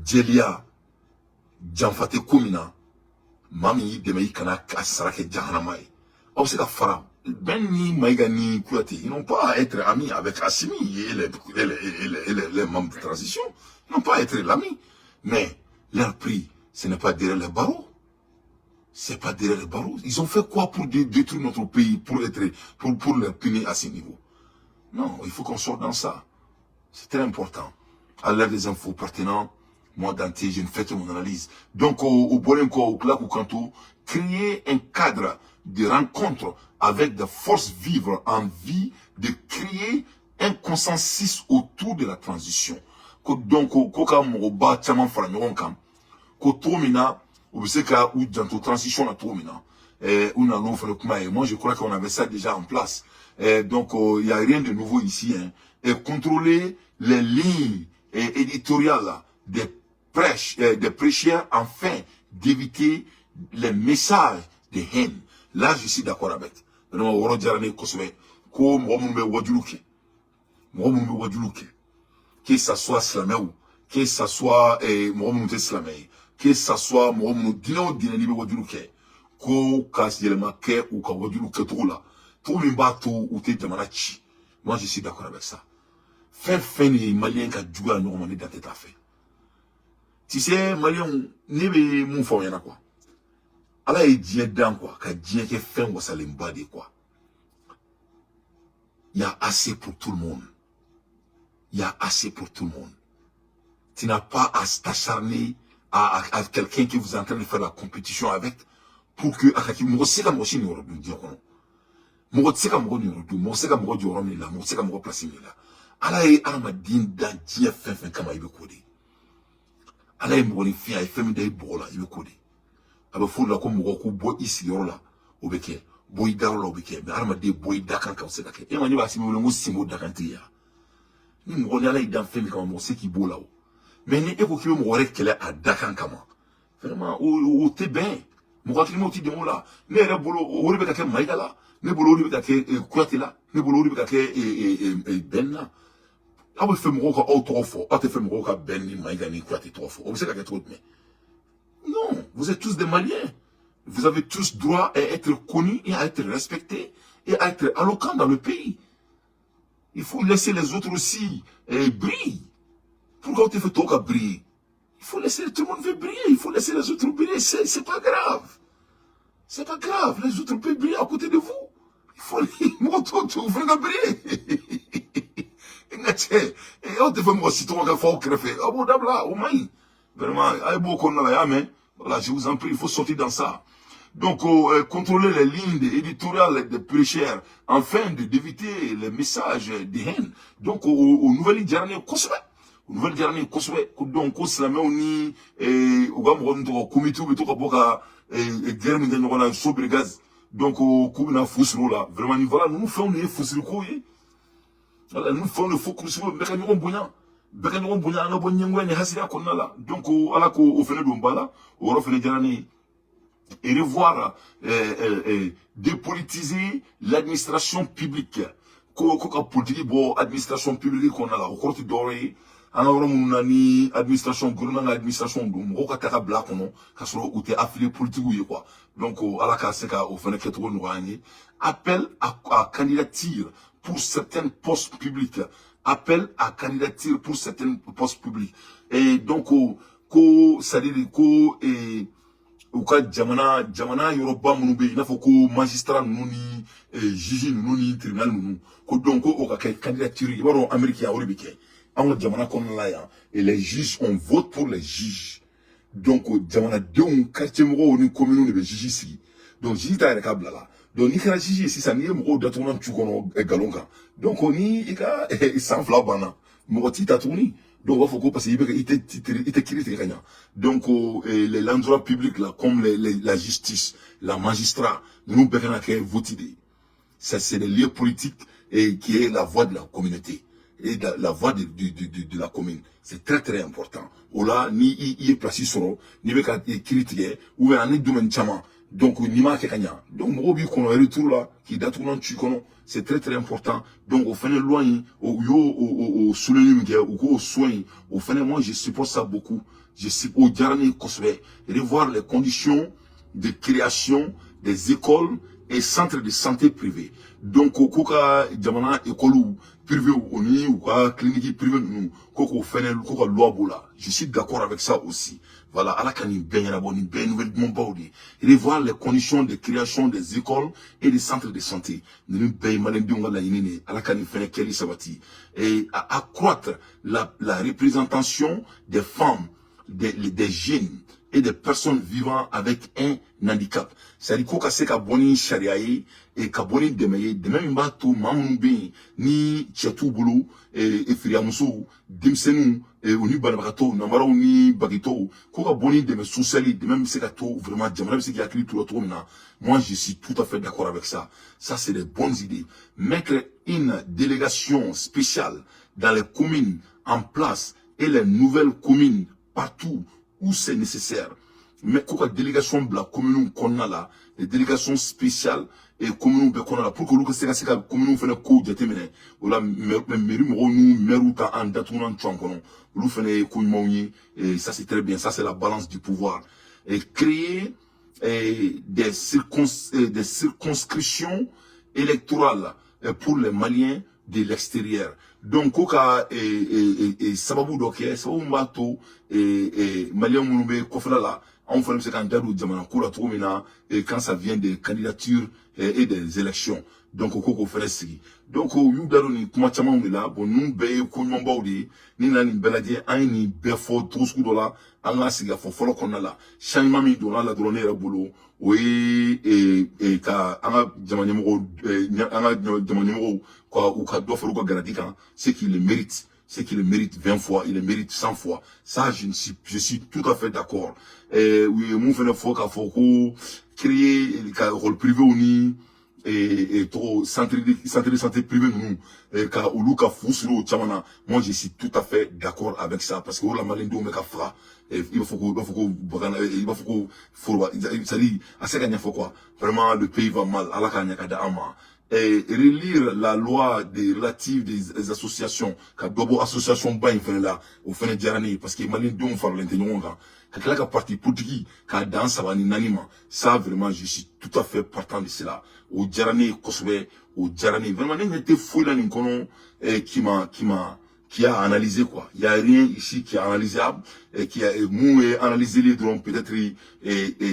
jɛliya, janfa tɛ ko min na. Maa min y'i dɛmɛ, i kana a sara kɛ jahanama ye. Aw bɛ se ka fara Ben ni Maïga ni Kouyaté, ils n'ont pas à être amis avec Assimi et les membres de transition. Ils n'ont pas à être l'ami. Mais leur prix, ce n'est pas derrière les barreaux. C'est pas derrière les barreaux. Ils ont fait quoi pour détruire notre pays, pour les punir à ce niveau? Non, il faut qu'on sorte dans ça. C'est très important. À l'heure des infos pertinentes, moi, Dante, je ne fais que mon analyse. Donc, au Bolenko, au Clac, au Kanto, créer un cadre de rencontre avec des forces vives en vue de créer un consensus autour de la transition. Donc, ko ka mɔgɔba caman fara ɲɔgɔn kan ko cogo min na u bɛ se ka u janto transition na cogo min na, u nana n'o fana kuma ye. Moi, je crois qu'on avait ça déjà en place. Donc il y a rien de nouveau ici, hein. Et contrôler les lignes éditoriales des prêches, des prêcheurs afin d'éviter les messages de haine. Là, je suis d'accord avec. Vraiment, o yɔrɔ diyara ne ye kosɛbɛ, ko mɔgɔ minnu bɛ wajulu kɛ, mɔgɔ minnu bɛ wajulu kɛ, que ça soit silamɛw, que ça soit mɔgɔ minnu tɛ silamɛ ye, que ça soit mɔgɔ minnu, diinɛ o diinɛ, n'i bɛ wajulu kɛ, ko ka yɛlɛma kɛ u ka wajulu kɛcogo la, cogo min b'a to u tɛ jamana ci. Moi, je suis d'accord avec ça. Fɛn fɛn de ye Malien ka juguya ɲɔgɔn ma, ne Dante t'a fɛ. Tu sais, Malienw, ne bɛ mun fɔ aw ɲɛna quoi, Ala ye diɲɛ dan quoi, ka diɲɛ kɛ fɛn wasalenba de ye quoi. Il y a assez pour tout le monde. Il y a assez pour tout le monde. Tu n'as pas à t'acharner à quelqu'un qui vous est en train de faire la compétition avec pour que a ka k'i mɔgɔ se ka mɔgɔ si niyɔrɔ dun diɲɛ kɔnɔ. Mɔgɔ tɛ se ka mɔgɔ niyɔrɔ dun, mɔgɔ tɛ se ka mɔgɔ jɔyɔrɔ minɛ la, mɔgɔ tɛ se ka mɔgɔ place minɛ la. Ala ye hadamaden dan diɲɛ fɛn fɛn kama, i bɛ k'o de. Ala ye mɔgɔninfin, a ye fɛn min da i bɔgɔ la, i bɛ k'o de. A bɛ fɔ o de la ko mɔgɔ ko bɔ i sigiyɔrɔ la, o bɛ kɛ. Bɔ i dayɔrɔ la, o bɛ kɛ. Mais hadamaden bɔ i dakan kan, o tɛ se ka kɛ. E ma ne b'a simi wele ko sinbo dakantigi ya. Ni mɔgɔ ni Ala y'i dan fɛn min kama, mɔgɔ tɛ se k'i b'o la o. Mais ni e ko k'i bɛ mɔgɔ wɛrɛ kɛlɛ a dakan kama, vraiment, o tɛ bɛn. Mɔgɔ hakilimaw tɛ dɛmɛ o la. Ne yɛrɛ bolo, o de bɛ ka kɛ Mayiga la. Ne bolo, o de bɛ ka kɛ Kuyate la. Ne bolo, o de bɛ ka kɛ Bɛn na. Aw bɛ fɛ mɔgɔw ka aw tɔgɔ fɔ, aw tɛ fɛ mɔgɔw ka Bɛn ni Mayiga ni Kuyate tɔgɔ fɔ. O bɛ se ka kɛ cogo jumɛn? Non, vous êtes tous des Maliens. Vous avez tous droit à être connus et à être respectés et à être alloquants dans le pays. Il faut laisser les autres aussi briller. Pourquoi tu fais toi qu'à briller? Il faut laisser tout le monde veut briller. Il faut laisser les autres briller. C'est pas grave. C'est pas grave. Les autres peuvent briller à côté de vous. Il faut les mɔgɔ tɔw fana ka briller. N ka cɛ, aw tɛ fɛ mɔgɔ si tɔgɔ ka fɔ aw kɛrɛfɛ. Aw b'o dabila, o man ɲi. Vraiment, a ye b'o kɔnɔna la, y'a mɛn. Voilà, je vous en prie, il faut sortir dans ça. Donc, contrôler les lignes éditoriales des prêcheurs afin d'éviter les messages de haine. Donc, o nouvelle diyara ne ye kosɛbɛ. O nouvelle diyara ne ye kosɛbɛ. Ko donc, ko silamɛw ni u ka mɔgɔ min tɔgɔ comité bɛ to ka bɔ ka guerre min kɛ ɲɔgɔn na Sobrigaz. Donc, k'u bɛna fu siri o la. Vraiment, ni voilà, ninnu fɛnw de ye fusiriko ye. Voilà, ninnu fɛnw de fo kurusiw bɛɛ ka ɲɔgɔn bonya. Bɛɛ ka ɲɔgɔn bonya, an ka bɔ ɲɛngoya ni hasidiya kɔnɔna la. Donc, Ala k'o o fɛnɛ don ba la. O yɔrɔ fɛnɛ diyara ne ye. Et revoir, dépolitiser l'administration publique. Ko ka politique bɔ administration publique kɔnɔna la, o kɔrɔ tɛ dɔwɛrɛ ye, an ka yɔrɔ minnu na ni administration, gouvernement ka administration don, mɔgɔw ka taga bila a kɔnɔ k'a sɔrɔ u tɛ affilié politique ye quoi. Donc Ala ka se ka o fɛnɛ kɛcogo nɔgɔya an ye. Appel à candidature pour certains postes publics. Appel à candidature pour certains postes publics. Et donc ko, c'est-à-dire ko u ka jamana yɔrɔba minnu bɛ yen, i n'a fɔ ko magistrat ninnu ni juge ninnu ni tribunal ninnu, ko donc ko o ka kɛ candidature. I b'a dɔn, Amérique yan, o de bɛ kɛ. Anw ka jamana kɔnɔna la yan, et les juges, on vote pour les juges. Donc jamanadenw, quartier mɔgɔw ni commune de bɛ juge sigi. Donc juge t'a yɛrɛ ka bila la. Donc n'i kɛra juge ye sisan, n'i ye mɔgɔw datugulan tu kɔnɔ nkalon kan, donc ni i ka san 2 banna, mɔgɔ t'i ta tuguni. Donc u b'a fɔ ko parce que i bɛ i tɛ kiiri tigɛ ka ɲa. Donc les endroits publics là, comme la justice, la magistrat, ninnu bɛɛ kan ka kɛ vote de ye. Ça, c'est des lieux politiques et qui est la voix de la communauté et la voix de la commune. C'est très très important. O la, ni i ye place sɔrɔ, n'i bɛ ka kiiri tigɛ ou bien ani domaine caman, donc n'i m'a kɛ ka ɲa, donc mɔgɔw b'i kɔnɔ retour la k'i datugulan tu kɔnɔ. C'est très très important. Donc o fɛnɛ loi in, o y'o o souligner min kɛ, u k'o soin in, o fɛnɛ, moi je supporte ça beaucoup. Je o diyara ne ye kosɛbɛ. Revoir les conditions de création des écoles et centres de santé privés. Donc ko ka jamana école privé o ni u ka clinique privé ninnu, ko k'o fɛnɛ, ko ka loi b'o la. Je suis d'accord avec ça aussi. Voilà, ala ka nin bɛɛ ɲɛnabɔ. Nin bɛɛ ye nouvelle dumanbaw de ye. Revoir les conditions de création des écoles et des centres de santé, ninnu bɛɛ ye maliyɛndenw ka laɲini de ye. Ala ka nin fɛnɛ kɛli sabati. Et à accroître la représentation des femmes, des jeunes et des personnes vivant avec un handicap. C'est-à-dire ko ka se ka bɔ ni sariya ye e ka bɔ ni dɛmɛ ye, dɛmɛ min b'a to maa minnu bɛ yen ni cɛ t'u bolo, firiyamusow, denmisɛnninw, u ni banabagatɔw, namaraw ni bagitɔw, ko ka bɔ ni dɛmɛ social, dɛmɛ bɛ se ka to vraiment jamana bɛ se k'i hakili to la cogo min na. Moi, je suis tout à fait d'accord avec ça. Ça, c'est des bonnes idées. Mettre une délégation spéciale dans les communes en place et les nouvelles communes partout où c'est nécessaire. Mais ko ka délégation bila commune kɔnɔna la, les délégations spéciales et commune bɛɛ kɔnɔna la, pour que olu ka se ka commune fɛnɛ kow jateminɛ. O la, mairie mɔgɔw n'u maire ta an datugulan tu an kɔnɔ, olu fɛnɛ ye ko ɲumanw ye. Et ça, c'est très bien. Ça, c'est la balance du pouvoir. Et créer des circonscriptions électorales pour les Maliens de l'extérieur. Donc ko ka sababu dɔ kɛ, sababu min b'a to maliyɛn minnu bɛ kɔfɛla la, anw fana bɛ se k'an da don jamana ko la cogo min na, quand ça vient des candidatures et des élections. Donc ko k'o fana sigi. Donc u y'u da don nin kuma camanw de la. Bon, ninnu bɛɛ ye ko ɲumanbaw de ye. Ni nana nin bɛɛ lajɛ, an ye nin bɛɛ fɔ cogo sugu dɔ la. An ka sigi ka fɔ fɔlɔ kɔnɔna la, changement min donna la dɔrɔn, ne yɛrɛ bolo, o ye ka an ka jama ɲɛmɔgɔw, an ka jama ɲɛmɔgɔw ka u ka dɔ fara u ka grade kan. Ce qui le mérite, ce qui le mérite 20 fois, il le mérite 100 fois. Ça, je suis tout à fait d'accord. U ye mun fɛnɛ fɔ k'a fɔ ko créer ka école privé ni tɔgɔ centre de santé privé ninnu, ka olu ka fu siri o caman na, moi je suis tout à fait d'accord avec ça, parce que o la maliyɛndenw bɛ ka faga, i b'a fɔ ko bagan, i b'a fɔ ko foroba, c'est à dire a se ka ɲɛfɔ quoi. Vraiment, le pays va mal. Ala k'a ɲɛ ka di an ma. Et relire la loi des relative des associations, ka dɔ bɔ association ba in fɛnɛ la, o fɛnɛ diyara ne ye, parce que maliyɛndenw faralen tɛ ɲɔgɔn kan. Ka tila ka parti politique k'a dan saba ni naani ma, ça vraiment, je suis tout à fait partant de cela. O diyara ne ye kosɛbɛ, o diyara ne ye vraiment. Ne ɲɛ tɛ foyi la nin kɔnɔ qui a analysé quoi. Il y a rien ici qui est analysable et qui a mun ye analysé dɔrɔn, peut-être et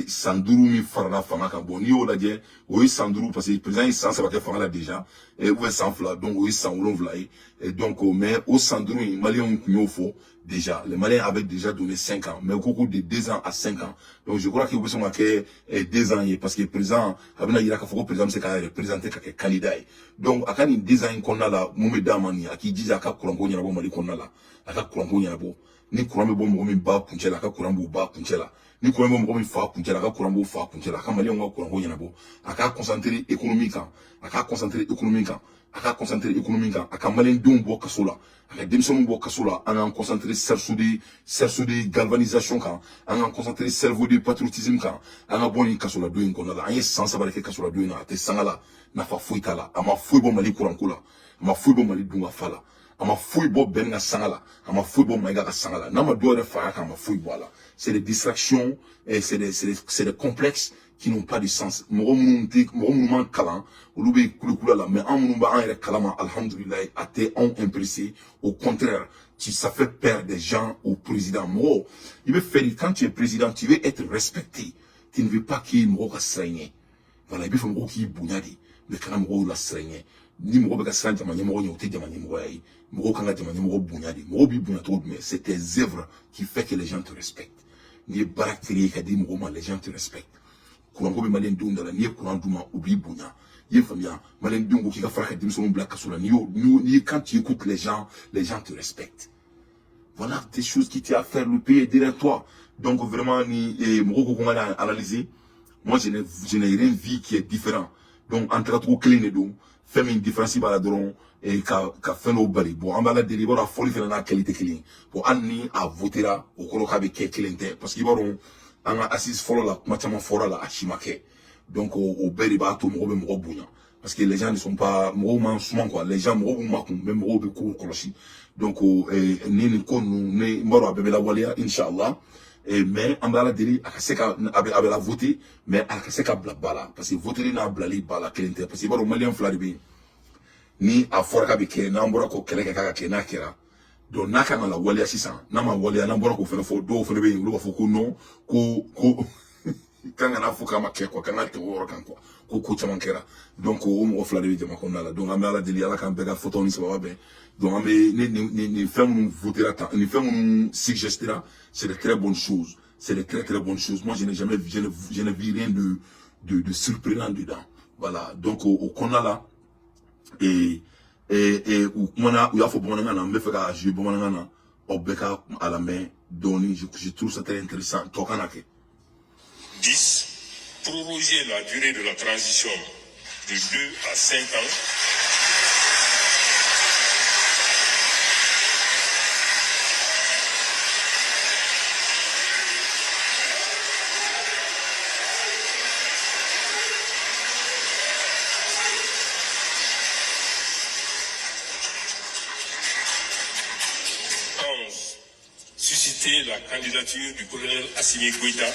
san 5 min farala fanga kan. Bon, n'i y'o lajɛ, o ye san 5, parce que président ye san 3 kɛ fanga la déjà, et ou bien san 2, donc o ye san 7 ye. Et donc, mais o san 5 in, maliyɛnw tun y'o fɔ déjà. Les Maliens avaient déjà donné 5 ans, mais au cours de 2 ans à 5 ans. Donc je crois que u bɛ sɔn ka kɛ 2 ans ye, parce que président a bɛna yira k'a fɔ ko président bɛ se k'a yɛrɛ présenter ka kɛ candidat ye. Donc a ka nin 2 ans in kɔnɔna la, mun bɛ d'a ma nin, a k'i jija a ka kuranko ɲɛnabɔ Mali kɔnɔna la. A ka kuranko ɲɛnabɔ. Ni kuran bɛ bɔ mɔgɔ min ba kuncɛ la, a ka kuran b'o ba kuncɛ la. Ni kuran bɛ mɔgɔ min fa kuncɛ la, a ka kuran b'o fa kuncɛ la. A ka maliyɛnw ka kuranko ɲɛnabɔ. A k'a concentrer économie kan, a k'a concentrer économie kan, a k'a concentrer économie kan. A ka maliyɛndenw bɔ kaso la, a ka denmisɛnninw bɔ kaso la. An k'an concentrer cerceau de galvanisation kan, an k'an concentrer cerveau de patriotisme kan. An ka bɔ nin kasoladon in kɔnɔna la. An ye san 3 de kɛ kasoladon in na, a tɛ sanga la, nafa foyi t'a la. A ma foyi bɔ Mali kuranko la, a ma foyi bɔ Mali dunkafa la, a ma foyi bɔ Bɛn ka sanga la, a ma foyi bɔ Mayiga ka sanga la. N'a ma dɔw yɛrɛ faga kan, a ma foyi bɔ a la. C'est des distractions et c'est des complexes qui n'ont pas de sens. Mɔgɔ minnu tɛ, mɔgɔ minnu man kalan, olu bɛ kulekula la, mais an minnu b'an yɛrɛ kalama, alhamdulilayi, a tɛ anw impresser. Au contraire, ça fait peur des gens au président. Mɔgɔ i bɛ fɛ de, quand tu es président, tu veux être respecté, tu ne veux pas que mɔgɔw ka siran i ɲɛ. Voilà, i bɛ fɛ mɔgɔw k'i bonya de, mais kana mɔgɔw la siran i ɲɛ. Ni mɔgɔ bɛ ka siran jama ɲɛmɔgɔ ɲɛ, o tɛ jama ɲɛmɔgɔya ye. Mɔgɔw kan ka jama ɲɛmɔgɔ bonya de. Mɔgɔw b'i bonya cogo jumɛn? C'est tes œuvres qui fait que les gens te respectent. N'i ye baara créer ka di mɔgɔw ma, les gens te respectent. Kuranko bɛ maliyɛn denw da la. N'i ye kuran d'u ma, u b'i bonya. I ye faamuya? Maliyɛn denw ko k'i ka fara ka denmisɛnninw bila kaso la. N'i y'o n'i quand tu écoutes les gens, les gens te respectent. Voilà des choses qui t'ont à faire. Le pays est derrière toi. Donc vraiment, ni mɔgɔw ko ko n ka na analyser, moi je n'ai rien vu qui est différent. Donc an tagacogo kelen de don. Fɛn min différence b'a la dɔrɔn, ka fɛn dɔw bali. Bon, an b'a la deli. I b'a dɔn, a fɔli fɛnɛ n'a kɛli tɛ kelen ye. Bon, hali ni a votera, o kɔrɔ k'a bɛ kɛ kelen tɛ, parce que i b'a dɔn, an ka assise fɔlɔ la, kuma caman fɔra la, a si ma kɛ. Donc o bɛɛ de b'a to mɔgɔ bɛ mɔgɔ bonya, parce que les gens ne sont pas, mɔgɔw man suma quoi. Les gens, mɔgɔw b'u makun, mais mɔgɔw bɛ kow kɔlɔsi. Donc ni nin ko ninnu, ne n b'a dɔn a bɛɛ bɛ lawaleya, inshallah. Mais an bɛ Ala deli a ka se ka a bɛ la voter, mais a ka se ka bila ba la, parce que voter n'a bilali ba la kelen tɛ, parce que i b'a dɔn, maliyɛn fila de bɛ yen. Ni a fɔra k'a bɛ kɛ, n'an bɔra k'o kɛlɛ kɛ k'a ka kɛ, n'a kɛra, donc n'a kan ka lawaleya sisan, n'a ma waleya, n'an bɔra k'o fɛnɛ fɔ, dɔw fɛnɛ bɛ yen, olu b'a fɔ ko non, ko kan kana fɔ k'a ma kɛ quoi, kan ka tɛmɛ o yɔrɔ kan quoi, ko ko caman kɛra. Donc o mɔgɔ fila de bɛ jama kɔnɔna la. Donc an bɛ Ala deli, Ala k'an bɛɛ ka fɔtaw ni sababa bɛn. Donc an bɛ ni fɛn minnu votera tan, ni fɛn minnu suggestera, c'est de très bonnes choses, c'est de très très bonnes choses. Moi, je n'ai jamais je n'ai vu rien de surprenant dedans. Voilà. Donc o kɔnɔna la, et u kumana, u y'a fɔ bamanankan na. N bɛ fɛ ka jouer bamanankan na, aw bɛɛ ka a lamɛn dɔɔni. Je trouve ça très intéressant. Tɔ kana kɛ. 10. Proroger la durée de la transition de 2 à 5 ans. 11. Susciter la candidature du colonel Assimi Goïta.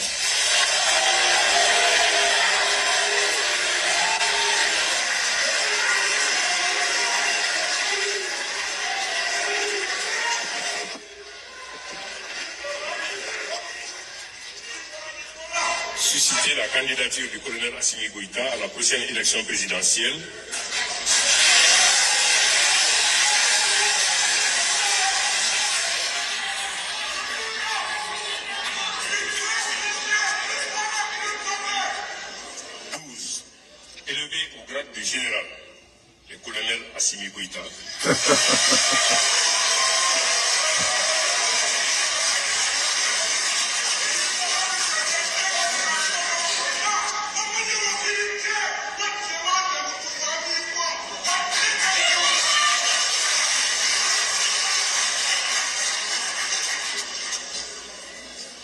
Susciter la candidature du colonel Assimi Goïta à la prochaine élection présidentielle. 12. Élevé au grade de général, le colonel Assimi Goïta.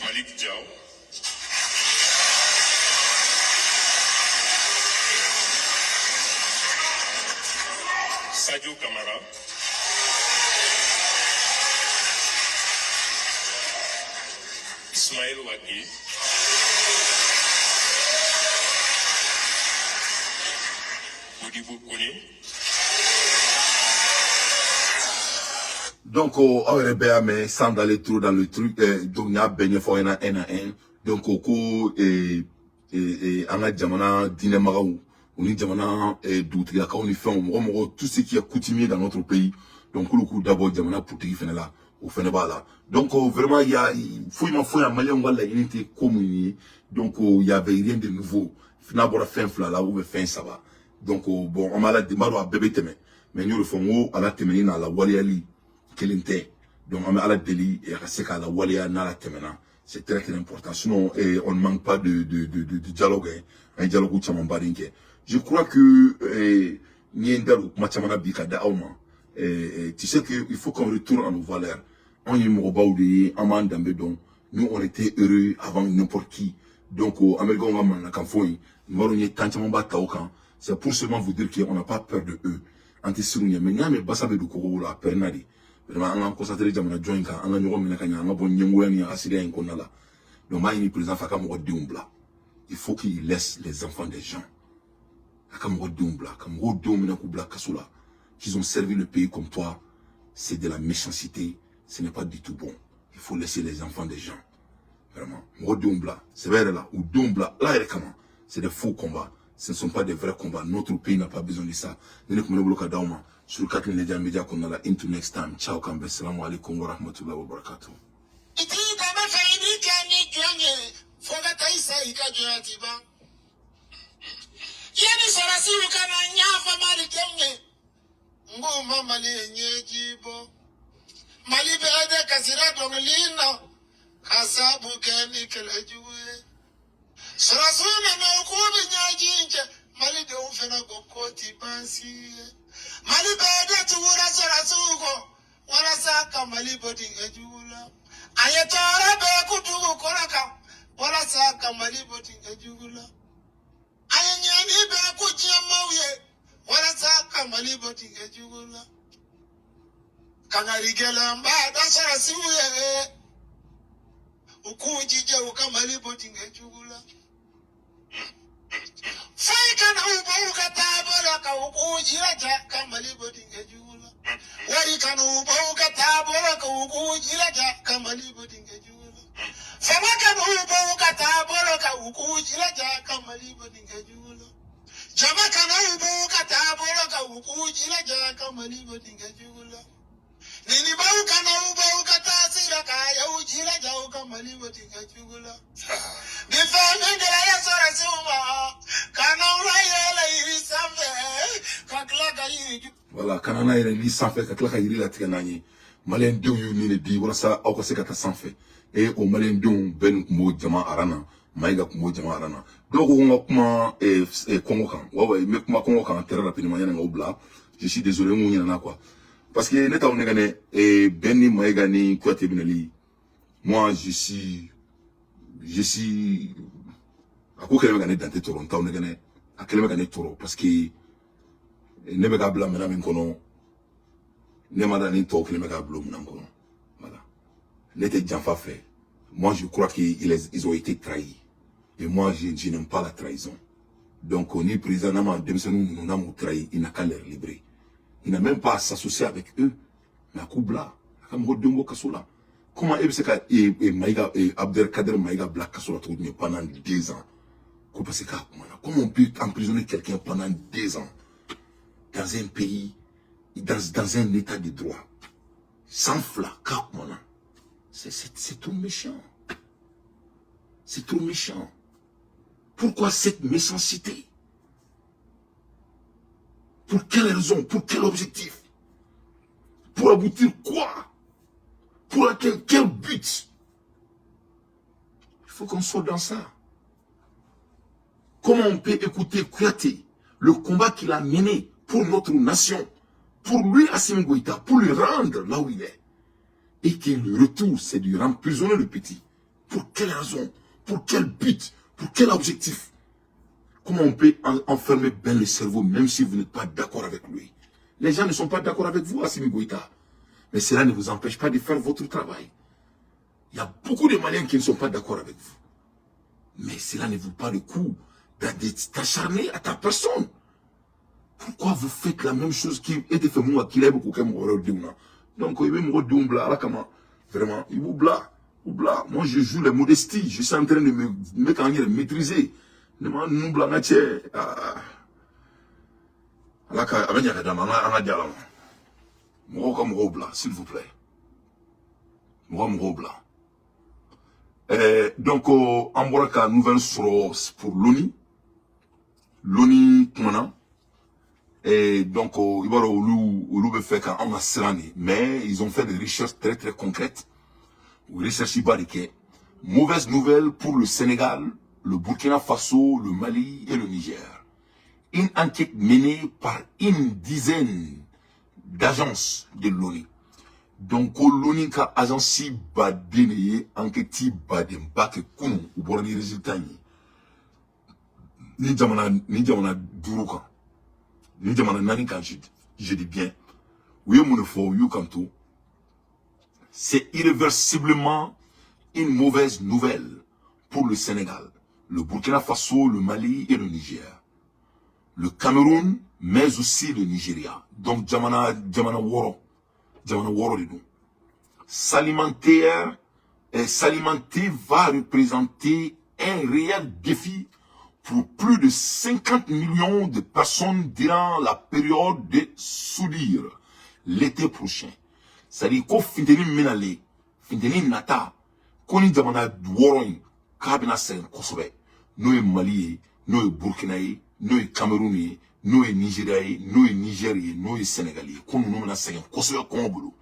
Malik Diaw. Sadio Kamara. Ismaël Wagué. Modibo Kone. Donc aw yɛrɛ bɛɛ y'a mɛn, sans d'aller trop dans le truc. Donc n y'a bɛɛ ɲɛfɔ aw ɲɛna un à un. Donc ko an ka jamana diinɛmagaw, u ni jamana dugutigilakaw ni fɛnw, mɔgɔ mɔgɔ, tout ce qui est coutumier dans notre pays, donc k'olu k'u dabɔ jamana politique fɛnɛ la, o fɛnɛ b'a la. Donc vraiment, il y a foyi ma fɔ yan. Maliyɛnw ka laɲini tɛ ko mun ye. Donc il y avait rien de nouveau n'a bɔra fɛn fila la ou bien fɛn saba. Donc bon, an b'a la, n b'a dɔn a bɛɛ bɛ tɛmɛ, mais n y'o de fɔ, n ko a la tɛmɛni n'a la waleyali kelen tɛ. Donc an bɛ Ala deli a ka se k'a la waleya n'a la tɛmɛna. C'est très très important. Sinon on ne manque pas de dialogue, hein. An ye dialogue caman baden kɛ. Je crois que n ye n da don kuma caman na bi ka da aw ma. Tu sais que il faut qu'on retourne à nos valeurs. Anw ye mɔgɔbaw de ye, an b'an danbe dɔn. Nous, on était heureux avant n'importe qui. Donc américains ka mananakan fɔ in, n b'a dɔn n ye temps caman ba ta o kan. C'est pour seulement vous dire qu'on n'a pas peur de eux. An tɛ siran u ɲɛ, mais n'i y'a mɛn basa bɛ don kogo la, a pɛrɛnna de. Vraiment, an k'an concentrer jamana jɔ in kan, an ka ɲɔgɔn minɛ ka ɲɛ, an ka bɔ ɲɛngoya ni hasidiya in kɔnɔna la. Donc n b'a ɲini président fɛ, a ka mɔgɔ denw bila. Il faut qu'il laisse les enfants des gens. A ka mɔgɔ denw bila, ka mɔgɔw denw minɛ k'u bila kaso la, qu'ils ont servi le pays comme toi, c'est de la méchanceté, ce n'est pas du tout bon. Il faut laisser les enfants des gens. Vraiment, mɔgɔ denw bila sɛbɛ yɛrɛ la, u denw bila Ala yɛrɛ kama. C'est des faux combats, ce ne sont pas des vrais combats. Notre pays n'a pas besoin de ça. Ni ne tun bɛ ne bolo ka d'aw ma sur 4 Media Media kɔnɔna la. Into next time, ciao, k'an bɛn. Salamu alaikum wa rahmatullahi wa barakatuh. I t'i danbe fɛ, i b'i kɛ ni jɔn ye, fo ka taa i sa, i ka jɔnya ti ban. ka Mali ɲɛji bɔ. Mali bɛɛ de kasira dɔnkili na ka sabu kɛ ni kɛlɛ jugu ye. Sɔrɔsiw nana u k'u bɛ ɲɛji in cɛ, Malidenw fana ko k'o ti baasi ye. Mali bɛɛ de tugura sɔrɔsiw kɔ walasa ka Mali bɔ dingɛ jugu la. A ye tɔɔrɔ bɛɛ kun dugukolo kan walasa ka Mali bɔ dingɛ jugu la. A ye ɲani bɛɛ kun diɲɛmaaw ye walasa ka Mali bɔ dingɛ jugu la. Kangari gɛlɛn b'a da sɔrɔsiw ye, u k'u jija u ka Mali bɔ dingɛ jugu la. Foyi kana u bɔ u ka taabolo la ka u k'u jilaja ka Mali bɔ dingɛ jugu la. Wari kana u bɔ u ka taabolo la ka u k'u jilaja ka Mali bɔ dingɛ jugu la. Fanga kana u bɔ u ka taabolo la ka u k'u jilaja ka Mali bɔ dingɛ jugu la. Jama kana u bɔ u ka taabolo la ka u k'u jilaja ka Mali bɔ dingɛ jugu la. Ninibaw kana u bɔ u ka taasira k'a y'u jilaja u ka Mali bɔ dingɛ jugu la. Ni fɛn min gɛlɛya sɔrɔsiw ma, ka n'aw layɛlɛ yiri sanfɛ ka tila ka yiri ju. Voilà, kana n'a yɛrɛ li sanfɛ ka tila ka yiri latigɛ n'an ye. Maliyɛn denw y'u ni de di walasa aw ka se ka taa sanfɛ. E o maliyɛn denw bɛɛ nin kun b'o jama aran na, Mayiga kun b'o jama aran na. Dɔw ko ko n ka kuma kɔngɔ kan. Wa n bɛ kuma kɔngɔ kan très rapidement yanni k'aw bila. Je suis désolé, n kun ɲinɛna quoi. Parce que ne t'aw nɛgɛ dɛ, Ben ni Mayiga ni Kuyate minɛli. Moi, je suis a ko kɛlen bɛ ka ne dante tɔɔrɔ, n t'aw nɛgɛ dɛ. A kɛlen bɛ ka ne tɔɔrɔ parce que ne bɛ k'a bila minɛn min kɔnɔ, ne ma da ni tɔw kɛlen bɛ k'a bila o minɛn kɔnɔ. Voilà, ne tɛ janfa fɛ. Moi, je crois qu'ils ils ont été trahis et moi, je n'aime pas la trahison. Donc ni président n'a ma denmisɛnninw ninnu n'a m'u trahi, il n'a qu'à les libérer. Il n'a même pas à s'associer avec eux, mais a k'u bila, a ka mɔgɔ denw bɔ kaso la. Comment e bɛ se ka Mayiga, Abdelkader Mayiga bila kaso la cogo jumɛn pendant 2 ans ko parce que k'a kumana? Comment on peut emprisonner quelqu'un pendant 2 ans dans un pays, dans un état de droit? 2 ans k'a kumana, c'est trop méchant, c'est trop méchant. Pourquoi cette méchanceté? Pour quelle raison? Pour quel objectif? Pour aboutir quoi? Pour atteindre quel but? Il faut qu'on soit dans ça. Comment on peut écouter Kouyaté, le combat qu'il a mené pour notre nation, pour lui, Assimi Goïta, pour le rendre là où il est, et que le retour, c'est de remprisonner le petit? Pour quelle raison? Pour quel but? Pour quel objectif? Comment on peut enfermer Ben le cerveau, même si vous n'êtes pas d'accord avec lui? Les gens ne sont pas d'accord avec vous, Assimi Goïta. Mais cela ne vous empêche pas de faire votre travail. Il y a beaucoup de Maliens qui ne sont pas d'accord avec vous. Mais cela ne vaut pas le coup de t'acharner à ta personne. Pourquoi vous faites la même chose qui était fait moi qui l'a beaucoup? Donc il veut kama. Vraiment, il vous bla. Bla. Moi, je joue les modesties. Je suis en train de me mettre en maîtriser. Ne ma nu bila n ka cɛ. Ala ka a bɛ ɲa ka d'a ma. An ka di Ala ma. Mɔgɔw ka mɔgɔw bila, s'il vous plaît. Mɔgɔ mɔgɔw bila. Donc an bɔra ka nouvelle sɔrɔ pour l'ONU. L'ONU kumana. Et donc i b'a dɔn, olu bɛ fɛ ka anw ka siran de, mais ils ont fait des recherches très très concrètes. U recherche ba de kɛ. Mauvaise nouvelle pour le Sénégal, le Burkina Faso, le Mali et le Niger. Une enquête menée par une dizaine d'agences de l'ONU. Donc l'ONU ka agence baden de ye enquête badenba kɛ kunun, u bɔra ni résultat ye ni jamana duuru kan, ni jamana naani kan, je dis bien. U ye mun de fɔ? U y'u kanto: c'est irréversiblement une mauvaise nouvelle pour le Sénégal, le Burkina Faso, le Mali et le Niger, le Cameroun, mais aussi le Nigeria. Donc jamana wɔɔrɔ, jamana wɔɔrɔ de don. S'alimenter va représenter un réel défi pour plus de 50 millions de personnes durant la période de soudure l'été prochain. C'est-à-dire ko funteni min bɛna le, funteni nata, ko ni jamana wɔɔrɔ in k'a bɛna sɛgɛn kosɛbɛ, n'o ye Mali ye, n'o ye Burkina ye, n'o ye Cameroun ye, N'o ye Nigeria ye, n'o ye Niger ye, n'o ye Sénégal ye, ko ninnu bɛna sɛgɛn kosɛbɛ kɔngɔ bolo.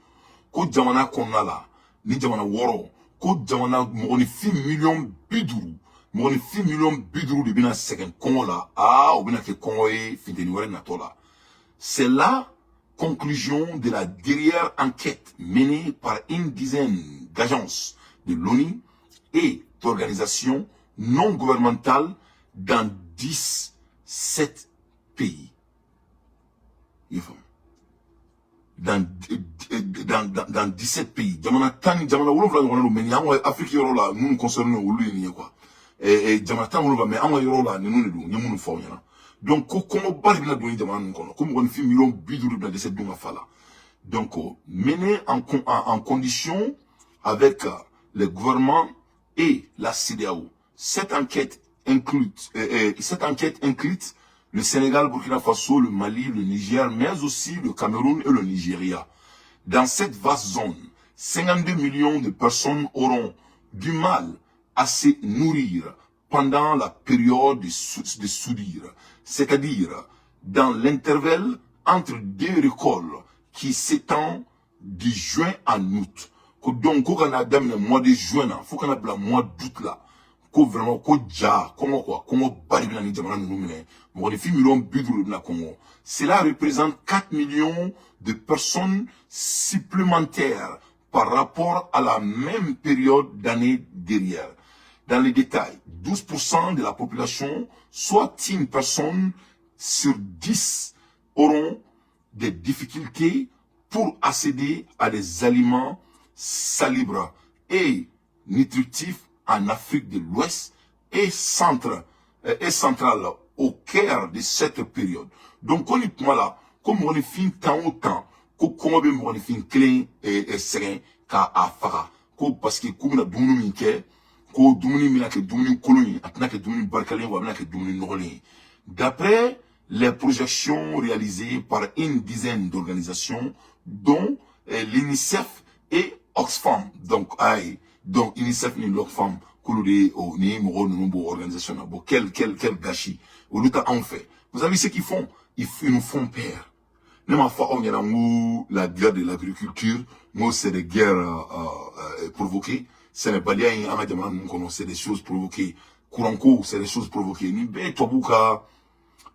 Ko jamana kɔnɔna la, ni jamana 6, ko jamana mɔgɔninfin miliyɔn 50, mɔgɔninfin miliyɔn 50 de bɛna sɛgɛn kɔngɔ la. Aa, o bɛna kɛ kɔngɔ ye funteni wɛrɛ natɔ la. C'est la conclusion de la dernière enquête menée par une dizaine d'agences de l'ONU et d'organisations non gouvernementales dans 17 pays. Dans 17 pays. Jamana 10, jamana 7 ɲɔgɔnna don, mais nin y'an ka Afrique yɔrɔ la minnu concerné, olu ye nin ye quoi. Jamana 17, mais an ka yɔrɔ la ninnu de don, n ye minnu fɔ aw ɲɛna. Donc ko kɔngɔba de bɛna don ni jamana ninnu kɔnɔ, ko mɔgɔninfin miliyɔn 50 de bɛna dɛsɛ dun ka fa la. Donc mener en condition avec les gouvernements et la CEDEAO. Cette enquête inclut le Sénégal, Burkina Faso, le Mali, le Niger, mais aussi le Cameroun et le Nigeria. Dans cette vaste zone, 52 millions de personnes auront du mal à se nourrir pendant la période de soudure, c'est-à-dire dans l'intervalle entre deux récoltes qui s'étend du juin à août. Donc, ko kana daminɛ mois de juin na fo kana bila mois d'août la, ko vraiment ko ja kɔngɔ quoi, kɔngɔ ba de bɛna ni jamana ninnu minɛ, mɔgɔninfin miliyɔn 50 de bɛna kɔngɔ. Cela représente 4 millions de personnes supplémentaires par rapport à la même période d'année dernière. Dans les détails, 12% de la population, soit une personne sur 10, auront des difficultés pour accéder à des aliments salubres et nutritifs en Afrique de l'Ouest et centrale au cœur de cette période. Donc, on est là, comme on est fin temps au temps, ko kɔngɔ bɛ mɔgɔninfin kelen sɛgɛn k'a a faga, ko parce que k'u bɛna dumuni min kɛ, ko dumuni bɛna kɛ dumuni kolon ye, a tɛna kɛ dumuni barikalen ye, wa a bɛna kɛ dumuni nɔgɔlen ye. D'après les projections réalisées par une dizaine d'organisations, dont l'UNICEF et Oxfam. Donc ayi, donc UNICEF ni l'Oxfam, k'olu de o ni mɔgɔ ninnu b'o organisation na. Bon, quel gâchis! Olu ta anw fɛ. Vous savez ce qu'ils font? Ils nous font peur. Ne m'a fɔ aw ɲɛna n ko la guerre de l'agriculture, n ko c'est des guerres provoquées. Sɛnɛbaliya in an ka jamana ninnu kɔnɔ, c'est des choses provoquées. Courant ko, c'est des choses provoquées. Nin bɛɛ ye tubabuw ka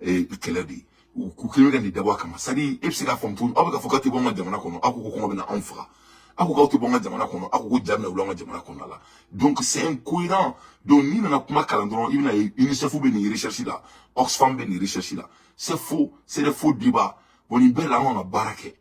kɛlɛ de ye. U kelen bɛ ka nin dabɔ a kama. C'est à dire, e bɛ se k'a faamu cogo min, aw bɛ k'a fɔ k'aw tɛ bɔ an ka jamana kɔnɔ, aw ko ko kɔngɔ bɛ na anw faga. Aw ko k'aw tɛ bɔ an ka jamana kɔnɔ, aw ko ko ja bɛna wuli an ka jamana kɔnɔna la. Donc c'est incohérent. Donc n'i nana kuma kalan dɔrɔn, i bɛna ye UNICEF bɛ nin recherche la, Oxfam bɛ nin recherche la. C'est faux, c'est des faux débats. Bon, nin bɛɛ la, an kan ka baara kɛ.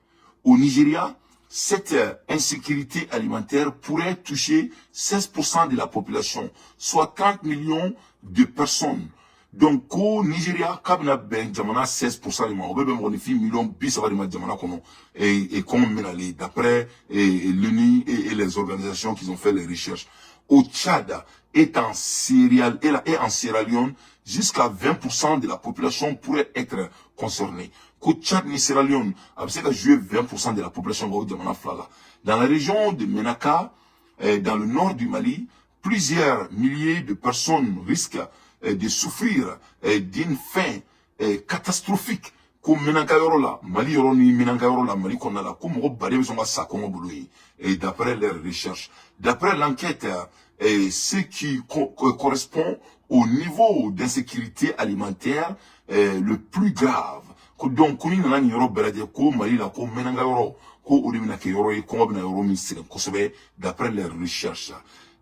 Au Nigeria, cette insécurité alimentaire pourrait toucher 16% de la population, soit 30 millions de personnes. Donc, ko Nigeria, k'a bɛna bɛn jamana 16% de ma, o bɛ bɛn mɔgɔninfin miliyɔn 30 de ma jamana kɔnɔ, et comme bɛna aller, d'après l'ONU et les organisations qui ont fait les recherches. Au Tchad et en Sierra Leone, jusqu'à 20% de la population pourrait être concernée. Ko Tchad ni Sierra Leone, a bɛ se ka jouer 20% de la population o jamana fila la. Dans la région de Menaka, dans le nord du Mali, plusieurs milliers de personnes risquent de souffrir d'une faim catastrophique. Ko Menaka yɔrɔ la, Mali yɔrɔ ni Menaka yɔrɔ la, Mali kɔnɔna la, ko mɔgɔ baden bɛ sɔn ka sa kɔngɔ bolo yen. Et d'après leurs recherches, d'après l'enquête, ce qui correspond au niveau d'insécurité alimentaire le plus grave. Ko donc ko ni nana nin yɔrɔ bɛɛ lajɛ, ko Mali la, ko Menaka yɔrɔ, ko o de bɛna kɛ yɔrɔ ye kɔngɔ bɛna yɔrɔ min sɛgɛn kosɛbɛ, d'après leurs recherches.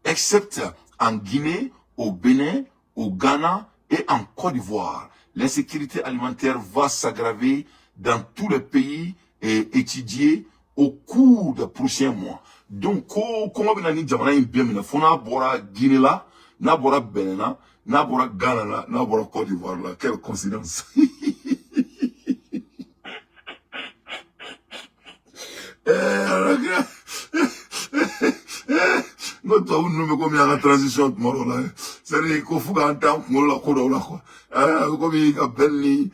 Excepte en Guinée, au Bénin, au Ghana et en Côte d'Ivoire, l'insécurité alimentaire va s'aggraver dans tous les pays étudiés au cours des prochains mois. Donc, ko kɔngɔ bɛna ni jamana in bɛɛ minɛ fo n'a bɔra Guinée la, n'a bɔra Bénin na, n'a bɔra Ghana la, n'a bɔra Côte d'Ivoire la. Quelle coïncidence! N ko tubabu ninnu bɛ komi an ka transition tuma dɔw la, c'est à dire ko fo k'an t'an kunkolo la ko dɔw la quoi. A bɛ komi ka Ben ni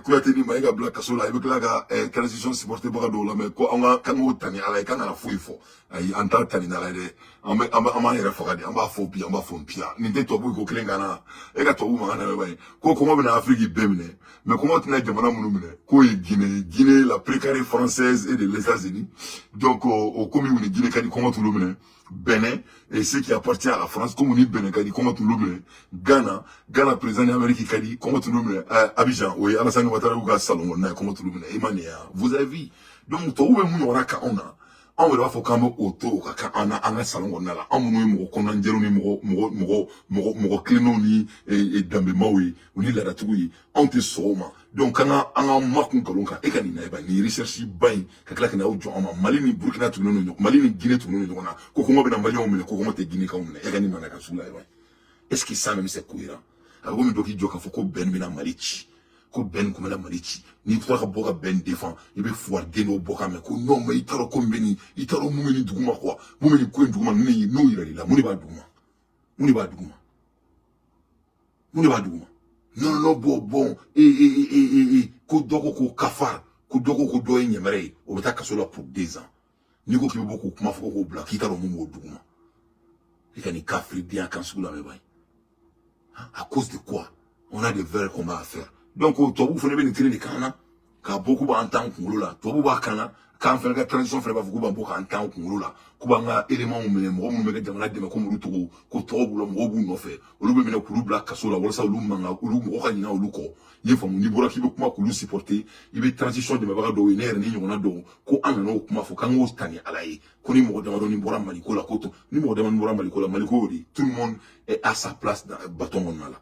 Kuyate ni Mayiga bila kaso la, i bɛ tila ka transition supporter baga dɔw lamɛn ko an ka kan k'o ta ni Ala ye, k'an kana foyi fɔ. Ayi, an t'a ta ni Ala ye dɛ. An b'an yɛrɛ faga de. An b'a fɔ bi, an b'a fɔ piya. Nin tɛ tubabu ko kelen kan na. E ka tubabu mankan na b'a ye ko kɔngɔ bɛna Afiriki bɛɛ minɛ, mais kɔngɔ tɛna jamana minnu minɛ, k'o ye Guinée, Guinée la pré carré française et de les États-Unis. Donc o komi u ni Guinée ka di, kɔngɔ t'olu minɛ. Bénin et ce qui appartient à la France, comme ni Bénin ka di, kɔngɔ t'olu minɛ. Ghana, Ghana président ni Amérique ka di, kɔngɔ t'olu minɛ. Abidjan, o ye Alassane Ouattara y'u ka salon kɔnɔna ye, kɔngɔ t'olu minɛ. E ma nin ye wa? Vous avez vu? Donc tubabu bɛ mun ɲɔgɔnna ka anw na, anw yɛrɛ b'a fɔ k'an bɛ o to o ka kan an na an ka salon kɔnɔna la. Anw minnu ye mɔgɔ kɔnɔnajɛlenw ni mɔgɔ kilennenw ni danbemaw ye, u ni laadatigiw ye, anw tɛ sɔn o ma. Donc an ka makun nkalon kan. E ka nin na, nin recherche ba in ka tila ka n'aw jɔ an ma. Mali ni Burkina tugunnen don ɲɔgɔn, Mali ni Guinée tugunnen don ɲɔgɔn na, ko kɔngɔ bɛna Maliyɛnw minɛ, ko kɔngɔ tɛ Guinée-kaw minɛ. E ka nin mana ka sugu la ye, est ce que ça même, c'est cohérent? A bɛ komi dɔ k'i jɔ k'a fɔ ko Ben bɛna Mali ci, ko Ben kun bɛna Mali ci. N'i tora ka bɔ ka Ben défend, i bɛ fugariden dɔw bɔ ka mɛn ko non, mais i t'a dɔn ko min bɛ nin, i t'a dɔn mun bɛ nin duguma quoi, mun bɛ nin ko in duguma. Ni n'o yiral'i la, mun de b'a duguma? Mun de b'a duguma? Mun de b'a duguma? Non, non, bon, bon, e e e e e ko dɔ ko ko kafar, ko dɔ ko ko dɔ ye ɲɛmɛrɛ ye, o bɛ taa kaso la pour 2 ans. N'i ko k'i bɛ bɔ k'o kuma fɔ k'o bila, k'i t'a dɔn mun b'o duguma. I ka nin kafiridenya kan sugu lamɛn ba ye, à cause de quoi? On a des vrais combats à faire. Donc tubabuw fana bɛ nin kelen de kan na k'a bɔ k'u b'an tan kunkolo la. Tubabuw b'a kan na k'an fana ka transition fana b'a fɔ k'u b'an bɔ k'an tan kunkolo la, k'u b'an ka éléments minɛ, mɔgɔ minnu bɛ ka jamana dɛmɛ, komi olu togo ko tɔgɔ b'u la, mɔgɔw b'u nɔfɛ, olu bɛ minɛ k'olu bila kaso la walasa olu mankan, olu mɔgɔ ka ɲinɛ olu kɔ. I ye faamu? N'i bɔra k'i bɛ kuma k'olu supporter, i bɛ transition dɛmɛbaga dɔw ye, ne yɛrɛ ni ɲɔgɔnna dɔw, ko an nana o kuma fɔ k'an k'o ta ni Ala ye, ko ni mɔgɔ damadɔni bɔra Maliko la, ko to ni mɔgɔ damadɔni bɔra Maliko la, Maliko y'o de, tout le monde est à sa place dans bâton kɔnɔna la.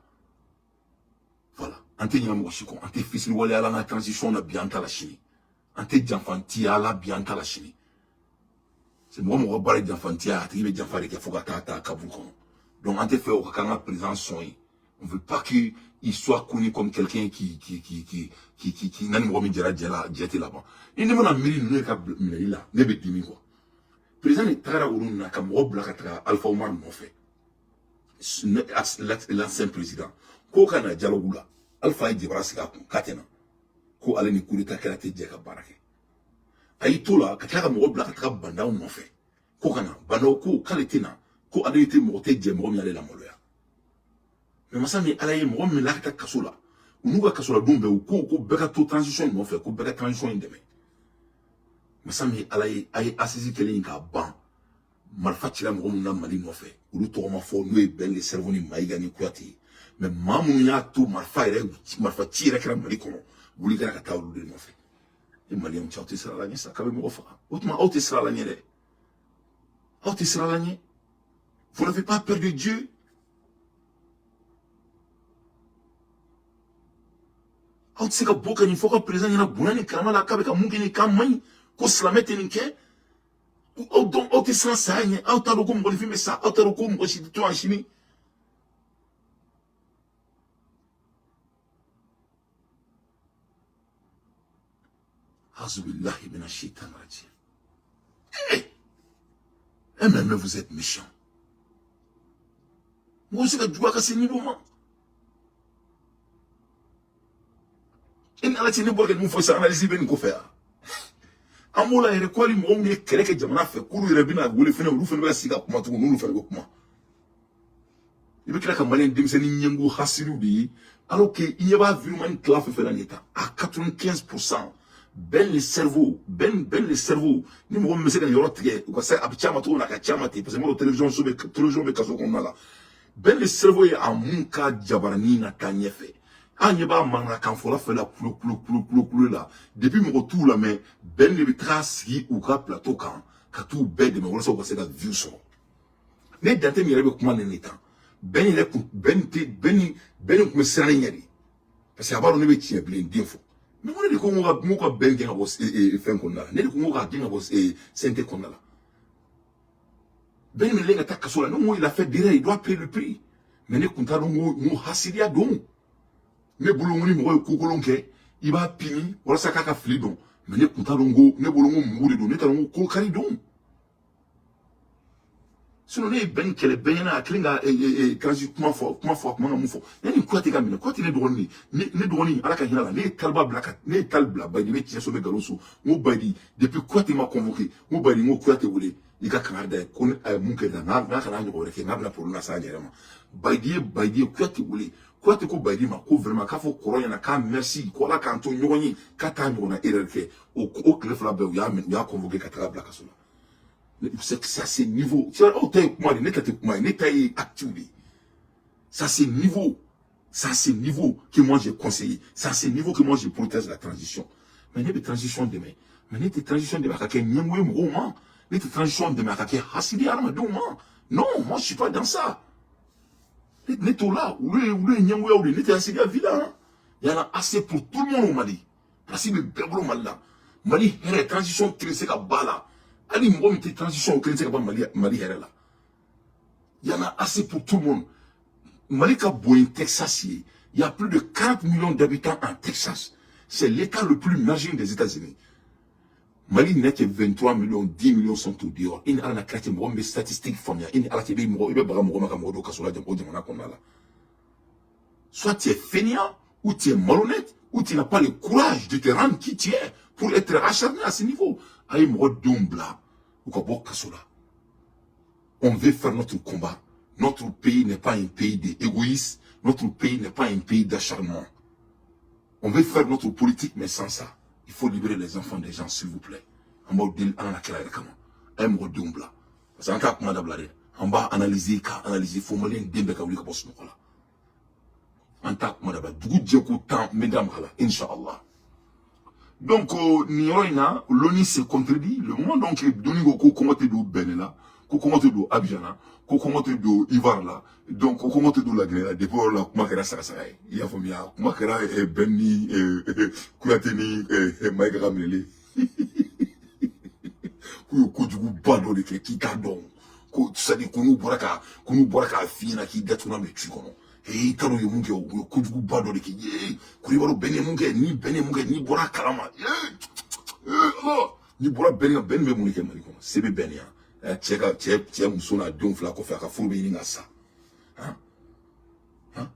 Voilà, an tɛ ɲinɛ mɔgɔ si kɔ, an tɛ fisiriwaleya la an ka transition na bi, an ta la sini. An tɛ janfantiya la bi, an ta la sini. C'est mɔgɔ mɔgɔ baara ye janfantiya, a tigi bɛ janfa de kɛ fo ka taa ta kaburu kɔnɔ. Donc an tɛ fɛ o ka k'an ka président sɔn ye. On veut pas qu'il soit connu comme quelqu'un qui n'a ni mɔgɔ min jɛra jɛ la, jɛ tɛ laban. Ni ne mana miiri ninnu ye ka minɛli la, ne bɛ dimi quoi. Président de tagara olu na ka mɔgɔ bila ka taga Alpha Omar nɔfɛ, l'ancien président, ko ka na dialogue la. Alpha ye jabara sigi a kun k'a tɛ na, ko ale ni coup d'état kɛra tɛ jɛ ka baara kɛ. A y'i to la ka tila ka mɔgɔ bila ka taga Bandaw nɔfɛ ko ka na. Bandaw ko k'ale tɛ na, ko ale tɛ mɔgɔ tɛ jɛ mɔgɔ min y'ale lamaloya. Mais masa min Ala ye mɔgɔ min la ka taa kaso la, u n'u ka kasoladon bɛɛ, u ko ko bɛɛ ka to transition nɔfɛ, ko bɛɛ ka transition in dɛmɛ. Masa min Ala ye, a ye assise kelen in k'a ban, marifa cira mɔgɔ minnu na Mali nɔfɛ, olu tɔgɔ ma fɔ, n'o ye Ben le Cerveau ni Mayiga ni Kuyate ye. Mais maa minnu y'a to marifa yɛrɛ, marifa ci yɛrɛ kɛra Mali kɔnɔ, wuli kɛra ka taa olu de nɔfɛ. E Maliyɛnw cɛ, aw tɛ sira la ɲɛ sa, k'a bɛ mɔgɔ faga. O tuma aw tɛ sira la ɲɛ dɛ, aw tɛ sira la ɲɛ. Vous n'avez pas peur de Dieu? Aw tɛ se ka bɔ ka nin fɔ ka président ɲɛna bonya ni karama la, k'a bɛ ka mun kɛ nin k'a man ɲi, ko silamɛ tɛ nin kɛ. Aw dɔn, aw tɛ siran saya ɲɛ, aw t'a dɔn ko mɔgɔninfin bɛ sa, aw t'a dɔn ko mɔgɔ si tɛ to yan sini. Azubillahi mina shaitan rajim. Eh, eh mais vous êtes méchants. Mɔgɔ bɛ se ka juguya ka se niveau ma. E ni Ala cɛ, ne bɔra ka mun fɔ sisan, analyse bɛ nin kɔfɛ yan. An b'o la yɛrɛ ko hali mɔgɔ minnu ye kɛlɛ kɛ jamana fɛ, k'olu yɛrɛ bɛna wele fɛnɛ, olu fɛnɛ bɛ ka sigi ka kuma tugun, n'olu fɛnɛ bɛ kuma. I bɛ tila ka Maliyɛn denmisɛnnin ɲɛngo hasiriw de ye, alors que i ɲɛ b'a virement ni tila fɛn fɛn la nin ye tan, à 95%, Ben le Cerveau, Ben le Cerveau, ni mɔgɔ min bɛ se ka nin yɔrɔ tigɛ, u ka se a bɛ ci a ma cogo min na, a ka ci a ma ten, parce que mɔgɔ télévision so bɛ, télévision bɛ kaso kɔnɔna la. Ben le Cerveau ye a mun ka jabaranin na taa ɲɛfɛ, an ɲɛ b'a mankan fɔlɔ fɛ la, kulo kulo kulo kulo kulo la, depuis mɔgɔ t'u lamɛn, Ben de bɛ taga sigi u ka plateau kan ka t'u bɛɛ dɛmɛ walasa u ka se ka view sɔrɔ. Ne dante min yɛrɛ bɛ kuma nin de kan, Ben yɛrɛ kun, Ben tɛ, Ben ni Ben kun bɛ siran ne ɲɛ de, parce que a b'a dɔn ne bɛ tiɲɛ bilen den fɔ. Mais ko ne de ko n ko ka Ben gɛn ka bɔ fɛn kɔnɔna la, ne de ko n ko k'a gɛn ka bɔ CNT kɔnɔna la. Ben minɛlen ka taa kaso la, ne ko il a fait d'erreur, il doit payer le prix. Mais ne kun t'a dɔn n ko hasidiya don. Ne bolo n ko ni mɔgɔ ye ko kolon kɛ, i b'a pini walasa k'a ka fili dɔn. Mais ne kun t'a dɔn ko ne bolo n ko mugu de don, ne t'a dɔn ko kolo kari don. Sinon ne ye bɛn kɛlɛ bɛɛ ɲɛna, a kelen ka transi kuma fɔ, kuma fɔ, a kuma ka mun fɔ? Ne ni Kuyate ka minɛ, Kuyate ne dɔgɔnin de, ne dɔgɔnin, Ala ka hinɛ la. Ne ye taliba bila ka ne ye tali bila Bayidi, bɛ tiɲɛ so, bɛ nkalon so. N ko Bayidi, depuis Kuyate ma convoqué, n ko Bayidi, n ko Kuyate wele, i ka kangari da ye ko a ye mun kɛ tan, n'a kana ɲɔgɔn wɛrɛ kɛ, n'a bɛna problème lase an yɛrɛ ma. Bayidi ye Kuyate wele. Kuyate ko Bayidi ma ko vraiment, k'a fɔ kɔrɔ ɲɛna k'a merci, ko Ala k'an to ɲɔgɔn ye, k'a t'a ɲɔgɔnna erreur kɛ. O tile 2 bɛɛ, u y'a minɛ, u y'a convoqué ka taga bila kaso la. C'est ça, c'est niveau. Aw ta ye kuma de, ne ta tɛ kuma ye, ne ta ye acte de. Ça, c'est niveau. Ça, c'est niveau que moi j'ai conseillé. Ça, c'est niveau que moi je protège la transition. Mais ne bɛ transition dɛmɛ, mais ne tɛ transition dɛmɛ a ka kɛ ɲɛngo ye mɔgɔw ma. Ne tɛ transition dɛmɛ a ka kɛ hasidi hadamadenw ma. Non, moi je suis pas dans ça. Ne t'o la. Olu ye ɲɛngoyaw de ye. Ne tɛ hasidiya vie la, hein. Il y en a assez pour tout le monde au Mali. Place bɛ bɛɛ bolo Mali la. Mali hɛrɛ, transition kelen se ka ba la. Hali mɔgɔ min tɛ transition, o kelen tɛ se ka ban Mali hɛrɛ la. Il y en a assez pour tout le monde. Mali ka bon ni Texas ye. Il y a plus de 40 millions d'habitants en Texas. C'est l'état le plus marginal des États-Unis. Mali n'est que 23 millions, 10 millions sont au dehors. I ni Ala na kira cɛ, mɔgɔ min bɛ statistique faamuya, i ni Ala cɛ, i bɛ mɔgɔ, i bɛ baga mɔgɔ ma ka mɔgɔ dɔw kaso la o jamana kɔnɔna la. Soit tu es fainéant, ou tu es malhonnête, ou tu n'as pas le courage de te rendre qui tu es pour être acharné à ce niveau. A ye mɔgɔ denw bila u ka bɔ kaso la. On veut faire notre combat. Notre pays n'est pas un pays d'égoïsme. Notre pays n'est pas un pays d'acharnement. On veut faire notre politique, mais sans ça. Il faut libérer les enfants des gens, s'il vous plaît. An b'aw deli Ala na kira yɛrɛ kama. A ye mɔgɔ denw bila. Parce que an t'a kuma dabila dɛ. An b'a analyser k'a analyser fo maliyɛn den bɛɛ ka wuli ka bɔ sunɔgɔ la. An t'a kuma dabila. Dugu jɛ ko 10, n bɛ da maga la, inshallah. Donc, nin yɔrɔ in na, l'ONU s'est contredit. Le moment donc l'ONU ko ko kɔngɔ tɛ don Benin la, ko kɔngɔ tɛ don Abidjan na, ko kɔngɔ tɛ don Ivoire la, donc ko kɔngɔ tɛ don La Guinée la, depuis o yɔrɔ la, kuma kɛra saga saga ye. I y'a faamuya, kuma kɛra Ben ni Kuyate ni Mayiga ka minɛli. K'u ye kojuguba dɔ de kɛ k'i t'a dɔn. Ko c'est à dire ko n'u bɔra k'a f'i ɲɛna k'i datugulan bɛ tu kɔnɔ. Ee, i t'a dɔn u ye mun kɛ, u ye kojuguba dɔ de kɛ. Ye ko i b'a dɔn Ben ye mun kɛ, ni Ben ye mun kɛ, n'i bɔra a kalama. Ee, ee, n'i bɔra Ben kan, Ben bɛ mun de kɛ Mali kɔnɔ? Se bɛ Ben yan. Cɛ ka cɛ muso n'a denw fila kɔfɛ, a ka furu bɛ ɲini ka sa. Han han,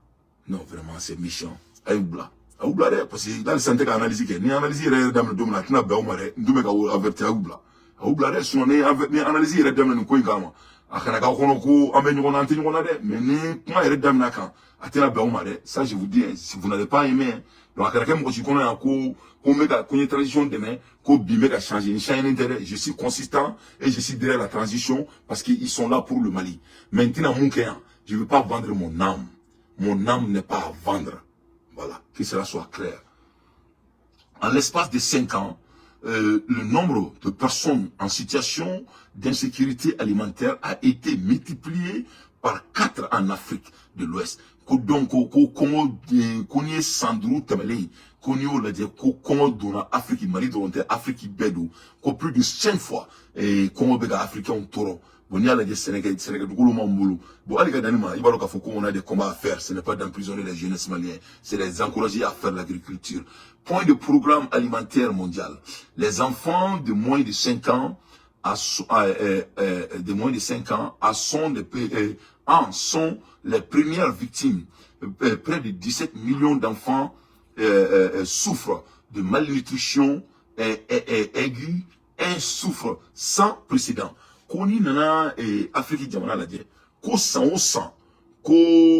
non, vraiment, c'est méchant. A y'u bila, a y'u bila dɛ, parce que hali sisan n tɛ ka analyse kɛ. Ni analyse yɛrɛ daminɛ don min na, a tɛna bɛn aw ma dɛ. N dun bɛ k'aw avertir, a y'u bila, a y'u bila dɛ. Sinon ni analyse yɛrɛ daminɛ nin ko in kama, a kana k'aw kɔnɔ ko an bɛ ɲɔgɔn na, an tɛ ɲɔgɔn na dɛ. Mais ni kuma yɛrɛ daminɛ a kan, a tɛna bɛn aw ma dɛ. Ça, je vous dis, hein, si vous n'allez pas aimer, donc a kana kɛ mɔgɔ si kɔnɔ yan ko n bɛ ka ko n ye transition dɛmɛ, ko bi n bɛ ka changer. N changer tɛ dɛ. Je suis consistant et je suis derrière la transition parce qu'ils sont là pour le Mali. Mais n tɛna mun kɛ yan, je veux pas vendre mon âme. Mon âme n'est pas à vendre. Voilà, que cela soit clair. En l'espace de 5 ans, le nombre de personnes en situation d'insécurité alimentaire a été multiplié par 4 en Afrique de l'Ouest. Ko donc ko kɔngɔ, ko n'i ye san 5 tɛmɛlen, ko n'i y'o lajɛ, ko kɔngɔ donna Afrique, Mali dɔrɔn tɛ, Afrique bɛɛ don, ko plus de 5 fois kɔngɔ bɛ ka Africains tɔɔrɔ. Bon, n'i y'a lajɛ, sɛnɛkɛ dugukolo m'an bolo. Bon, hali ka danni ma, i b'a dɔn k'a fɔ ko on a des combats à faire. Ce n'est pas d'emprisonner les jeunesses maliens, c'est les encourager à faire l'agriculture. Point de Programme alimentaire mondial: les enfants de moins de 5 ans de moins de 5 ans à sont des, en sont les premières victimes. Près de 17 millions d'enfants souffrent de malnutrition aiguë, un souffre sans précédent. Ko n'i nana Afrique jamana lajɛ, ko san o san, ko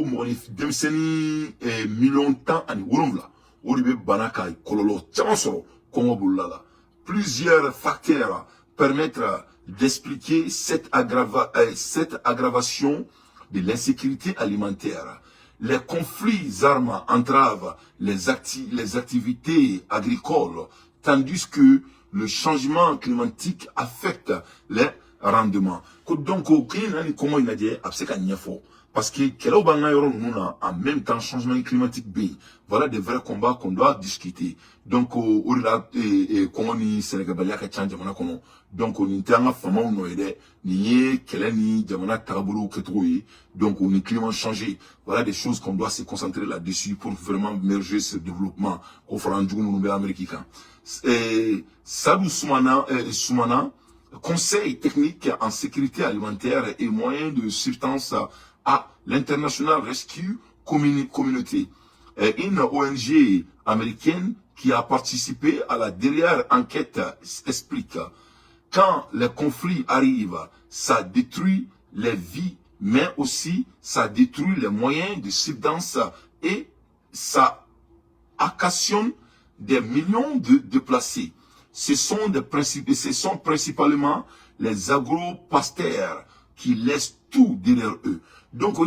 mɔgɔni denmisɛnnin miliyɔn 17, o de bɛ bana ka kɔlɔlɔ caman sɔrɔ kɔngɔ bolola la. Plusieurs facteurs permettent d'expliquer cette aggravation de l'insécurité alimentaire. Les conflits armés entravent les activités agricoles, tandis que le changement climatique affecte les rendements. Ko donc k'i nana ni kɔngɔ in lajɛ, a bɛ se ka ɲɛfɔ parce que kɛlɛw b'an ka yɔrɔ ninnu na, en même temps changement climatique bɛ yen. Voilà des vrais combats qu'on doit discuter. Donc o de la, kɔngɔ ni sɛnɛkɛbaliya ka ca jamana kɔnɔ. Donc nin tɛ an ka faamaw nɔ ye dɛ, nin ye kɛlɛ ni jamana tagabolo kɛcogo ye. Donc ni climat changé, voilà des choses qu'on doit se concentrer là-dessus pour vraiment merger ce développement, k'o fara an jugu minnu bɛ Amérique kan. Sadou Soumana, Soumana. Conseil technique en sécurité alimentaire et moyens de substance à l'International Rescue Community, une ONG américaine qui a participé à la dernière enquête, explique: quand les conflits arrivent, ça détruit les vies, mais aussi ça détruit les moyens de subsistance et ça occasionne des millions de déplacés. Ce sont principalement les agro-pasteurs qui laissent tout derrière eux. Donc, on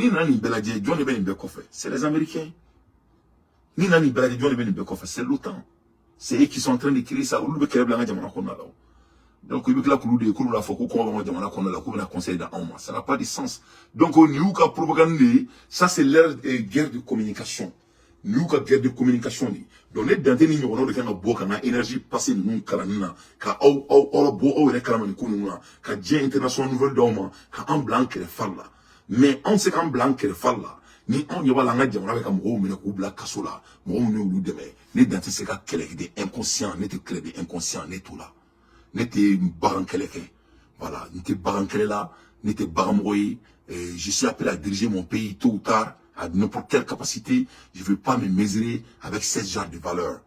c'est les Américains. C'est l'OTAN. C'est eux qui sont en train de créer ça. Donc, il y a conseil. Ça n'a pas de sens. Donc, on y a propagande, ça c'est leur guerre de communication. Nous ka guerre de communication ni. Donc ne dante ni ɲɔgɔnnaw de kan ka bɔ ka na énergie passer ninnu kalanni na, ka aw aw aw bɔ aw yɛrɛ kalama nin ko ninnu na, ka diɲɛ international nouvelle d'aw ma, ka an bila an kɛrɛfɛ la. Mais anw tɛ se k'an bila an kɛrɛfɛ la ni anw ɲɛ b'a la an ka jamana bɛ ka mɔgɔw minɛ k'u bila kaso la, mɔgɔw minnu y'olu dɛmɛ. Ne dan tɛ se ka kɛlɛ de inconscient, ne tɛ kɛlɛ de inconscient, ne t'o la. Ne tɛ bagan kɛlɛ kɛ. Voilà, n tɛ bagan kɛlɛ la, ne tɛ baganmɔgɔ ye. Je suis appelé à diriger mon pays tôt ou tard, à n'importe quelle capacité. Je ne veux pas me mesurer avec ce genre de valeurs.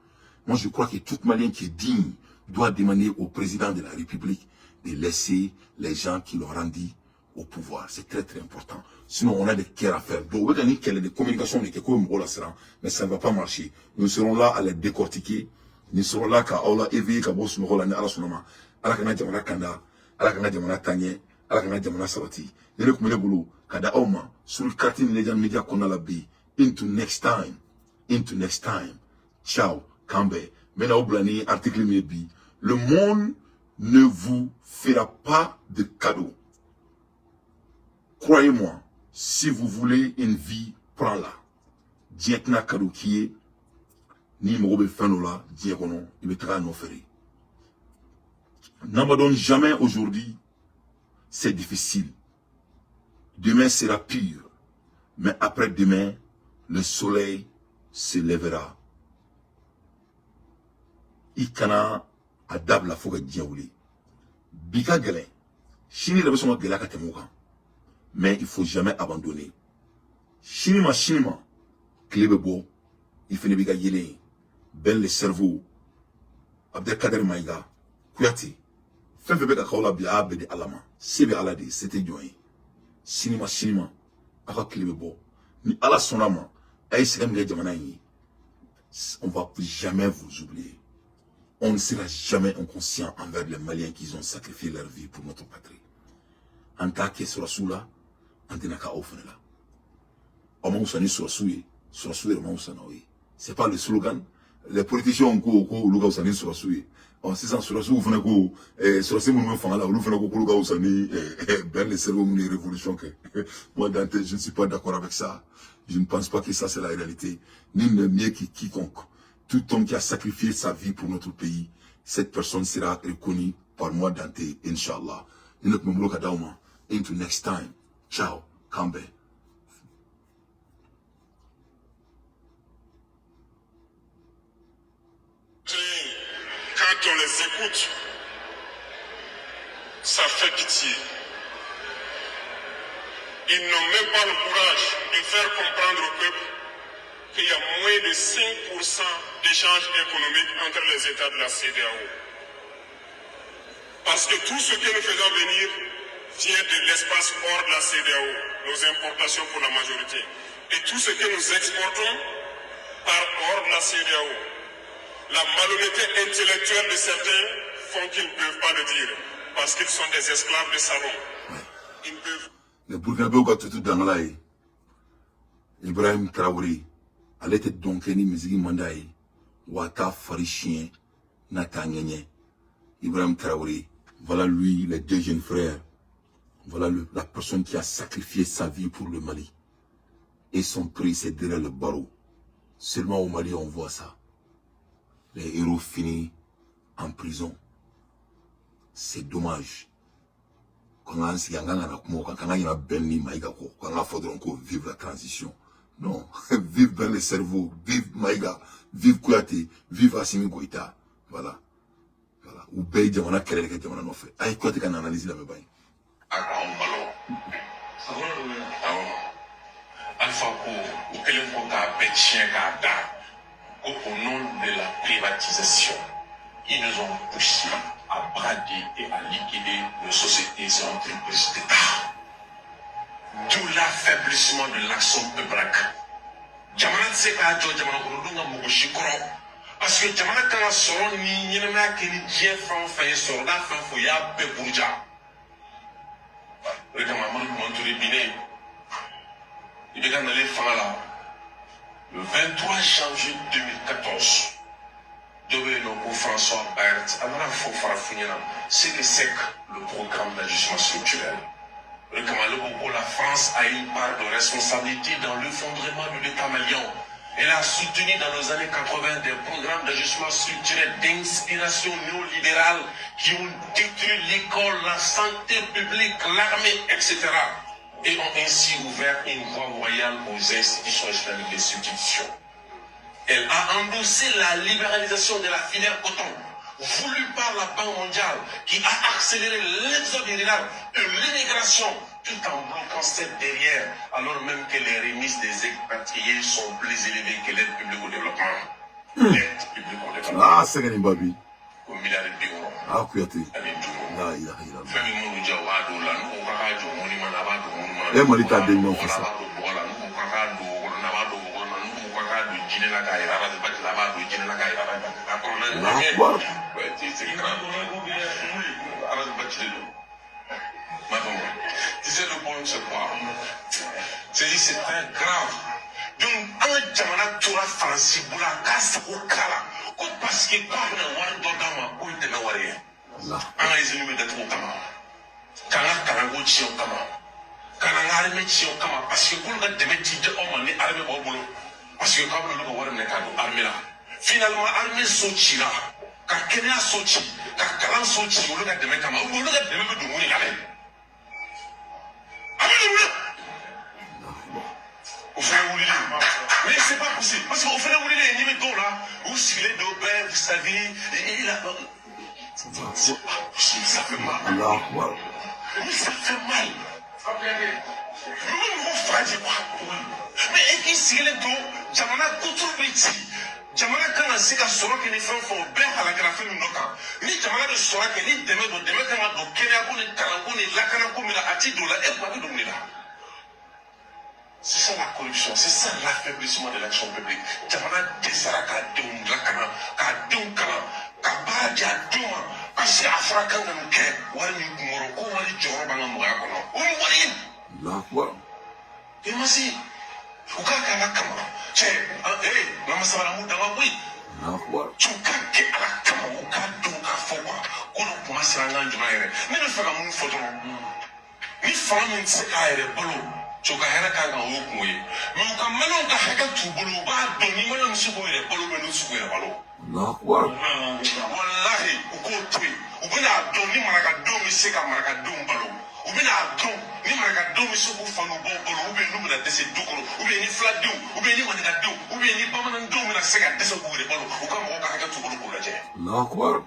Moi, je crois que tout Malien qui est digne doit demander au président de la République de laisser les gens qui l'ont rendu au pouvoir. C'est très, très important. Sinon, on a des guerres à faire. Donc, on a une de communication, mais ça ne va pas marcher. Nous serons là à les décortiquer. Nous serons là qu'à Allah éveiller, qu'à bɔ sunɔgɔ la ni Ala sɔnna ma. Ala kana jamana kanda, Ala kana jamana taɲɛ, Ala kana jamana sabati. Ne de tun bɛ ne bolo ka da aw ma sur carte Legend Media kɔnɔna la bi. Into next time. Into next time. Ciao. K'an bɛn. N bɛna aw bila ni article min ye bi. Le monde ne vous fera pas de cadeau. Croyez-moi, si vous voulez une vie, prends-la. Diɲɛ tɛna cadeau k'i ye. N'i mago bɛ fɛn dɔ la diɲɛ kɔnɔ, i bɛ taga a nɔfɛ de. N'abandonne jamais aujourd'hui, c'est difficile. Demain sera pire, mais après-demain, le soleil se lèvera. I kana a dabila fo ka diɲɛ wuli. Bi ka gɛlɛn, sini yɛrɛ bɛ sɔn ka gɛlɛya ka tɛmɛ o kan. Mais il faut jamais abandonner. Sini ma sini ma, tile bɛ bɔ, i fɛnɛ b'i ka yelen ye. Ben le cerveau, Abdelkader Maïga, Kouyaté, fɛn fɛn bɛ ka k'aw la bi, a y'a bɛɛ di Ala ma. Se bɛ Ala de ye, se tɛ jɔn ye. Sini ma sini ma, aw ka tile bɛ bɔ. Ni Ala sɔnna ma, a ye sɛgɛn min kɛ jamana in ye, on va jamais vous oublier. On ne sera jamais inconscient envers les Maliens qui ont sacrifié leur vie pour notre patrie. An t'a kɛ sɔrɔsiw la, an tɛna k'aw fana la. Aw ma wusa ni sɔrɔsiw ye, sɔrɔsiw yɛrɛ ma wusa n'aw ye. C'est pas le slogan. Les politiciens ko ko olu ka wusa ni sɔrɔsiw ye. Ɔ sisan sɔrɔsiw fana ko sɔrɔsi minnu bɛ fanga la, olu fana ko k'olu ka wusa ni Ben le cerveau minnu ye révolution kɛ. Moi, Dante, je ne suis pas d'accord avec ça. Je ne pense pas que ça c'est la réalité. Nul n'est mieux que quiconque. Tout homme qui a sacrifié sa vie pour notre pays, cette personne sera reconnue par moi, Dante, Inch'Allah. Into next time. Ciao. K'an bɛn. Quand on les écoute, ça fait pitié. Ils n'ont même pas le courage de faire comprendre au peuple qu'il y a moins de 5% d'échanges économiques entre les États de la CEDEAO. Parce que tout ce que nous faisons venir vient de l'espace hors de la CEDEAO, nos importations pour la majorité. Et tout ce que nous exportons par hors de la CEDEAO. La malhonnêteté intellectuelle de certains font qu'ils ne peuvent pas le dire, parce qu'ils sont des esclaves de salon. Ils peuvent. Les Burkinabés ka tutu dangala ye Ibrahim Traoré, ale tɛ dɔn kɛ ni misigi man d'a ye, wa a t'a fari siɲɛ n'a t'a ŋɛɲɛ. Ibrahim Traoré, voilà lui, les deux jeunes frères. Voilà la personne qui a sacrifié sa vie pour le Mali. Et son prix, c'est derrière le barreau. Seulement au Mali, on voit ça. Les héros finissent en prison. C'est dommage. Quand on sigi an kan ka na kuma o kan, k'an ka ɲina bɛn ni Maïga kɔ, k'an ka fɔ dɔrɔn ko vive la transition. Non, vive Ben le cerveau, vive Maïga, vive Kouyaté, vive Assimi Goïta. Voilà. Voilà. U bɛɛ ye jamana kɛlɛ de kɛ jamana nɔfɛ. A ye Kuyate ka na analyse lamɛn ba ye. A k'anw balo. Awɔ, Alpha ko u kɛlen kɔ k'a bɛɛ tiɲɛ k'a da ko au nom de la privatisation, ils nous ont poussé à brader et à liquider nos sociétés et entreprises d'État, d'où l'affaiblissement de l'action publique. Jamana tɛ se k'a jɔ jamana kɔnɔdenw ka mɔgɔ si kɔrɔ, parce que jamana kan ka sɔrɔ ni ɲɛnamaya kɛ ni diɲɛ fɛn o fɛn ye, sɔrɔda fɛn o fɛn, o y'a bɛɛ buruja. O de kama Amadu Tumani Ture binnen, i bɛ ka nalen fanga la le 23 janvier 2014, dɔ bɛ yen nɔ ko François Baert, a nana fɔ farafin ɲɛna ce que c'est que le programme d'ajustement structurel. O de kama ale ko ko la France a une part de responsabilité dans l'effondrement de l'État malien. Elle a soutenu dans les années 80 des programmes d'ajustement structurel d'inspiration néolibérale qui ont détruit l'école, la santé publique, l'armée, etc. et ont ainsi ouvert une voie royale aux institutions islamiques de substitution. Elle a endossé la libéralisation de la filière coton, voulue par la Banque mondiale, qui a accéléré l'exode rural et l'immigration, tout en bloquant cette derrière, alors même que les remises des expatriés sont plus élevées que l'aide publique au développement. L'aide publique au développement. Ah, sɛgɛn nin ba bi. Ko miliyari 60 Ah, Kuyate. ani duuru. La ilaha illallah. Fɛn min m'olu diya, u b'a don o la. N'u ko k'a k'a jɔ ŋɔni mana, a b'a don ŋɔni mana. E Mali t'a den ɲuman Bɔgɔ fɔ la, sa. a b'a don bɔgɔ la. N'u ko k'a k'a don wɔlɔ na, a b'a don wɔlɔ na. N'u ko k'a k'a don jinɛ la k'a yira ala bati la, a b'a don jinɛ la k'a yira ala bati la. A kɔnɔna Allahu Akbar. Ouais, c'est grave. Ala bati de don. Ma faamu. Tu sais, le problème, c'est quoi? C'est dit, c'est très grave. Donc an ka jamana tora Faransi bolo a k'a sago k'a la ko parce que k'a bɛna wari dɔ d'a ma k'o ye dɛmɛ wari ye. Allah. An ka usine bɛ datugu o kama, k'an ka kalanko tiɲɛ o kama, k'an ka armée tiɲɛ o kama, parce que k'olu ka dɛmɛ ti di aw ma ni armée b'aw bolo, parce que k'aw bɛna olu ka wari minɛ k'a don armée la. Finalement, armée so cira, ka kɛnɛya so ci, ka kalan so ci olu ka dɛmɛ kama. Olu ka dɛmɛ bɛ don mun de la dɛ? A bɛ don mun na? O fana wulilen, mais c'est pas possible, parce que o fana wulilen, ɲɛ bɛ dɔw la, u sigilen don bɛɛ, vous savez, il a, c'est pas possible, ça fait mal. Allahu Akbar. Mais ça fait mal. Mɔgɔ mɔgɔ fa de quoi. Mais e k'i sigilen to jamana kuturu bɛ ci, jamana kan ka se ka sɔrɔ kɛ ni fɛn fɛn, o bɛɛ halakira fɛn min dɔ kan. Ni jamana bɛ sɔrɔ kɛ ni dɛmɛ don, dɛmɛ kan ka don kɛnɛyako ni kalanko ni lakanako min na, a ti don o la. E kuma bɛ don mun de la? C'est ça la corruption, c'est ça l'affaiblissement de l'action publique. Jamana dɛsɛra k'a denw lakana, k'a denw kalan, ka baara di a denw ma, parce que a fɔra kan ka nin kɛ wari min kunkɔrɔ, ko wari jɔyɔrɔ b'an ka mɔgɔya kɔnɔ. O ye wari ye. Allahu Akbar. I ma se u k'a kɛ Ala kama. Cɛ, ee, n'an ma sabali, an b'u danga koyi. Allahu Akbar. Cɛ, u k'a kɛ Ala kama, u k'a dɔn k'a fɔ quoi ko dɔ kuma sera an k'an jɔ an yɛrɛ. Ne bɛ fɛ ka mun fɔ dɔrɔn, ni fanga min tɛ se k'a yɛrɛ balo, cɛ, u ka hɛrɛ kan kan, o y'o kungo ye. Mais u ka maliyɛnw ka hakɛ t'u bolo, u b'a dɔn ni maliyɛnw bɛ se k'u yɛrɛ balo, bɛ n'u se k'u yɛrɛ balo. Allahu Akbar. Walahi, u k'o to yen, u bɛna dɔn ni marakadenw bɛ se ka marakadenw balo, u bɛna dɔn ni marakadenw bɛ se k'u fa n'u baw balo, ou bien n'u bɛna dɛsɛ du kɔnɔ, ou bien ni filadenw, ou bien ni maninkadenw, ou bien ni bamanandenw bɛna se ka dɛsɛ k'u yɛrɛ balo. U ka mɔgɔw ka hakɛ t'u bolo k'u lajɛ. Allahu Akbar.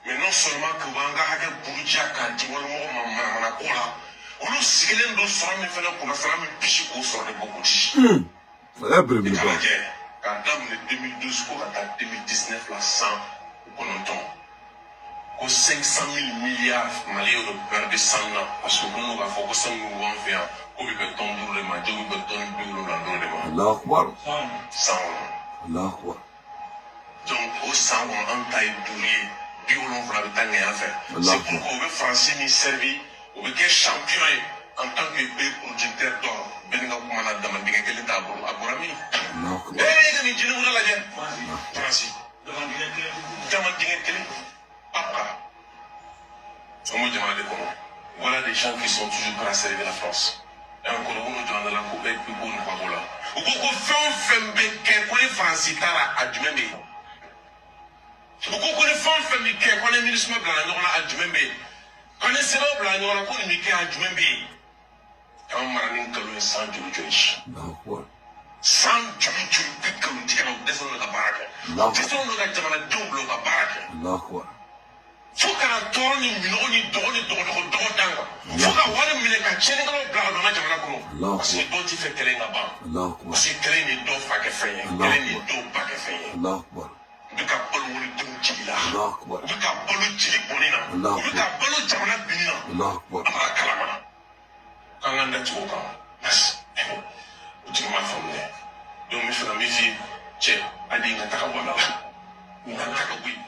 Mais non seulement que u b'an ka hakɛ buruja k'a di walimɔgɔ ma manamana ko la, olu sigilen don sɔrɔ min fana kunna fana, min bisi k'o sɔrɔ de bɔ k'o di. O y'a belebeleba. I k'a lajɛ k'a daminɛ 2012 ko ka taa 2019 la, san 9, ko 500 000 milliards Mali y'o de perdu sanu na, parce que ko n'u k'a fɔ ko sanu min b'an fɛ yan, k'o bɛ bɛn tɔni 5 de ma, jɛgɛ bɛ bɛn tɔni 75 de ma. Allahu Akbar. San kɔnɔ. Allahu Akbar. Donc o san kɔnɔ, an ta ye 5 ye, 70 bɛ taa ŋɛɲɛ fɛ. Allahu C'est pourquoi u bɛ Faransi min servi, u bɛ kɛ champion ye en tant que pays producteur d'or. Bɛɛ ni ka kuma na, dama dingɛ kelen t'a bolo, a bɔra min? Allahu Akbar. Ee, ka nin jinɛwula lajɛ, Faransi dama dingɛ kelen papa, an b'o jamana de kɔnɔ. Voilà des gens qui sont toujours prêts à servir la France. Et encore, u n'o jamana la ko e ko nafa b'o la. U ko ko fɛn o fɛn bɛ kɛ ko ni Faransi taara, a jumɛn bɛ yen? U ko ko ni fɛn o fɛn bɛ kɛ, ko ni MINUSMA bilala ɲɔgɔn na, a jumɛn bɛ yen? Ko ni CEDEAO bila ɲɔgɔn na, ko nin bɛ kɛ, a jumɛn bɛ yen? K'an mara ni nkalon ye san joli joli? Allahu Akbar. San joli joli bɛ nkalon tigɛ la? U dɛsɛlen don ka baara kɛ, u dɛsɛlen don ka jamanadenw bila u ka baara kɛ. Allahu Akbar. na tɔɔrɔ ni minɔgɔ ni dɔgɔ ni dɔgɔdɔgɔ dɔgɔ d'an kan, fo ka wari minɛ ka tiɲɛnikɛlaw bila ka don an ka jamana kɔnɔ, parce que dɔw ti fɛ kɛlɛ in ka ban, parce que kɛlɛ in de dɔw fa kɛ fɛn ye, kɛlɛ in de dɔw ba kɛ fɛn ye. U bɛ ka balo wolodenw jigi la, u bɛ ka balo jigi bɔnni na, u bɛ ka balo jamana binni na. An b'a kalama k'an k'an da tugu o kan, o tigi m'a faamu dɛ. Donc n bɛ fɛ ka min f'i ye, cɛ, hali n ka taga bɔ a la, n ka taga bɔ yen.